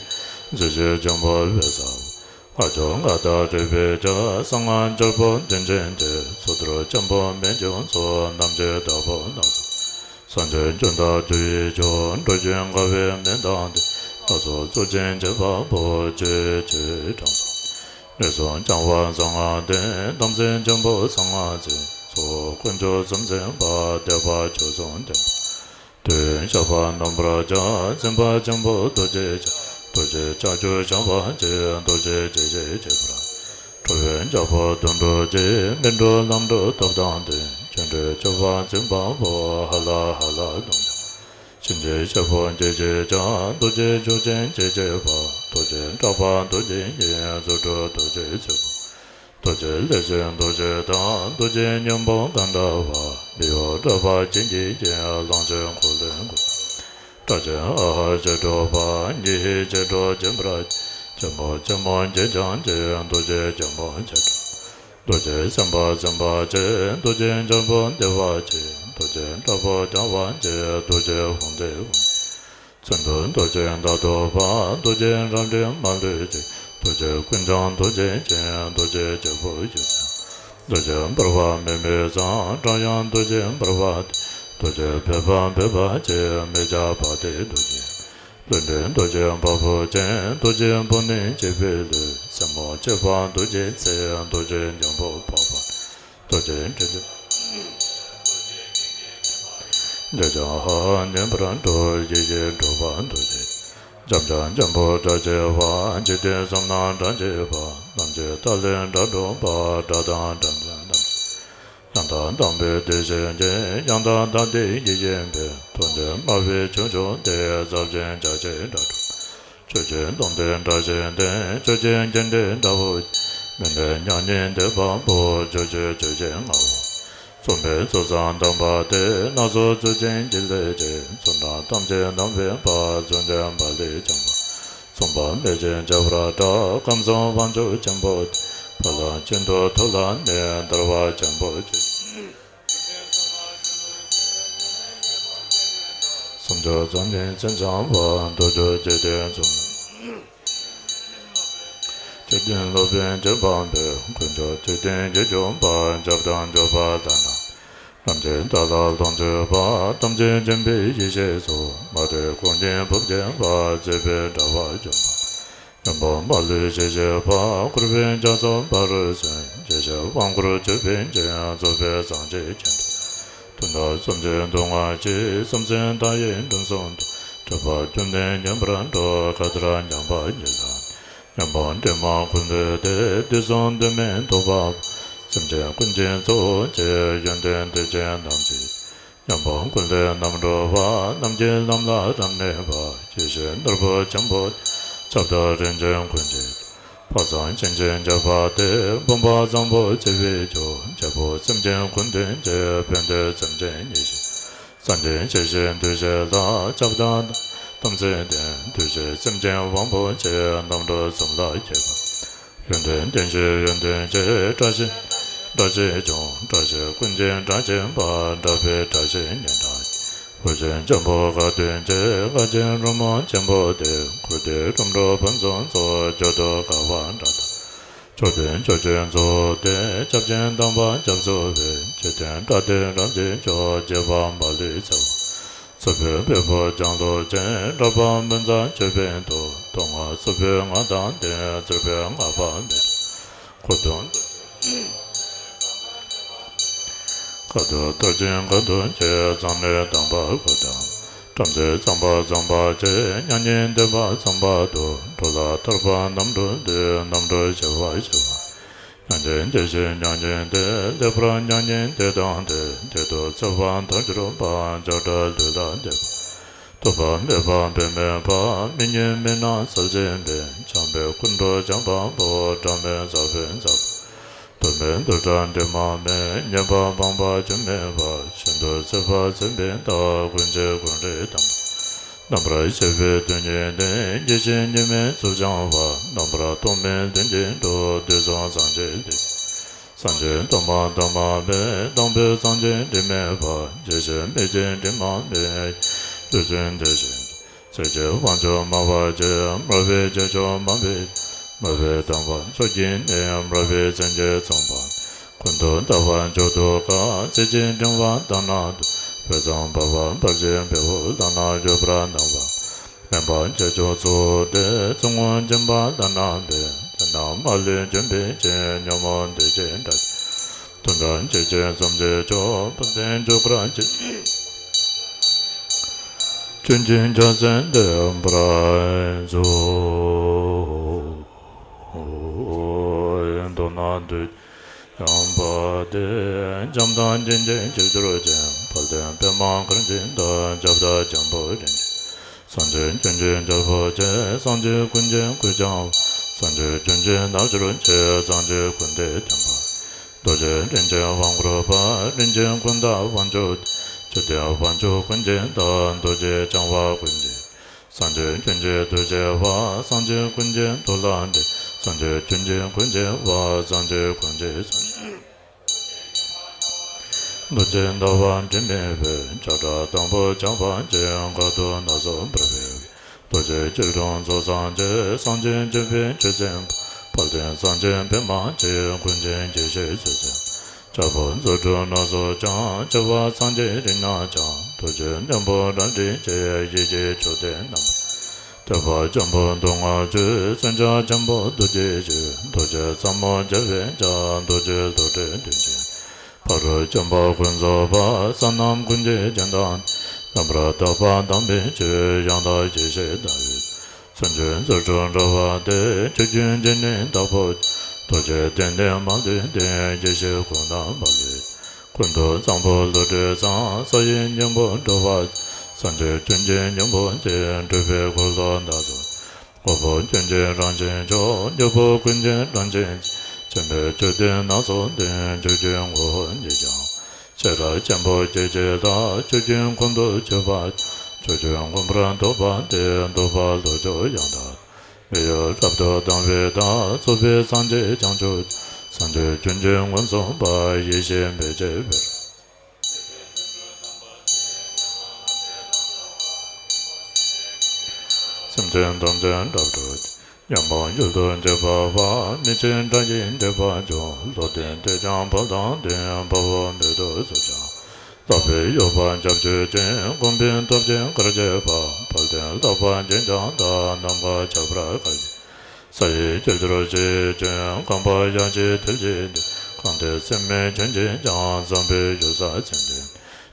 རྫུས་ཤིང་འབྱུང་པོ་འོད་གསལ་བ། ལྔ་མཆོག་ལྔ་དང་སྤྲུལ་པའི་ཕྱག། གསང་སྔགས་འབྱོར་པོ་བདུན་ཅན་ཏེ། ཚོགས་གཏོར་ཆེན་པོ་རྨད་བྱུང་ཚོགས། རྣམ་མཁྱེན་དྭགས་པོ་སྣ་ཚོགས། སངས་རྒྱས་འབྱོན་བདག་རྒྱུ་ཡི་མཆོག། འགྲོ་ཀུན་དགའ་བའི་མེ་མདངས་ལྡན། ལྷ་ཚོགས་གཙོ་ཆེན་བྱེ་བ་པོ། ཆོས་ཀྱི་ཆོས་གྲངས་སུ། ངན་སོང་སྦྱང་བ་གསང་སྔགས་ལྡན། དམ་ཚིག་ཆེན་པོ་གསང་སྔགས་འཛིན། ཚོགས་དཀོན་མཆོག་གསུམ་འཛིན་པ། དད་པ་ཆོས་སྲུང་ལྡན་པ། དུས་ཡུན་གཤེགས་པ་རྣམ་པར་གྲོལ། འཛིན་པ་ཆེན་པོ་རྡོ་རྗེ་འཆང་། རྡོ་རྗེ་ལྕགས་ཀྱུ་བཤགས་པ་གཅིག། རྡོ་རྗེ་འཇིགས་བྱེད་གཅིག་པུར། ཁྲོ་བོའི་རྒྱལ་པོ་དོན་གྲུབ་ཀྱི། མི་འགྲོ་ལམ་འགྲོ་སྟོབས་དང་ལྡན། ཆོ་འཕྲུལ་སྤྱོད་པ་འཛིན་པ་པོ། ཧ་ལ་ཧ་ལ་གདོང་ལྗང་། ཕྱིན་ཅི་ཕྱིར་བོ་སྐྱེ་མཆེད་ཀྱང་། རྡོ་རྗེ་ཆོས་ཅན་སྐྱེ་མཆེད་པ། རྡོ་རྗེ་ལྡོག་པ་རྡོ་རྗེ་ཉིད། རྫུ་འཕྲུལ་རྡོ་རྗེ་ཚེ་འགུགས། རྡོ་རྗེ་ལས་ཅན་རྡོ་རྗེ་དང་། རྡོ་རྗེ་སྙིང་པོ་གང་འདྲ་བ། མི་གཡོ་སྒྲོག་པ་བྱིན་གྱིས་བརྒྱན། ལོངས་སྤྱོད་འཁོར་ལོའི་མགོན། སྐྲ་གཅན་ཨ་ཧ་ཀྱེ་སྒྲོག་པ། ཉི་ཧི་ཀྱེ་སྒྲོག་སྦྱིན་པར་བགྱི། ཆེན་པོ་ཆེན་མོ་བརྒྱད་ཀྱང་བགྱི། རྡོ་རྗེ་རྒྱལ་མོ་བརྒྱད་སྒྲོག་རྡོ་རྗེ་སེམས་དཔའ་སེམས་དཔའ་ཆེ། རྡོ་རྗེ་འཇམ་པོ་བདེ་བ་ཆེ། རྡོ་རྗེ་དྲག་པོ་དྲག་པ་ཆེ། རྡོ་རྗེ་དཔུང་སྡེ་དཔུང་། ཚུལ་མཐུན་རྡོ་རྗེ་མཐའ་ཐུག་པ། རྡོ་རྗེ་རབ་འབྲིང་མ་ལུས་ཆེ། རྡོ་རྗེ་ཀུན་འབྱུང་རྡོ་རྗེ་ཅན། རྡོ་རྗེ་རྒྱལ་པོ་ཡེ་ཤེས། རྡོ་རྗེ་འབར་བ་མེ་མེ་ཙང་། སྒྲ་དབྱངས་རྡོ་རྗེ་འབར་བ་སྟེ། རྡོ་རྗེ་ཕལ་པ་ཕལ་པ་ཆེ། མེ་བྱ་བ་སྟེ་རྡོ་རྗེ། ལྷུན་གྲུབ་རྡོ་རྗེ་བ་སྤུ་ཅན། རྡོ་རྗེ་བུ་ནི་བྱེད་པའི་ལུས། སེན་མོ་བྱེད་པ་རྡོ་རྗེ་ཚེ། རྡོ་རྗེ་སྙིང་པོ་འཕགས་པ། རྡོ་རྗེ་འབྲིང་གྲས། རྗེས་ཀྱང་ཧ་ཉེ་བར་འགྲོ། ཡེ་ཤེས་སྒྲོག་པ་རྡོ་རྗེ། འཇམ་དབྱངས་འཇམ་པོ་སྒྲ་བྱེད་པ། འཇིག་རྟེན་གསུམ་རྣམས་སྒྲ་བྱེད་པ། ལམ་གྱི་མཐའ་ལས་སྒྲ་སྒྲོག་པ། སྒྲ་དང་སྒྲ་མཚུངས་རྣམས། ཡང་དག་དམ་པའི་དེ་བཞིན་གྱི། ཡང་དག་དག་དེ་ཡེ་ཤེས་པའི། ཐུགས་འདི་སྨྲ་བའི་ཆོས་མཆོག་སྟེ། ཟབ་ཅིང་རྒྱ་ཆེའི་སྒྲ་སྒྲོག་ཆོས་ཀྱི་སྟོང་དེ་སྒྲ་བཞིན་ཏེ། ཆོས་ཀྱི་རྒྱན་སྒྲ་སྒྲ་བོ། མི་འདྲ་མྱ་ངན་འདས་པ་པོ། ཆོས་ཀྱི་ཆོས་ཅན་ལྔ་པོ། རྩོམ་པའི་རྩོམ་བཟང་དམ་པ་སྟེ། སྣ་ཚོགས་རྩོད་ཅན་གྱི་ལས་ཀྱི། རྩོམ་རྣམས་ཐམས་ཅད་རྣམ་པའི་པ། རྩོད་ལྡན་པ་ལས་བྱུང་བ། རྩོམ་པ་མེད་ཅིང་བྱ་བར་གྲགས། ཁམས་གསུམ་དབང་ཕྱུག་ཆེན་པོ་སྟེ། ཕ་ལ་གཅིག་ཏུ་ཐུགས་ལ་གནས། འདུལ་བ་ཆེན་པོ་ཆེ། སུམ་ཅུ་རྩ་གཉིས་མཚན་འཆང་བ། མདོ་རྒྱུད་རྒྱས་བསྟན་རྩོམ། འཇིག་རྟེན་སློབ་དཔོན་གྱིས་སྤངས་པའི། དཀོན་མཆོག་འཇིག་རྟེན་གྱིས་བསྐྱངས་པ། སྐྱབས་དང་འགྲོ་བ་དག་ན། རྣམ་མཁྱེན་བདག་ལ་ལོངས་སྤྱོད་པ། ཐམས་ཅད་མཁྱེན་པའི་ཡེ་ཤེས་སོ། མ་རིག་ཀུན་མཁྱེན་བུ་མཁྱེན་པ། མཛད་པའི་དྲ་བ་འཇོམས་པ། མཉམ་པོ་མ་ལུས་ཞི་བྱེད་པ། འཁོར་བའི་རྒྱ་མཚོ་ཕ་རོལ་ཕྱིན། ཡེ་ཤེས་དབང་བསྐུར་ཅོད་པན་ཅན། རྫོགས་པའི་སངས་རྒྱས་ཀྱི་གདན། དོན་དག་གསུམ་གྱི་མདོ་སྔགས་ཀྱི། སེམས་ཅན་མཐའ་ཡས་འགྲོ་གསུམ་དུ། སྒྲིབ་པ་ཀུན་ནས་ཉམས་པར་འགྲོ། མཁའ་ལྟར་མཉམ་པ་ཉིད་ལ། མཉམ་པར་འདྲེས་མ་ཀུན་བསྡུས་ཏེ། དུས་གསུམ་དུ་མི་ལྡོག་པ་པོ། སེམས་ཅན་ཀུན་གྱི་གཙོ་བོ་སྐྱེ། ཡོན་ཏན་དེ་ཅན་རྣམས་ཀྱི། མཉམ་པོ་ཀུན་ལས་རྣམ་གྲོལ་བ། རྣམ་མཁྱེན་ལམ་ལ་རབ་གནས་པ། ཡེ་ཤེས་ནོར་བུ་ཆེན་པོ། ཁྱབ་བདག་རིན་ཆེན་ཀུན་གྱི། དཔག་བསམ་ཤིང་ཆེན་རྒྱས་པ་སྟེ། བུམ་པ་བཟང་པོ་བྱེ་བའི་མཆོག་རྒྱལ་པོ་སེམས་ཅན་ཀུན་འདུལ་གྱི། དཔལ་ལྡན་སེམས་ཅན་ཡེ་ཤེས། སངས་རྒྱས་ཡེ་ཤེས་འདུ་བྱེད་ལ། ཁྱབ་བདག་དམ་ཚིག་ལྡན། འདུ་བྱེད་སེམས་ཅན་དབང་པོ་ཆེ། རྣམ་གྲོལ་གསུམ་ལ་མཁས་པ། ཡོན་ཏན་ལྡན་ཞིང་ཡོན་ཏན་ཆེ། བཀྲ་ཤིས་བཀྲ་ཤིས་ལྗོངས། བཀྲ་ཤིས་ཀུན་གྱི་བཀྲ་ཤིས་པ། འདྲ་བའི་བཀྲ་ཤིས་སྙན་གྲགས། བུ་ཆེན་འཇམ་པོ་དགའ་སྟོན་གྱི། དགའ་ཆེན་རོལ་མོ་ཆེན་པོ་སྟེ། འཁོར་འདས་རོམ་འགྲོ་ཕུན་སུམ་ཚོགས། འགྱུར་དུ་དཀའ་བ་དགྲ་དང་། མཆོག་ཐུན་མཆོག་ཆོས་རྫོགས་ཏེ། སྐྱབས་ཆེན་དམ་པ་སྐྱབས་སུ་མཆི། འཇིག་རྟེན་དགྲ་སྡེ་རབ་འཇིགས་ཆོག་རྒྱས་པ་མ་ལུས་ཚེ་དབང་། ཚུལ་ཁྲིམས་དཔེ་ཕོ་སྦྱང་ལུགས་ཅན། གྲགས་པ་མུན་བཙའ་ཅོད་པན་དུ། དུག་ལྔ་ཚོགས་པའི་མངའ་ཐང་ལྡན། ཚེ་རབས་ལྔ་པ་མེད། གོ་དུང་། ཁ་དོག་གཏོར་ཆེན་གང་དུ་སྐྱེ། གཙང་མའི་དམ་པ་གོས་དང་། བྲམ་ཟེ་གཙང་པ་གཙང་པ་ཆེ། མྱ་ངན་འདས་པ་གཙང་པ་དུ། འགྲོ་ལ་ཐར་པ་རྣམ་གྲོལ་འདོད། རྣམ་གྲོལ་ཞི་བ་ཞི་བ། མྱ་ངན་འདས་ཞི་མྱ་ངན་འདས། ལེགས་པར་མྱ་ངན་འདས་དང་འདས། བདེ་སྟོབས་ཚེ་དབང་ཐོབ་གྱུར་པ། བྱ་བྲལ་ལུས་ལ་བདེ་བ། ཐོབ་པ་མེད་པ་བུད་མེད་པ། མི་མྱོས་མི་སྣང་ས་གཞན་པའི། འཇམ་དཔལ་ཀུན་འགྲོ་འཇམ་དཔལ་དཔའ། སྒྲ་མེད་ཟབ་པའི་ཟབ། དུ་མེད་དུ་བཀྲ་དྲི་མ་མེད། ཉེས་པ་སྤངས་པ་སྐྱོན་མེད་པ། ཤིན་ཏུ་བརྩེ་བ་བརྩེ་བའི་བདག་ཀུན་གྱི་ཀུན་རིག་དང་། རྣམ་པར་ཤེས་པའི་དོན་ཉིད་ནི། ཡེ་ཤེས་གཉུག་མའི་གཙུག་སྦྱང་བ། རྣམ་པར་རྟོག་མེད་ལྷུན་གྱིས་གྲུབ། དུས་གསུམ་སངས་རྒྱས་ཏེ། སངས་རྒྱས་སྟོང་པ་ཐ་མ་མེད། དང་པོའི་སངས་རྒྱས་དྲི་མེད་པ། ཡེ་ཤེས་མེད་ཅིང་དྲི་མ་མེད། ཡུལ་ཅན་དེ་བཞིན། ཚེ་གཅིག་དབང་ཕྱུག་སྨྲ་བ་ཆེ། སྨྲ་བའི་རྗེས་ཕྱོགས་སྨྲ་བའི། སྨྲ་བའི་དམ་པ་མཆོག་གི་གནས། སྨྲ་བའི་སེམས་ཀྱིས་མཚོན་པ། ཀུན་ཏུ་ལྟ་བ་མཆོག་ཏུ་དགའ། ཚིག་གཅིག་འབྲིང་བ་ལྟ་ན་སྡུག་དཔེ་བཟང་འབར་བ་འབར་ཞིང་འབེལ། ལྟ་ན་འགྱོད་པར་སྣང་བ། དམན་པ་ཆེ་མཆོག་ཚོགས་ཏེ། ཚོགས་དངོས་འབྱིན་པ་ལྟ་ན་འབེལ། དེ་རྣམས་མ་ལུས་འབྱོན་པའི་ཕྱིར། ཉོན་མོངས་འདུ་བྱེད་དགྲ། དོན་དམ་བཅས་ཀྱི་བསམ་གྱིས་ཆོག་དཔལ་ལྡན་མཆོག་གར་མཆི། ཆོས་འབྱིན་རྒྱལ་མཚན་འདེབས་པར་མཛོད། མདོར་ན་འདུས། ཡང་པ་དེ་འཇམ་དང་སྦྱིན་གྱི་ཆིབས་སྒྱུར་ཅན། དཔལ་ལྡན་པདྨ་གར་མཁྱེན་དང་ཁྱབ་བདག་འཇམ་དཔལ་རིན་ཆེན། སངས་རྒྱས་ཀུན་གྱི་རྒྱལ་པོ་ཆེ། སངས་རྒྱས་ཀུན་གྱི་གོས་ཀྱང་བ། སངས་རྒྱས་ཀུན་གྱི་རྣལ་འབྱོར་ཆེ། སངས་རྒྱས་ཀུན་འདིར་སྟོན་པ། རྡོ་རྗེ་རིན་ཆེན་དབང་བསྐུར་བ། རིན་ཆེན་ཀུན་བདག་དབང་ཕྱུག་དེ། ཆོས་དབང་ཕྱུག་ཀུན་གྱི་བདག་རྡོ་རྗེ་འཆང་བ་ཀུན་གྱི། སངས་རྒྱས་ཀུན་གྱི་གདུལ་བྱ་བ། སངས་རྒྱས་ཀུན་གྱི་གདུལ་ལ་འདུད། སངས་རྒྱས་ཀུན་གྱི་མགོན་བྱེད་པ། སངས་རྒྱས་ཀུན་གྱི་སངས་རྒྱས། རྡོ་རྗེ་ཟླ་བ་དྲི་མེད་པའི། ཆགས་བྲལ་དང་པོ་ཆགས་པ་ཆེ། འགག་དུག་སྣ་ཚོགས་འབར་བའི་དབུས། རྡོ་རྗེ་སྐྱིལ་ཀྲུང་གཙོ་སངས་རྒྱས། སངས་རྒྱས་འཇམ་དཔལ་ཆོས་སེམས་དཔའ། དཔལ་ལྡན་སངས་རྒྱས་པདྨ་ཆེ། ཀུན་མཁྱེན་དགྱེས་བཞིན་བསིལ་ཟེར། ལྕགས་ཕུར་རྫུ་འཕྲུལ་སྣ་ཚོགས་འཆང་། ཆེ་བ་སངས་རྒྱས་རིགས་སྣ་འཆང་། ཐུགས་རྗེ་རྣོན་པོ་སྒྲ་སྒྲིག་ཅན། ཡེ་ཤེས་མཆོག་ལྡན་རྣམ་པར། ཐེག་པ་ཆེན་པོ་མདོ་སྔགས་ཆོས། མཚོན་བྱ་ཆེན་པོ་རྡོ་རྗེ་ཆོས། རྡོ་རྗེ་ཟབ་མོ་རྒྱལ་བའི་ཕྱག་རྡོ་རྗེ་རྡོར་དྲིལ་གདོན་ཆེན། ཕ་རོལ་ཕྱིན་པ་ཀུན་རྫོགས་པ། ས་རྣམས་ཀུན་གྱི་རྒྱན་དང་། རྣམ་པར་དག་པ་དམ་པའི་ཆོས། ཡང་དག་ཡེ་ཤེས་ཟླ་འོད། མཚོན་བྱེད་རྫུ་འཕྲུལ་འགྲོ་བ་སྟེ། ཆོས་ཀུན་སྤྱི་ནི་བདག་པོ། རྡོ་རྗེ་གདན་འདྲེན་མ་ལུས་ལྡན། ཡེ་ཤེས་སྐུ་རྣམས་མ་ལུས། ཀུན་ཏུ་བཟང་པོ་བློ་གྲོས་བཟང་། ས་ཡི་སྙིང་པོ་འགྲོ་བ། སངས་རྒྱས་ཀུན་གྱི་སྙིང་པོ་ཆེ། འགྲོ་བའི་འཁོར་ལོ་བདག་ཏུ། དངོས་པོ་ཀུན་གྱི་རང་བཞིན་མཆོག། འགྱུར་བ་ཀུན་གྱི་རང་བཞིན་ཅན། ཆེན་པོའི་མཆོད་རྟེན་སྣ་ཚོགས་ལྡན། ཆོས་ཀུན་ངོ་བོ་ཉིད་ཀྱང་། ཤེས་རབ་ཆེན་པོ་སྐྱེ་མཆེད་དག། ཆོས་ཀུན་ཀུན་ཏུ་སྤྱོད་པ། ཆོས་ཀུན་མངོན་པར་རྟོགས་པ་སྟེ། རྟོགས་པ་ལྷོ་ཕྱོགས་ཡང་དག་མི་གཡོ་རབ་ཏུ་དང་བའི་བདག་རྫོགས་པའི་སངས་རྒྱས་བྱང་ཆུབ། སངས་རྒྱས་ཀུན་གྱི་མངོན་སུམ་པ། ཡེ་ཤེས་མེ་ལྕེ་འབར། སེམས་ཅན་ཐམས་ཅད་བྲབ་བྲོ། ཉོན་མོངས་ཡུལ་དུ་འཇུག་པ་བ། མི་ཕྱེད་དགྲ་ཡིས་འདྲེད་པ་འཇོམས། བློ་ལྡན་དེས་ཀྱང་དཔལ་དང་ལྡན། དཔའ་བོ་མེད་དུ་གསོད་ཅིང་། ལྷག་པའི་གཡོ་བ་སྐྱབས་བཅོལ་ཅིང་། དགོངས་པའི་སྟོབས་ཀྱིས་གར་བྱེད་པ། དཔལ་ལྡན་ལྷག་པ་འབྱེད་ཀྱང་བདག་ནམ་མཁའ་ཁྱབ་པར་དགའ་ཞིང་། ས་ཡི་སྐྱིལ་ཀྲུང་གཅིག་ཀྱང་། རྐང་པ་ཡ་གཅིག་མཐིལ་གཅིག་ཏུ། གང་དེ་སེམས་མེད་ཁྱོད་ཀྱིས་ཀྱང་། བཟང་པོའི་ཡུལ་ས་ཚེ་འདིར།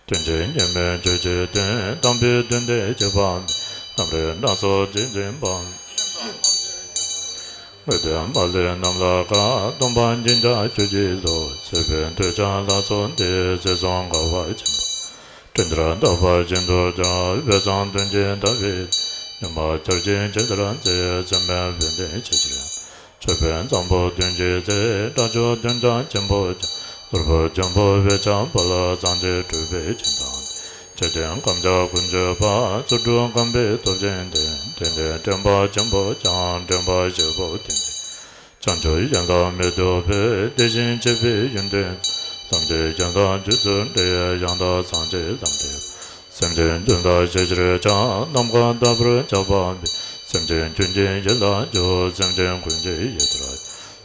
དོན་གྱི་གཉེར་མས་ཆོས་ཀྱི་དོན། དམ་པའི་དོན་དེ་གཅིག་པ་མེད། རྣམ་རིག་སྣ་ཚོགས་འཛིན་འཛིན་པ། དངོས་དོན་མ་ལུས་རྣམས་ལ་དགའ། སྟོང་པ་འཛིན་བྱ་ཆོས་ཀྱི་བློ། ཚེ་འཕོས་འདོད་ཆགས་ལ་སོགས་འདི། ཚེ་བཟུང་དགའ་བ་ཆེན་པོ། འཕྲིན་ལྟར་བདག་པ་ཤིན་ཏུ་སྐྱོ། དབུས་གཙང་དོན་གྱི་ཟླ་བའི། ཉི་མ་འཆར་ཅན་ཇི་ལྟར་མཛེས། སེམས་དཔའི་བུ་འདི་ཆེས་ཆེར། མཆོད་པའི་བཟང་པོ་དོན་གྱི་རྫས། དགྲ་ཕྱོགས་དོན་དང་ཆེན་པོ་ཀྱང་། ནོར་བུ་ཆེན་པོ་བས་ཁྱབ་པ་ལ། སངས་རྒྱས་སྤྲུལ་པའི་སྤྱན་དང་ལྡན། ཆོས་ལྡན་རྐང་ལྕགས་ཀུན་སྤྱོད་པ། རྫུ་འཕྲུལ་རྐང་པའི་སྟོབས་ཅན་ལྡན། དེ་ནས་འདྲེན་པ་ཆེན་པོ་ཀྱང་། འདྲེན་པ་བཞི་པོ་དེ་ནི། བྱང་ཆུབ་ཡན་ལག་མི་ཐུབ་པས། དེ་བཞིན་གཤེགས་པའི་ཡོན་ཏན། ལམ་གྱི་ཡན་ལག་རྗེས་སུ་འབྲེལ། ཡང་དག་སངས་རྒྱས་ལམ་འབྲས། སེམས་ཅན་ཀུན་ལ་ཤེས་ཕྱིར་བྱ། ནམ་མཁའ་ལྟ་བུར་ཁྱབ་པ་མེད། སེམས་ཅན་ཀུན་གྱི་ཡིད་ལ་འཇུག། སེམས་ཅན་ཀུན་གྱི་ཡིད་དུ་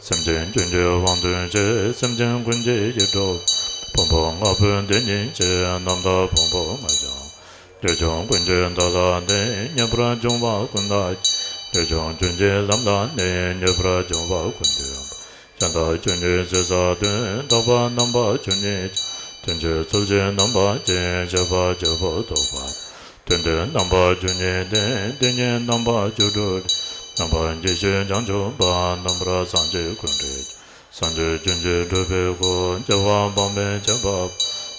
སེམས་ཅན་ཀུན་གྱི་དབང་དོན་ཆེ། སེམས་ཅན་ཀུན་གྱི་ཡིད་འཕྲོག། ཕུང་པོ་ལྔ་པོའི་དེ་ཉིད་ཆེ། རྣམ་དག་ཕུང་པོ་ལྔ་ཀྱང་། ངེས་འབྱུང་ཀུན་གྱི་བདག་ལ་གནས། ངེས་པར་འབྱུང་བ་ཀུན་ལ། ངེས་འབྱུང་ཀུན་གྱི་ལམ་ལ་གནས། ངེས་པར་འབྱུང་བ་ཀུན་ཏུ། གཞན་དག་ཆོས་ཉིད་ཟད་ས་དོན། དག་པ་རྣམ་པ་བཅུ་གཉིས་ཀྱང་། དོན་སྤྱི་ཚུལ་གྱི་རྣམ་པ་ཅན། བཤད་པ་བརྗོད་པ་རྟོགས་པ། དོན་སྡེ་རྣམ་པ་བཅུ་གཉིས་ལྡན། དེ་ཉིད་རྣམ་པ་བཅུ་དྲུག་རྣམ་པར་རྒྱས་བཤད་བྱང་ཆུབ་པ། རྣམ་པར་སངས་རྒྱས་ཀུན་འདྲེན། སངས་རྒྱས་ཀུན་གྱི་སྒྲུབ་པའི་སྐུ། སྐྱེ་བ་སྤངས་པའི་ཁྱད་པར།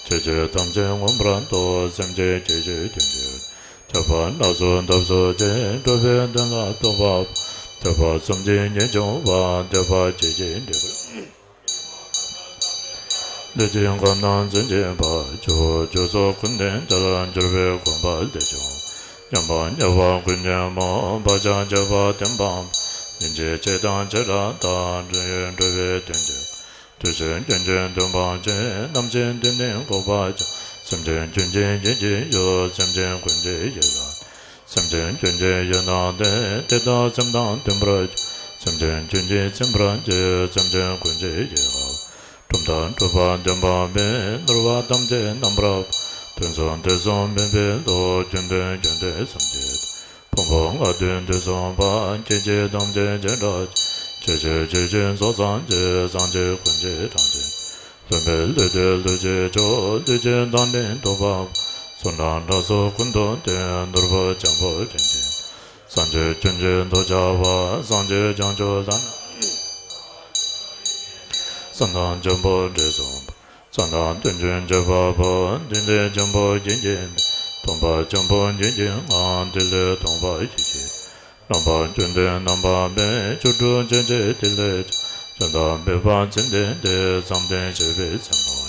ཆོས་ཀྱི་ཐམས་ཅད་མངོན་པར་རྟོགས། སེམས་ཅན་སྐྱེ་མཆེད་དོན་གྱི། ཁྱབ་པ་སྣ་ཚོགས་འདབ་གསུམ་ཅན། འགྲོ་བའི་དོན་ལ་རྟོག་པ། ཐེག་པ་གསུམ་གྱི་ཉེས་སྦྱོང་བ། ཐེག་པ་གཅིག་གིས་འགྲིབ་པ། ལུས་ཅན་ཁམས་རྣམས་འཛིན་བྱེད་པ། ཆུ་བོ་སྦྱོར་ཚོགས་ཀུན་ལྡན་དེར། འགྱུར་བའི་གོམས་པ་ལས་བྱུང་། ཉམས་པ་ཉེ་བ་ཀུན་ཉོན་མོངས། བག་ཆགས་བཅས་པ་བརྟན་པ་མེད། ཉིན་གཅིག་བྱེད་དང་བྱེ་བྲག་དང་། འགྲོན་ཡུལ་འགྲོ་བའི་དོན་གྱི། དུས་ཕྱིར་རྒྱུན་གྱི་འདུན་པ་ཅན། ནམ་ཕྱིར་འདི་ནི་འགོག་པར་བྱ། སེམས་ཅན་ཀུན་གྱི་ཡིད་ཀྱི་ཡུལ། སེམས་ཅན་ཀུན་གྱི་ཡིད་ལ། སེམས་ཅན་ཀུན་གྱི་ཡིད་ནང་བརྟན། དེ་དག་སེམས་དང་མཐུན་པར་གྱུར། སེམས་ཅན་ཀུན་གྱིས་ཚིམ་པར་བགྱི། སེམས་ཅན་ཀུན་གྱི་ཡིད་ལ། གྲུབ་མཐའ་གྲུབ་པ་བདེན་པ་མེད། ནོར་བ་ཐམས་ཅད་རྣམ་པར་དཔག། དོན་གསུམ་དུས་གསུམ་སྨིན་པའི་བློ། རྒྱུན་དོན་རྒྱུ་འབྲས་སེམས་བསྐྱེད། ཕུང་པོ་ལྔ་བདུན་དུས་གསུམ་པ། སྐྱེ་མཆེད་ཐམས་ཅད་བྱེ་བྲག་ཅན། སྐྱེ་མཆེད་ཆོས་ཅན་ཚོགས་བསགས་ཀྱི། སངས་རྒྱས་ཀུན་གྱི་གྲངས་ཅན། ལྷུན་པའི་ལུས་དེ་ལུས་ཀྱི་མཆོག། ལུས་ཀྱི་བདག་ཉིད་རྟོགས་པ། གསུང་དང་སྒྲ་སོགས་ཀུན་ཏུ་བསྟན། ནོར་བུ་ཆེན་པོ་རིན་ཆེན། སངས་རྒྱས་ཀུན་གྱི་མདོ་རྒྱས་པ། སངས་རྒྱས་བྱང་ཆུབ་ལྷ་རྣམས། བསམ་དང་འཇམ་པོ་འབྲས་གསུམ་པ། བསམ་དང་དོན་ཆེན་བརྗོད་པ་པོ། ཏིལ་ལས་འཇམ་པོ་བརྒྱད་ཀྱི་སྟོང་པ་འཇམ་པོ་བརྒྱད་ཀྱི་ལྔ། ཏིལ་ལས་སྟོང་པ་བརྒྱད་ཀྱི་རྣམ་པ་བཅུ་བདུན་རྣམ་པ་མེད། བཅུ་དྲུག་ཆོས་ཀྱི་ཏིལ་ལས་བྱུང་། བཅུ་བདུན་བུམ་པ་ཚུལ་ལྡན་ཏེ། བསམ་གཏན་བྱེད་པའི་སེམས་པོ།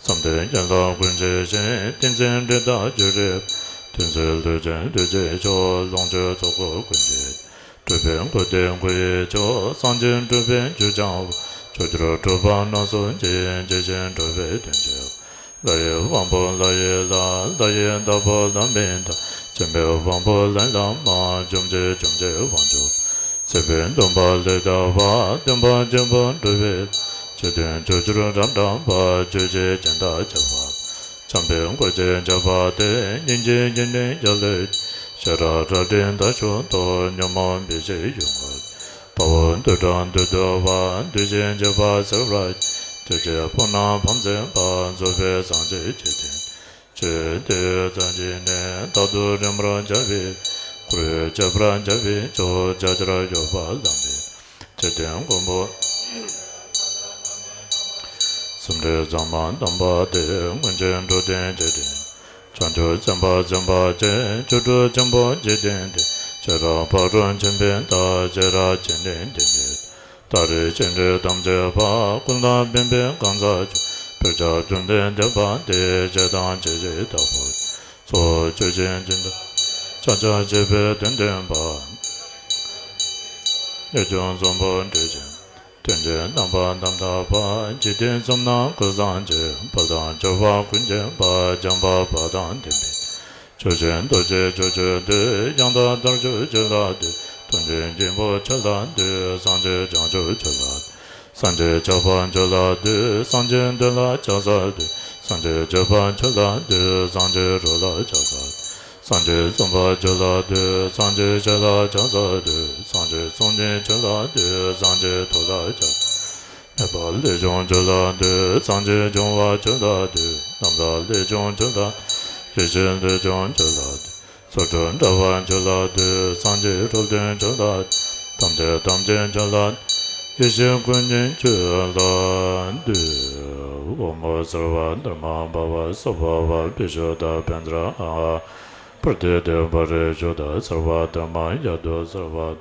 བསམ་གཏན་ཡན་ལག་ཀུན་གྱི་གཞི། ཏིང་འཛིན་དྲི་དང་བཅུད་རེག་པ། ཐུན་རྫས་ལུས་ཅན་ལུས་ཀྱི་མཆོག་ལོངས་སྤྱོད་ཚོགས་འཁོར་ཀུན་གྱི་སྤྲུལ་པའི་མགོན་བསྟེན་སྐུ་ཡི་མཆོག་སངས་རྒྱས་སྤྲུལ་པའི་རྒྱུད་སྦྱང་བ། ཕྱོགས་བཅུར་སྤྲུལ་པ་སྣ་ཚོགས་ཀྱིས། ཇི་བཞིན་སྤྲུལ་པའི་དོན་བྱེད་པ། ལྷ་ཡི་དབང་པོ་ལྷ་ཡི་ལྷ། ལྷ་ཡི་བདག་པོ་ལྷ་མིན་བདག་ཆེན་པོའི་དབང་པོ་ལྷ་ཡི་ལྷ་མ། བཅོམ་ལྡན་བཅོམ་ལྡན་དབང་ཕྱུག་སྲིད་པའི་སྡོམ་པ་ལས་འདའ་བ། སྟོན་པ་ཆེན་པོ་སྤྲུལ་པའི་ལྷ། ཆོས་དོན་ཕྱོགས་བཅུར་རབ་བཀྲམ་པ། ཆོས་ཀྱི་སྦྱིན་བདག་ཁྱབ་པ། བྱམས་པའི་སྐུ་ཅན་ཁྱབ་པ་སྟེ། སྙིང་རྗེ་སྙིང་ནི་རྒྱ་ལས། ཤེས་རབ་རལ་གྲི་མདའ་མཆོག་ཏུ། ཉོན་མོངས་པའི་གཤེད་ཡུལ་དབང་། དཔའ་བོ་འདུལ་དྲག་འདུལ་བདུད་བ། འདུལ་ཞིང་གཅོད་པ་སེལ་བར། དུས་ཀྱི་དཔུང་རྣམས་ཕམ་བྱེད་པ། རྫོགས་པའི་སངས་རྒྱས་ཀྱི་དོན། ཆོས་འདི་ཙམ་གྱིས་ནི། རྟག་ཏུ་རིམ་པར་འཇོམས་པའི། འཁོར་བའི་ཁྱབ་པར་འཇོམས་པའི་མཆོག་ཕྱག་རྒྱར་གཡོ་བ་ལམ་པའི། ཆོས་ལྡན་མགོན་པོ། སུམ་སྒྲིལ་གཙང་མ་དམ་པ་སྟེ། མངོན་སྤྱོད་འགྲོ་དོན་རྗེས་དྲན། བྱང་ཆུབ་སེམས་དཔའ་སེམས་དཔའ་ཆེ། བཅུ་དྲུག་ཆེན་པོ་འཇིག་རྟེན་འདས། ཤེས་རབ་ཕ་རོལ་ཕྱིན་པའི་མཐའ། ཤེས་རབ་ཆེ་ནི་འདི་ཉིད། ཏཱ་རེ་ཤེས་འདྲེན་ཐམས་ཅད་པ། ཀུན་ལ་ཕན་པའི་གང་ཟག་མཆོག་ཕན་བྱ་དོན་ལྡན་འདོད་པ་འདི། བྱས་དང་བྱེད་བཞིན་བདག་པོ། ཚོགས་ཆོས་ཅན་ཅི་འདྲ། ཕྱག་རྒྱ་ཆེ་བའི་དོན་སྟོན་པ། ངེས་འབྱུང་གསུམ་པོ་འདྲེས་ཤིང་། དོན་གྱི་རྣམ་པ་རྣམ་དག་པ། འཇིག་རྟེན་གསུམ་རྣམས་ཀུན་བཟང་ཆེ། དཔལ་དང་ཆོས་པ་ཀུན་མཁྱེན་པ། བྱམས་པ་དང་ལྡན་པའི། ཆོས་ཅན་རྡོ་རྗེ་ཆོས་སྤྱོད་འདོད། ཡང་དག་མཐར་ཐུག་ཆོས་ལ་འདུད། དོན་ཆེན་སྙིང་པོ་ཆོས་ལ་འདུད། སངས་རྒྱས་བྱང་ཆུབ་ཆོས་ལ། སངས་རྒྱས་ཆོས་པ་ཆོས་ལ་འདུད། སངས་རྒྱས་འདུལ་ལ་ཕྱག་འཚལ་འདུད། སངས་རྒྱས་སྤྱོད་པ་ཆོས་ལ་འདུད། སངས་རྒྱས་རོལ་ལ་ཕྱག་འཚལ། སངས་རྒྱས་གསུངས་པ་ཆོས་ལ་འདུད། སངས་རྒྱས་ཞལ་ལ་ཕྱག་འཚལ་འདུད། སངས་རྒྱས་གསུང་རྒྱུན་ཆོས་ལ་འདུད། སངས་རྒྱས་ཐུགས་ལ་ཕྱག་འཚལ། མེད་པ་ལས་བྱུང་ཆོས་ལ་འདུད། སངས་རྒྱས་འབྱུང་བ་ཆོས་ལ་འདུད། རྣམ་དག་ལས་བྱུང་ཆོས་ལ། ཡེ་ཤེས་ལས་བྱུང་ཆོས་ལ་འདུད། ཚོགས་དྲུག་འདྲ་བ་ཆོས་ལ་འདུད། སངས་རྒྱས་རོལ་སྟོན་ཆོས་ལ། ཐམས་ཅད་ཐམས་ཅད་ཆོས་ལ། ཡེ་ཤེས་ཀུན་གཉིས་ཆོས་ལ་འདུད། ཨོཾ་སརྦ་དྷརྨ་བྷ་བ་སྭ་བྷཱ་ཝ་བི་ཤུདྡྷ་བཛྲ་ཨ་ཧ། པྲ་ཏི་ཏི་པ་རི་ཤུདྡྷ་སརྦ་དྷརྨ་ཡ་དྷུ་སརྦ།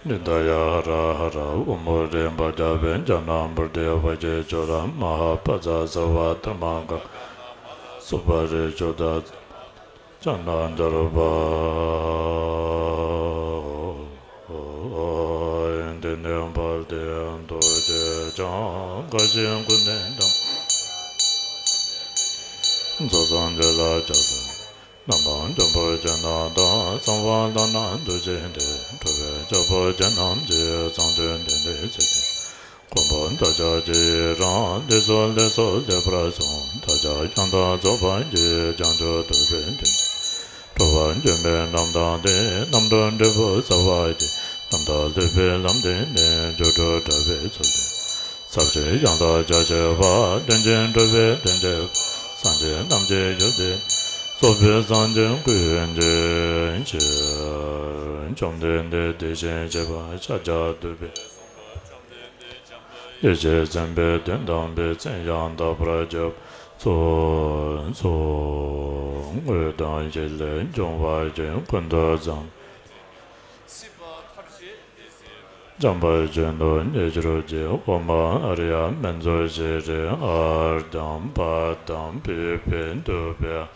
ནི་ད་ཡ་ཧ་ར་ཧ་ར། ཨོཾ་རི་པྲཛྙཱ་པུ་ཛྙཱ་ན་བོ་དྷི་ཝ་ཀྱི་ཙུ་ར་མ་ཧཱ་པྲཛྙཱ་སརྦ་དྷརྨ་ག་སུ་པ་རི་ཤུདྡྷ་ཙ་ན་དྷརྨ། འདི་ནི་དཔལ་ལྡན་རྡོ་རྗེ་འཆང་། དགའ་བཞིན་ཀུན་ལྡན་དང་། རྫོགས་སངས་རྒྱས་ལ་ཕྱག་འཚལ། རྣམ་པ་མགོན་པོ་ཁྱེད་རྣམས་དང་། གསང་བ་ལྷ་ནག་འདུ་བྱེད་དེ། འགྲོ་བའི་ཕྱག་པོ་ཁྱེད་རྣམས་ཀྱིས། གསང་འདུས་འདི་ནས་ཚིག་བརྗོད། མགོན་པོ་བདག་ཅག་ཇི་ཡི་རང་། འདི་སོགས་ལེགས་སོ་ལེགས་པར་གསུངས། བདག་ཅག་ཡང་དག་རྫོགས་པར་བགྱི། བྱང་ཆུབ་ཐོབ་པའི་དོན་ཅན། འགྲོ་བ་འཇོམས་པའི་རྣམ་ཐར་འདི། རྣམ་གྲོལ་འབྲས་བུ་རྩ་བ་ཡི། རྣམ་དག་ལུས་པའི་ལམ་འདི་ནི། སྒྱུ་འཕྲུལ་དྲ་བའི་ཚུལ་ལྡན། ཟབ་ཅིང་ཡང་དག་རྒྱ་ཆེ་བ། དོན་ཆེན་སྒྲུབ་པའི་དོན་བྱེད་པ། སངས་རྒྱས་རྣམས་ཀྱི་ཡུལ་འདི་ནི། རྫོགས་པའི་སངས་རྒྱས་ཀུན་གྱི་ཞིང་། བཅོམ་ལྡན་འདས་དེ་བཞིན་གཤེགས་པ་ཤཱཀྱ་ཐུབ་པས། ཡེ་ཤེས་སེམས་དཔའི་དོན་དམ་པའི། མཚན་ཡང་དག་པར་བརྗོད་པ་སོགས་སོ། དངོས་དང་བཞི་ལས་འབྱུང་བ་བཞི། ཀུན་ཏུ་བཟང་པོ། བྱམས་པ་ཅན་དུ་མཉེས་གྱུར་ཅིག། ཨོཾ་ཨཱ་རྱ་མཉྫུ་ཤྲཱི་ཨཱརྱ་པཱ་དཾ་པུཥྤེ་ཏུ་བྱ།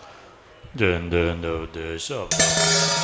རྒྱས་འདེབས་འདེབས་ཏེ་ཞབས་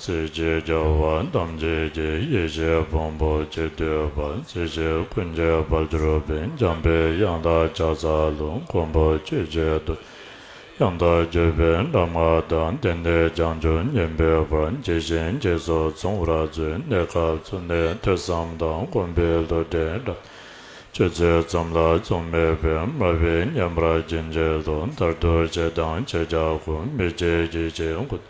ཚིག་གཅིག་རྒྱལ་བ་ཐམས་ཅད་ཀྱི། ཡེ་ཤེས་ཕུང་པོ་ཅི་ཐུབ་པ། ཚིག་བཞི་ཀུན་གྱི་དཔལ་གྱུར་པའི། འཇམ་པའི་དབྱངས་ལ་ཕྱག་འཚལ་ལོ། མགོན་པོ་ཆོས་ཀྱི་ཐུགས། ཡང་དག་བརྗོད་པའི་ལམ་ལྔ་དང་། རྟེན་འབྲེལ་བྱང་ཆུབ་ཉེར་པའི་བར། ཇི་བཞིན་གཤེགས་སུ་གསོལ་བར་མཛོད། གནས་སྐབས་ཚུལ་གནས་ཐོས་བསམ་དང་། མགོན་པོའི་བློ་གྲོས་དང་། ཆོས་ཚུལ་ཙམ་ལ་བཙོང་མེད་པའི། མ་བུའི་སྙན་པར་བྱིན་གྱིས་རློབས། མཐར་ཐུག་ཞེ་སྡང་ཕྱེད་ཀྱང་ཀུན། མི་བྱེད་ཡིད་ཆེས་ཀུན།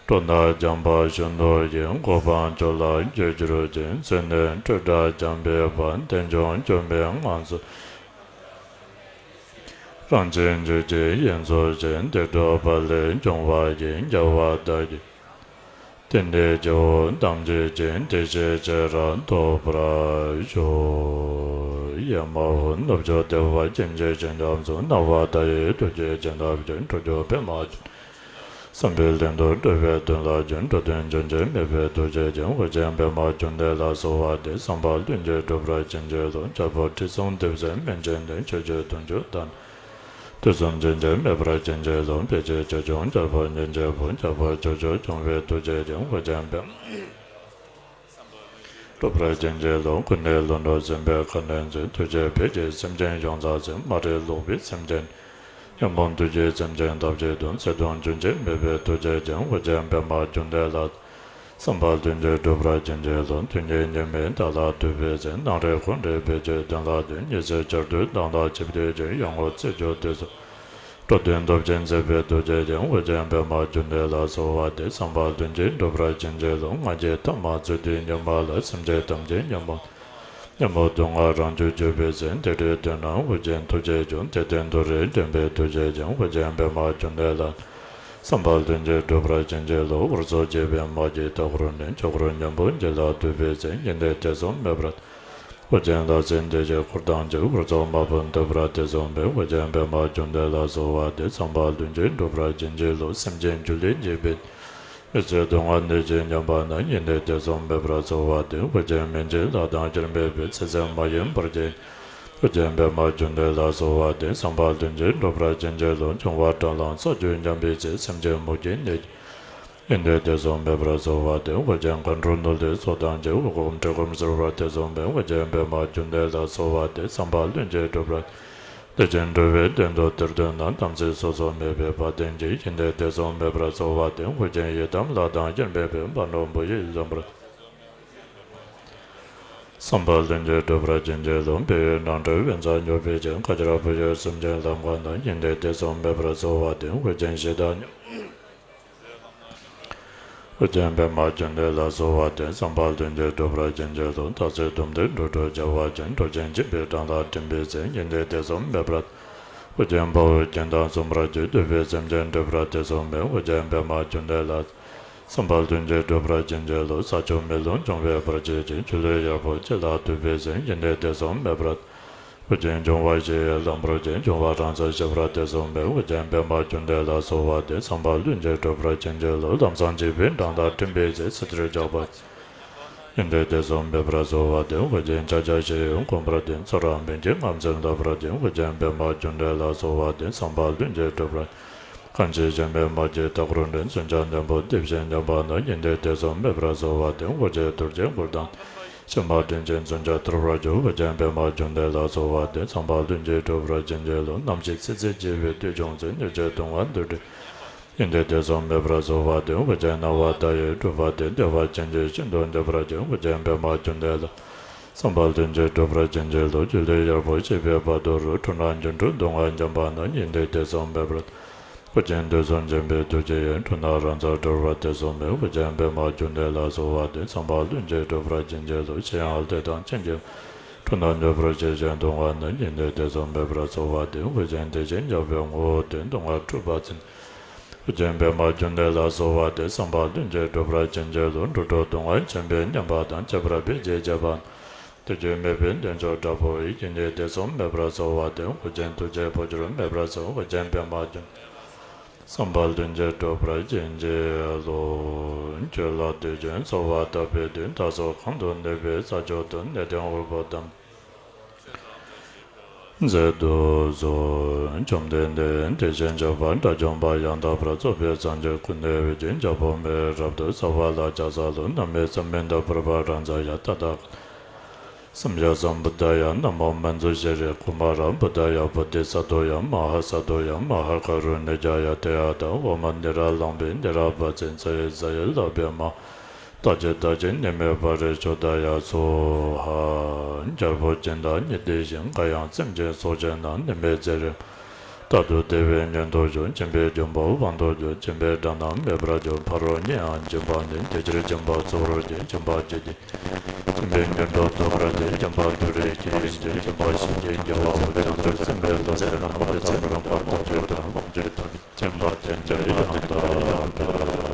འགྲོ་ལ་འཇམ་པ་གཞོན་ནུ་ཡི། གོ་འཕང་མཆོག་ལ་འགོད་གྱུར་ཅིག་ཚེ་ནི་སྤྲོས་བྲལ་འཇམ་པའི་དཔལ། རྟེན་འབྱུང་སྒྱུ་མའི་ངང་ཚུལ། རང་བཞིན་རྒྱུད་ཀྱི་དབྱིངས་སུ་གཤེགས། བདེ་སྒྲུབ་པ་ལས་བྱུང་བ་ཡི། རྒྱལ་བ་དག་གི་རྟེན་འབྲེལ་རྒྱལ་པོ་ཐམས་ཅད་ཀྱི། བདེ་གཤེགས་ཆེ་རབ་ཐོབ་པར་ཤོག་ཡ་མ་ཧོ། ནུབ་ཕྱོགས་བདེ་བ་ཅན་གྱི་ཞིང་ཁམས་སུ། སྣང་བ་མཐའ་ཡས་ཐུགས་རྗེའི་བྱིན་རླབས་ཀྱིས། འགྲོ་རྒྱུ་པདྨ་འབྱུང་བསམ་པའི་ལྷུན་དུ་གྲུབ་པའི་དོན་ལ་འཇུག་འགྲོ་དོན་རྒྱུན་ཆད་མེད་པའི་ཐུགས་རྗེ་ཅན། ཨོ་རྒྱན་པདྨ་འབྱུང་གནས་ལ་གསོལ་བ་འདེབས། བསམ་པ་ལྷུན་གྱིས་འགྲུབ་པར་བྱིན་གྱིས་རློབས། རྒྱལ་པོ་ཁྲི་སྲོང་ལྡེ་བཙན་མན་ཆད་ནས། ཆོས་ཀྱི་དུང་ཆེན་དང་། དུས་གསུམ་རྒྱུན་ཆད་མེད་པར་བྱིན་གྱིས་རློབས། ཕལ་ཆེར་ཆོས་སྐྱོང་རྒྱལ་པོ་ཉིད་ཀྱི་བུ། རྒྱལ་པོ་ཕྱོགས་བཅུར་སྐྱོང་བའི་ཐུགས་རྗེ་ཅན། ཨོ་རྒྱན་པདྨ་འབྱུང་གནས་ལ་གསོལ་བ་འདེབས། བསམ་པ་ལྷུན་གྱིས་འགྲུབ་པར་བྱིན་གྱིས་རློབས། སྐུ་ནི་ལྷུན་གྲུབ་སེམས་དཔའི་མཁའ་ལས་མཛོད། ཐུགས་རྗེས་ཕལ་གྱི་སེམས་ཅན་ཡོངས་རྫོགས་ཟིན། མ་རིག་ལོག་པའི་སེམས་ཅན། ཉོན་མོངས་དུག་གི་སེམས་ཅན་དག་བྱེད་དོ། བརྩེ་གདུང་རྒྱུན་ཆད་མེད་པའི་ཐུགས་རྗེ་ཅན། ཨོ་རྒྱན་པདྨ་འབྱུང་གནས་ལ། བསམ་པ་ལྷུན་གྱིས་འགྲུབ་པར་བྱིན་གྱིས་རློབས། དུས་གཉིས་ཉི་མའི་མཐའ་ལ་ཐུག་པའི་ཚེ། སྣང་རིག་ཧཱུྃ་རིག་པའི་ཆོས་བདུན་ལ་ལྟོས། ཉི་ཚེ་བྱ་རྡུལ་མདངས་དང་ཆིབས་ཏེ་བྱོན། ཡང་ངོ་ཚེ་སྒྱུར་དུས་སུ། འགྲོ་དོན་སྟོབས་ཆེན་མཛད་པའི་ཐུགས་རྗེ་ཅན། ཨོ་རྒྱན་པདྨ་འབྱུང་གནས་ལ་གསོལ་བ་འདེབས། བསམ་པ་ལྷུན་གྱིས་འགྲུབ་པར་བྱིན་གྱིས་རློབས། ང་རྒྱལ་ཐ་མ་རྩོད་དུས་ཉི་མ་ལ། སེམས་ཅན་ཐམས་ཅད་ཉོན་མོངས། ཉོན་མོངས་དུག་ལྔ་རང་རྒྱུད་འཇུག་པའི་ཚེ། དེ་འདྲའི་དུས་ན་ཨོ་རྒྱན་ཐུགས་རྗེ་སྐྱོངས། དད་ལྡན་དུ་རེ་འདྲེན་པའི་ཐུགས་རྗེ་ཅན། ཨོ་རྒྱན་པདྨ་འབྱུང་གནས་ལ། བསམ་པ་ལྷུན་གྱིས་འགྲུབ་པར་བྱིན་གྱིས་རློབས། འུར་ཚོགས་བྱེད་པའི་དམག་གིས་མཐའ་བསྐོར་ནས། ཆོས་འཁོར་མཉམ་པོ་འཇིག་ལ་ཐུག་པའི་ཚེ། ཉི་ཟླའི་ཐེ་ཚོམ་མེད་པར། ཨོ་རྒྱན་ལྷ་སྲིན་སྡེ་བཞིའི་འཁོར་དང་བཅས། འུར་ཚོགས་དམག་དཔུང་འདུས་པར་དེ་བཟུང་བའི། ཨོ་རྒྱན་པདྨ་འབྱུང་གནས་ལ་གསོལ་བ་འདེབས། བསམ་པ་ལྷུན་གྱིས་འགྲུབ་པར་བྱིན་གྱིས་རློབས། སེམས་ཅན་སྒྱུ་ལུས་འཇིག་པའི། མི་ཚེ་སྡུག་བསྔལ་ནད་ཀྱིས་ཉམས་པ་ན། ཉི་ཟླའི་ཐེ་ཚོམ་མེད་པར་གསོལ་བ་འདེབས། ཨོ་རྒྱན་མི་འཇིགས་ལྷ་དང་དཀྱིལ་འཁོར་བའི། ཚེ་ཟད་མ་ཡིན་བར་གྱི། ཨོ་རྒྱན་པདྨ་འབྱུང་གནས་ལ་གསོལ་བ་འདེབས། བསམ་པ་ལྷུན་གྱིས་འགྲུབ་པར་བྱིན་གྱིས་རློབས། འབྱུང་བ་དགྲར་ལངས་ས་བཅུད་ཉམས་པའི་ཚེ། སེམས་ཅན་མུ་གེའི་ནད་ཀྱིས། ཉི་ཟླའི་ཐེ་ཚོམ་མེད་པར་གསོལ་བ་འདེབས། ཨོ་རྒྱན་མཁའ་འགྲོ་ནོར་ལྷའི་ཚོགས་དང་བཅས། འོག་སྒོམ་འདྲེ་སྒོམ་གསོད་པར་དེ་བཟུང་བའི། ཨོ་རྒྱན་པདྨ་འབྱུང་གནས་ལ་གསོལ་བ་འདེབས། བསམ་པ་ལྷུན་གྱིས་འགྲུབ་པར། ལས་ཅན་འགྲོ་བའི་དོན་དུ་དེར་འདོན་ན། དམ་ཚིག་སོ་སོར་མེད་པའི་དཔའ་གདེང་གིས། ཉི་ཟླའི་ཐེ་ཚོམ་མེད་པར་གསོལ་བ་འདེབས། ཨོ་རྒྱན་ཡི་དམ་ལྷ་དང་དཀྱིལ་འཁོར་པའི། དཔའ་ནོར་བུ་ཡིས་བཟུང་བར། བསམ་པ་ལྷུན་གྱིས་འགྲུབ་པར་བྱིན་གྱིས་རློབས། བཻ་ཡུལ་ནང་ཁྲོལ་དབེན་ས་སྙོགས་པའི་ཚེ། ཁ་ཆར་བུ་ཡུག་གསུམ་གྱི་ལམ་ཁ་ན། ཉི་ཟླའི་ཐེ་ཚོམ་མེད་པར་གསོལ་བ་འདེབས། ཨོ་རྒྱན་ཞེ་སྡང་ཉོན། ཨོ་རྒྱན་པདྨ་འབྱུང་གནས་ལ་གསོལ་བ་འདེབས། བསམ་པ་ལྷུན་གྱིས་འགྲུབ་པར་བྱིན་གྱིས་རློབས། སྟག་གཟིག་དུམ་བུས་འགྲོ་དྲུག་བྱ་བ་ཅན། འགྲོ་ཆེན་སྦྱིན་པའི་འགྲམ་ལ་འགྲིམ་པའི་ཚེ། ཉི་ཟླའི་ཐེ་ཚོམ་མེད་པར། ཨོ་རྒྱན་དཔའ་བོའི་རྒྱན་དང་མཚུངས་པར་གྱུར། འདུས་པའི་སེམས་ཅན་སྒྲོལ་བར་དེ་བཟུང་བའི། ཨོ་རྒྱན་པདྨ་འབྱུང་གནས་ལ། བསམ་པ་ལྷུན་གྱིས་འགྲུབ་པར་བྱིན་གྱིས་རློབས། ས་ཆུ་མེ་རླུང་འབྱུང་བའི་བར་ཆད་ཀྱིས། སྒྱུ་ལུས་གཡར་པོ་ཆུ་ལ་ཐུག་པའི་ཚེ། ཉི་ཟླའི་ཐེ་ཚོམ་མེད་པར། ཨོ་རྒྱན་འབྱུང་བ་བཞི་ཡི་གླང་པོ་ཆེ། འབྱུང་བ་རང་སར་ཞི་བར་དེ་བཟུང་བའི། ཨོ་རྒྱན་པདྨ་འབྱུང་གནས་ལ་གསོལ་བ་འདེབས། བསམ་པ་ལྷུན་གྱིས་འགྲུབ་པར་བྱིན་གྱིས་རློབས། ལམ་སྲང་འཇིགས་པའི་འགྲམ་ལ་འགྲིམ་པའི་ཚེ། སྲིད་རྩེར་འཇགས་པ། ཉི་ཟླའི་ཐེ་ཚོམ་མེད་པར་གསོལ་བ་འདེབས། ཨོ་རྒྱན་ཕྱག་རྒྱ་བཞི་ཡིས་བསྐོར་བར་བསྟིམ། ཚུ་ར་བོན་གྱི་རྔམ་ཟེར་ལྡབ་པར་བསྟིམ། ཨོ་རྒྱན་པདྨ་འབྱུང་གནས་ལ་གསོལ་བ་འདེབས། བསམ་པ་ལྷུན་གྱིས་འགྲུབ་པར། གང་ཞིག་གཞན་མེད་དམག་གིས་མཐའ་བསྐོར་ནས། མཚོན་ཆ་ནག་པོ་འདི་བཞིན་བསྣམས་པ་ན། ཉི་ཟླའི་ཐེ་ཚོམ་མེད་པར་གསོལ་བ་འདེབས། ཨོ་རྒྱན་ཐུགས་རྗེས་འགོག་དང་། གཤེད་མ་དྲིན་ཅན་མཚོན་ཆ་ཐུལ་བར་འགྱུར། ཨོ་རྒྱན་པདྨ་འབྱུང་གནས་ལ་གསོལ་བ་འདེབས། བསམ་པ་ལྷུན་གྱིས་འགྲུབ་པར་བྱིན་གྱིས་རློབས། ནམ་ཞིག་ཚེ་ཟད་འགྱུར་བའི་དུས་བྱུང་ཚེ། གནོད་བྱེད་སྡུག་བསྔལ་འདི་འདྲའི། ཉི་ཟླའི་ཐེ་ཚོམ་མེད་པར་གསོལ་བ་འདེབས། ཨོ་རྒྱན་སྣང་བ་མཐའ་ཡས་སྤྲུལ་པ་དེས། བདེ་བ་ཅན་གྱི་ཤིན་ཏུ་འདུད་པར་བྱེད། ཨོ་རྒྱན་པདྨ་འབྱུང་གནས་ལ། བསམ་པ་ལྷུན་གྱིས་འགྲུབ་པར་བྱིན་གྱིས་རློབས། སྒྱུ་ལུས་གཡར་པོ་ཆུ་བོའི་བར་དུ་རུ། འཁྲུལ་སྣང་སྒྱུ་འཕྲུལ་སྡུག་བསྔལ་འབྱིན་པ་ན། ཉི་ཟླའི་ཐེ་ཚོམ་མེད་པར། ཨོ་རྒྱན་དུས་གསུམ་འབྱིན་པའི་ཐུགས་རྗེ་ཡིས། འཁྲུལ་སྣང་རང་སར་གྲོལ་བར་དེ་བཟུང་བའི། ཨོ་རྒྱན་པདྨ་འབྱུང་གནས་ལ་གསོལ་བ་འདེབས། བསམ་པ་ལྷུན་གྱིས་འགྲུབ་པར་བྱིན་གྱིས་རློབས། གཞན་ཡང་ལས་དང་ཆོས་ཀྱི། འཁྲུལ་སྣང་སྙོམས་པར་བྱེད་ཅིང་སྡུག་བསྔལ་ན། ཉི་ཟླའི་ཐེ་ཚོམ་མེད་པར་གསོལ་བ་འདེབས། ཨོ་རྒྱན་བདེ་ཆེན་རྒྱལ་པོའི་ངོ་བོ་སྟེ། སྡུག་བསྔལ་འཁྲུལ་པ་ཅན། ཨོ་རྒྱན་པདྨ་འབྱུང་གནས་ལ་གསོལ་བ་འདེབས། བསམ་པ་ལྷུན་གྱིས་འགྲུབ་པར་བྱིན་གྱིས་རློབས། འགྲོ་དྲུག་སྡུག་བསྔལ་ཆེན་པོས་ཉེན་པ་དང་། ཁྱད་པར་བེ་ཅོན་བརྒྱད་པ། དེ་བཅོམ་མེད་པའི་མདུན་ཅོག་དྲག་པོ་ཡི། ཉི་ཟླའི་ཐེ་ཚོམ་མེད་པར་གསོལ་བ་འདེབས། ཨོ་རྒྱན་ཐུགས་རྗེས་འཕོ་འགྱུར་མེད་པར་གསོལ། ཨོ་རྒྱན་པདྨ་འབྱུང་། བསམ་པ་ལྷུན་གྱིས་འགྲུབ་པར་བྱིན་གྱིས་རློབས། ཁྱོད་ལ་དུས་རྒྱུན་གསོལ་བ་བཏབ་པའི་དུས། བདག་སོགས་གང་དུ་གནས་པའི་ས་ཕྱོགས་དུ། གནས་བརྟན་དབུལ་པོ་དང་། མཛད་དུ་གསོལ། བཅོམ་ལྡན་འདས་དེ་བཞིན་གཤེགས་པ་དགྲ་བཅོམ་པ་ཡང་དག་པར་རྫོགས་པའི་སངས་རྒྱས་ཀུན་ནས་འོད་ཀྱི་འཇའ་འཕྲུལ་མེ་རབ་ཏུ་གསལ་བ་ལ་ཕྱག་འཚལ་ལོ། གནམ་མེད་ས་མེད་འདྲ་བར་པྲ་ཛྙཱ་ཡ་ཏདྱ་ཀ་ཊ་སཾ་ཡ་སཾ་བུདྡྷཱ་ཡ། ན་མོ་མཉྫུ་ཤྲཱི་ཀུ་མཱ་ར་བུདྡྷཱ་ཡ། བོ་དྷི་ས་ཏྭ་ཡ། མ་ཧཱ་ས་ཏྭ་ཡ། མ་ཧཱ་ཀཱ་རུ་ཎི་ཛྙཱ་ཡ་ཏདྱ་ཀ་ཊ། ཨོཾ་ནི་ར་ལམ་བི་ནི་ར་བྷ་ཙི་ཛ་ཡེ་ཛ་ཡེ་ལབ་བེ་མ། ཏ་ཅི་ཏ་ཅི་ནི་མེ་བྷ་རེ་ཤྭ་ཏ་ཡ་སྭཱ་ཧཱ། རྒྱལ་པོ་སྦྱིན་བདག་ཉིད་དེ་བཞིན། འགའ་ཡང་སེམས་ཅན་སྲོག་གཅོད་ན། ནི་མེ་ཛེ་རེ་མ། རྟག་ཏུ་བདེ་བའི་མངོན་དུ་གྱུར། སྦྱིན་པའི་འབྱུང་པོ་དབང་དུ་གྱུར། སྦྱིན་པའི་དགྲ་རྣམས་མེད་པར་གྱུར། ཕ་རོལ་ནི་ཡང་སྦྱིན་པ་ནི། དེ་ཕྱིར་སྦྱིན་པ་གཙོ་བོར་བགྱི། སྦྱིན་པ་བགྱིད་དེ། སྦྱིན་པའི་མངོན་པར་རྫོགས་པར་བགྱི། སྦྱིན་པ་དུ་རེ་སྐྱེ་ཡིན་ཏེ། སྦྱིན་པ་བྱིན་གྱིས་བརྒྱན་པ་པོ། བྱང་ཆུབ་སེམས་དཔའི་བློ་ཟད་རྣམས། དེ་ཚེ་ནམ་མཁའ་ལྟ་བུར་ལོངས་སྤྱོད་དོ། སྦྱིན་པ་དེ་འདྲའི་ཡང་དག་ཡང་དག་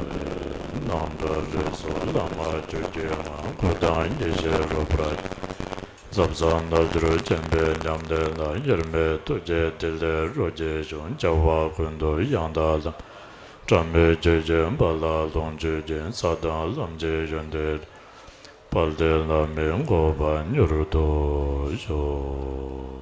ནམ་མཁའ་རིགས་སུ་བླ་མ་ཆོས་ཀྱི་དབང་པོ་དང་ཡེ་ཤེས་རོལ་པར་ཟབ་གསང་རྣལ་འབྱོར་བྱམས་པའི་ཉམས་ལྡན་ལ། དབྱེར་མེད་ཐུགས་རྗེས་ཐིག་ལེ་རོ་གཅིག་བྱུང་། བྱ་བ་ཀུན་ཏུ་ཡང་དག་ལམ། དྲན་མེད་ཆོས་ཀྱི་དཔལ་ལ་ལོངས་སྤྱོད་ཅིང་། ས་དང་ལམ་གྱི་ཡོན་ཏན་དཔལ་ལྡན་བླ་མའི་གོ་འཕང་མྱུར་དུ་ཤོག།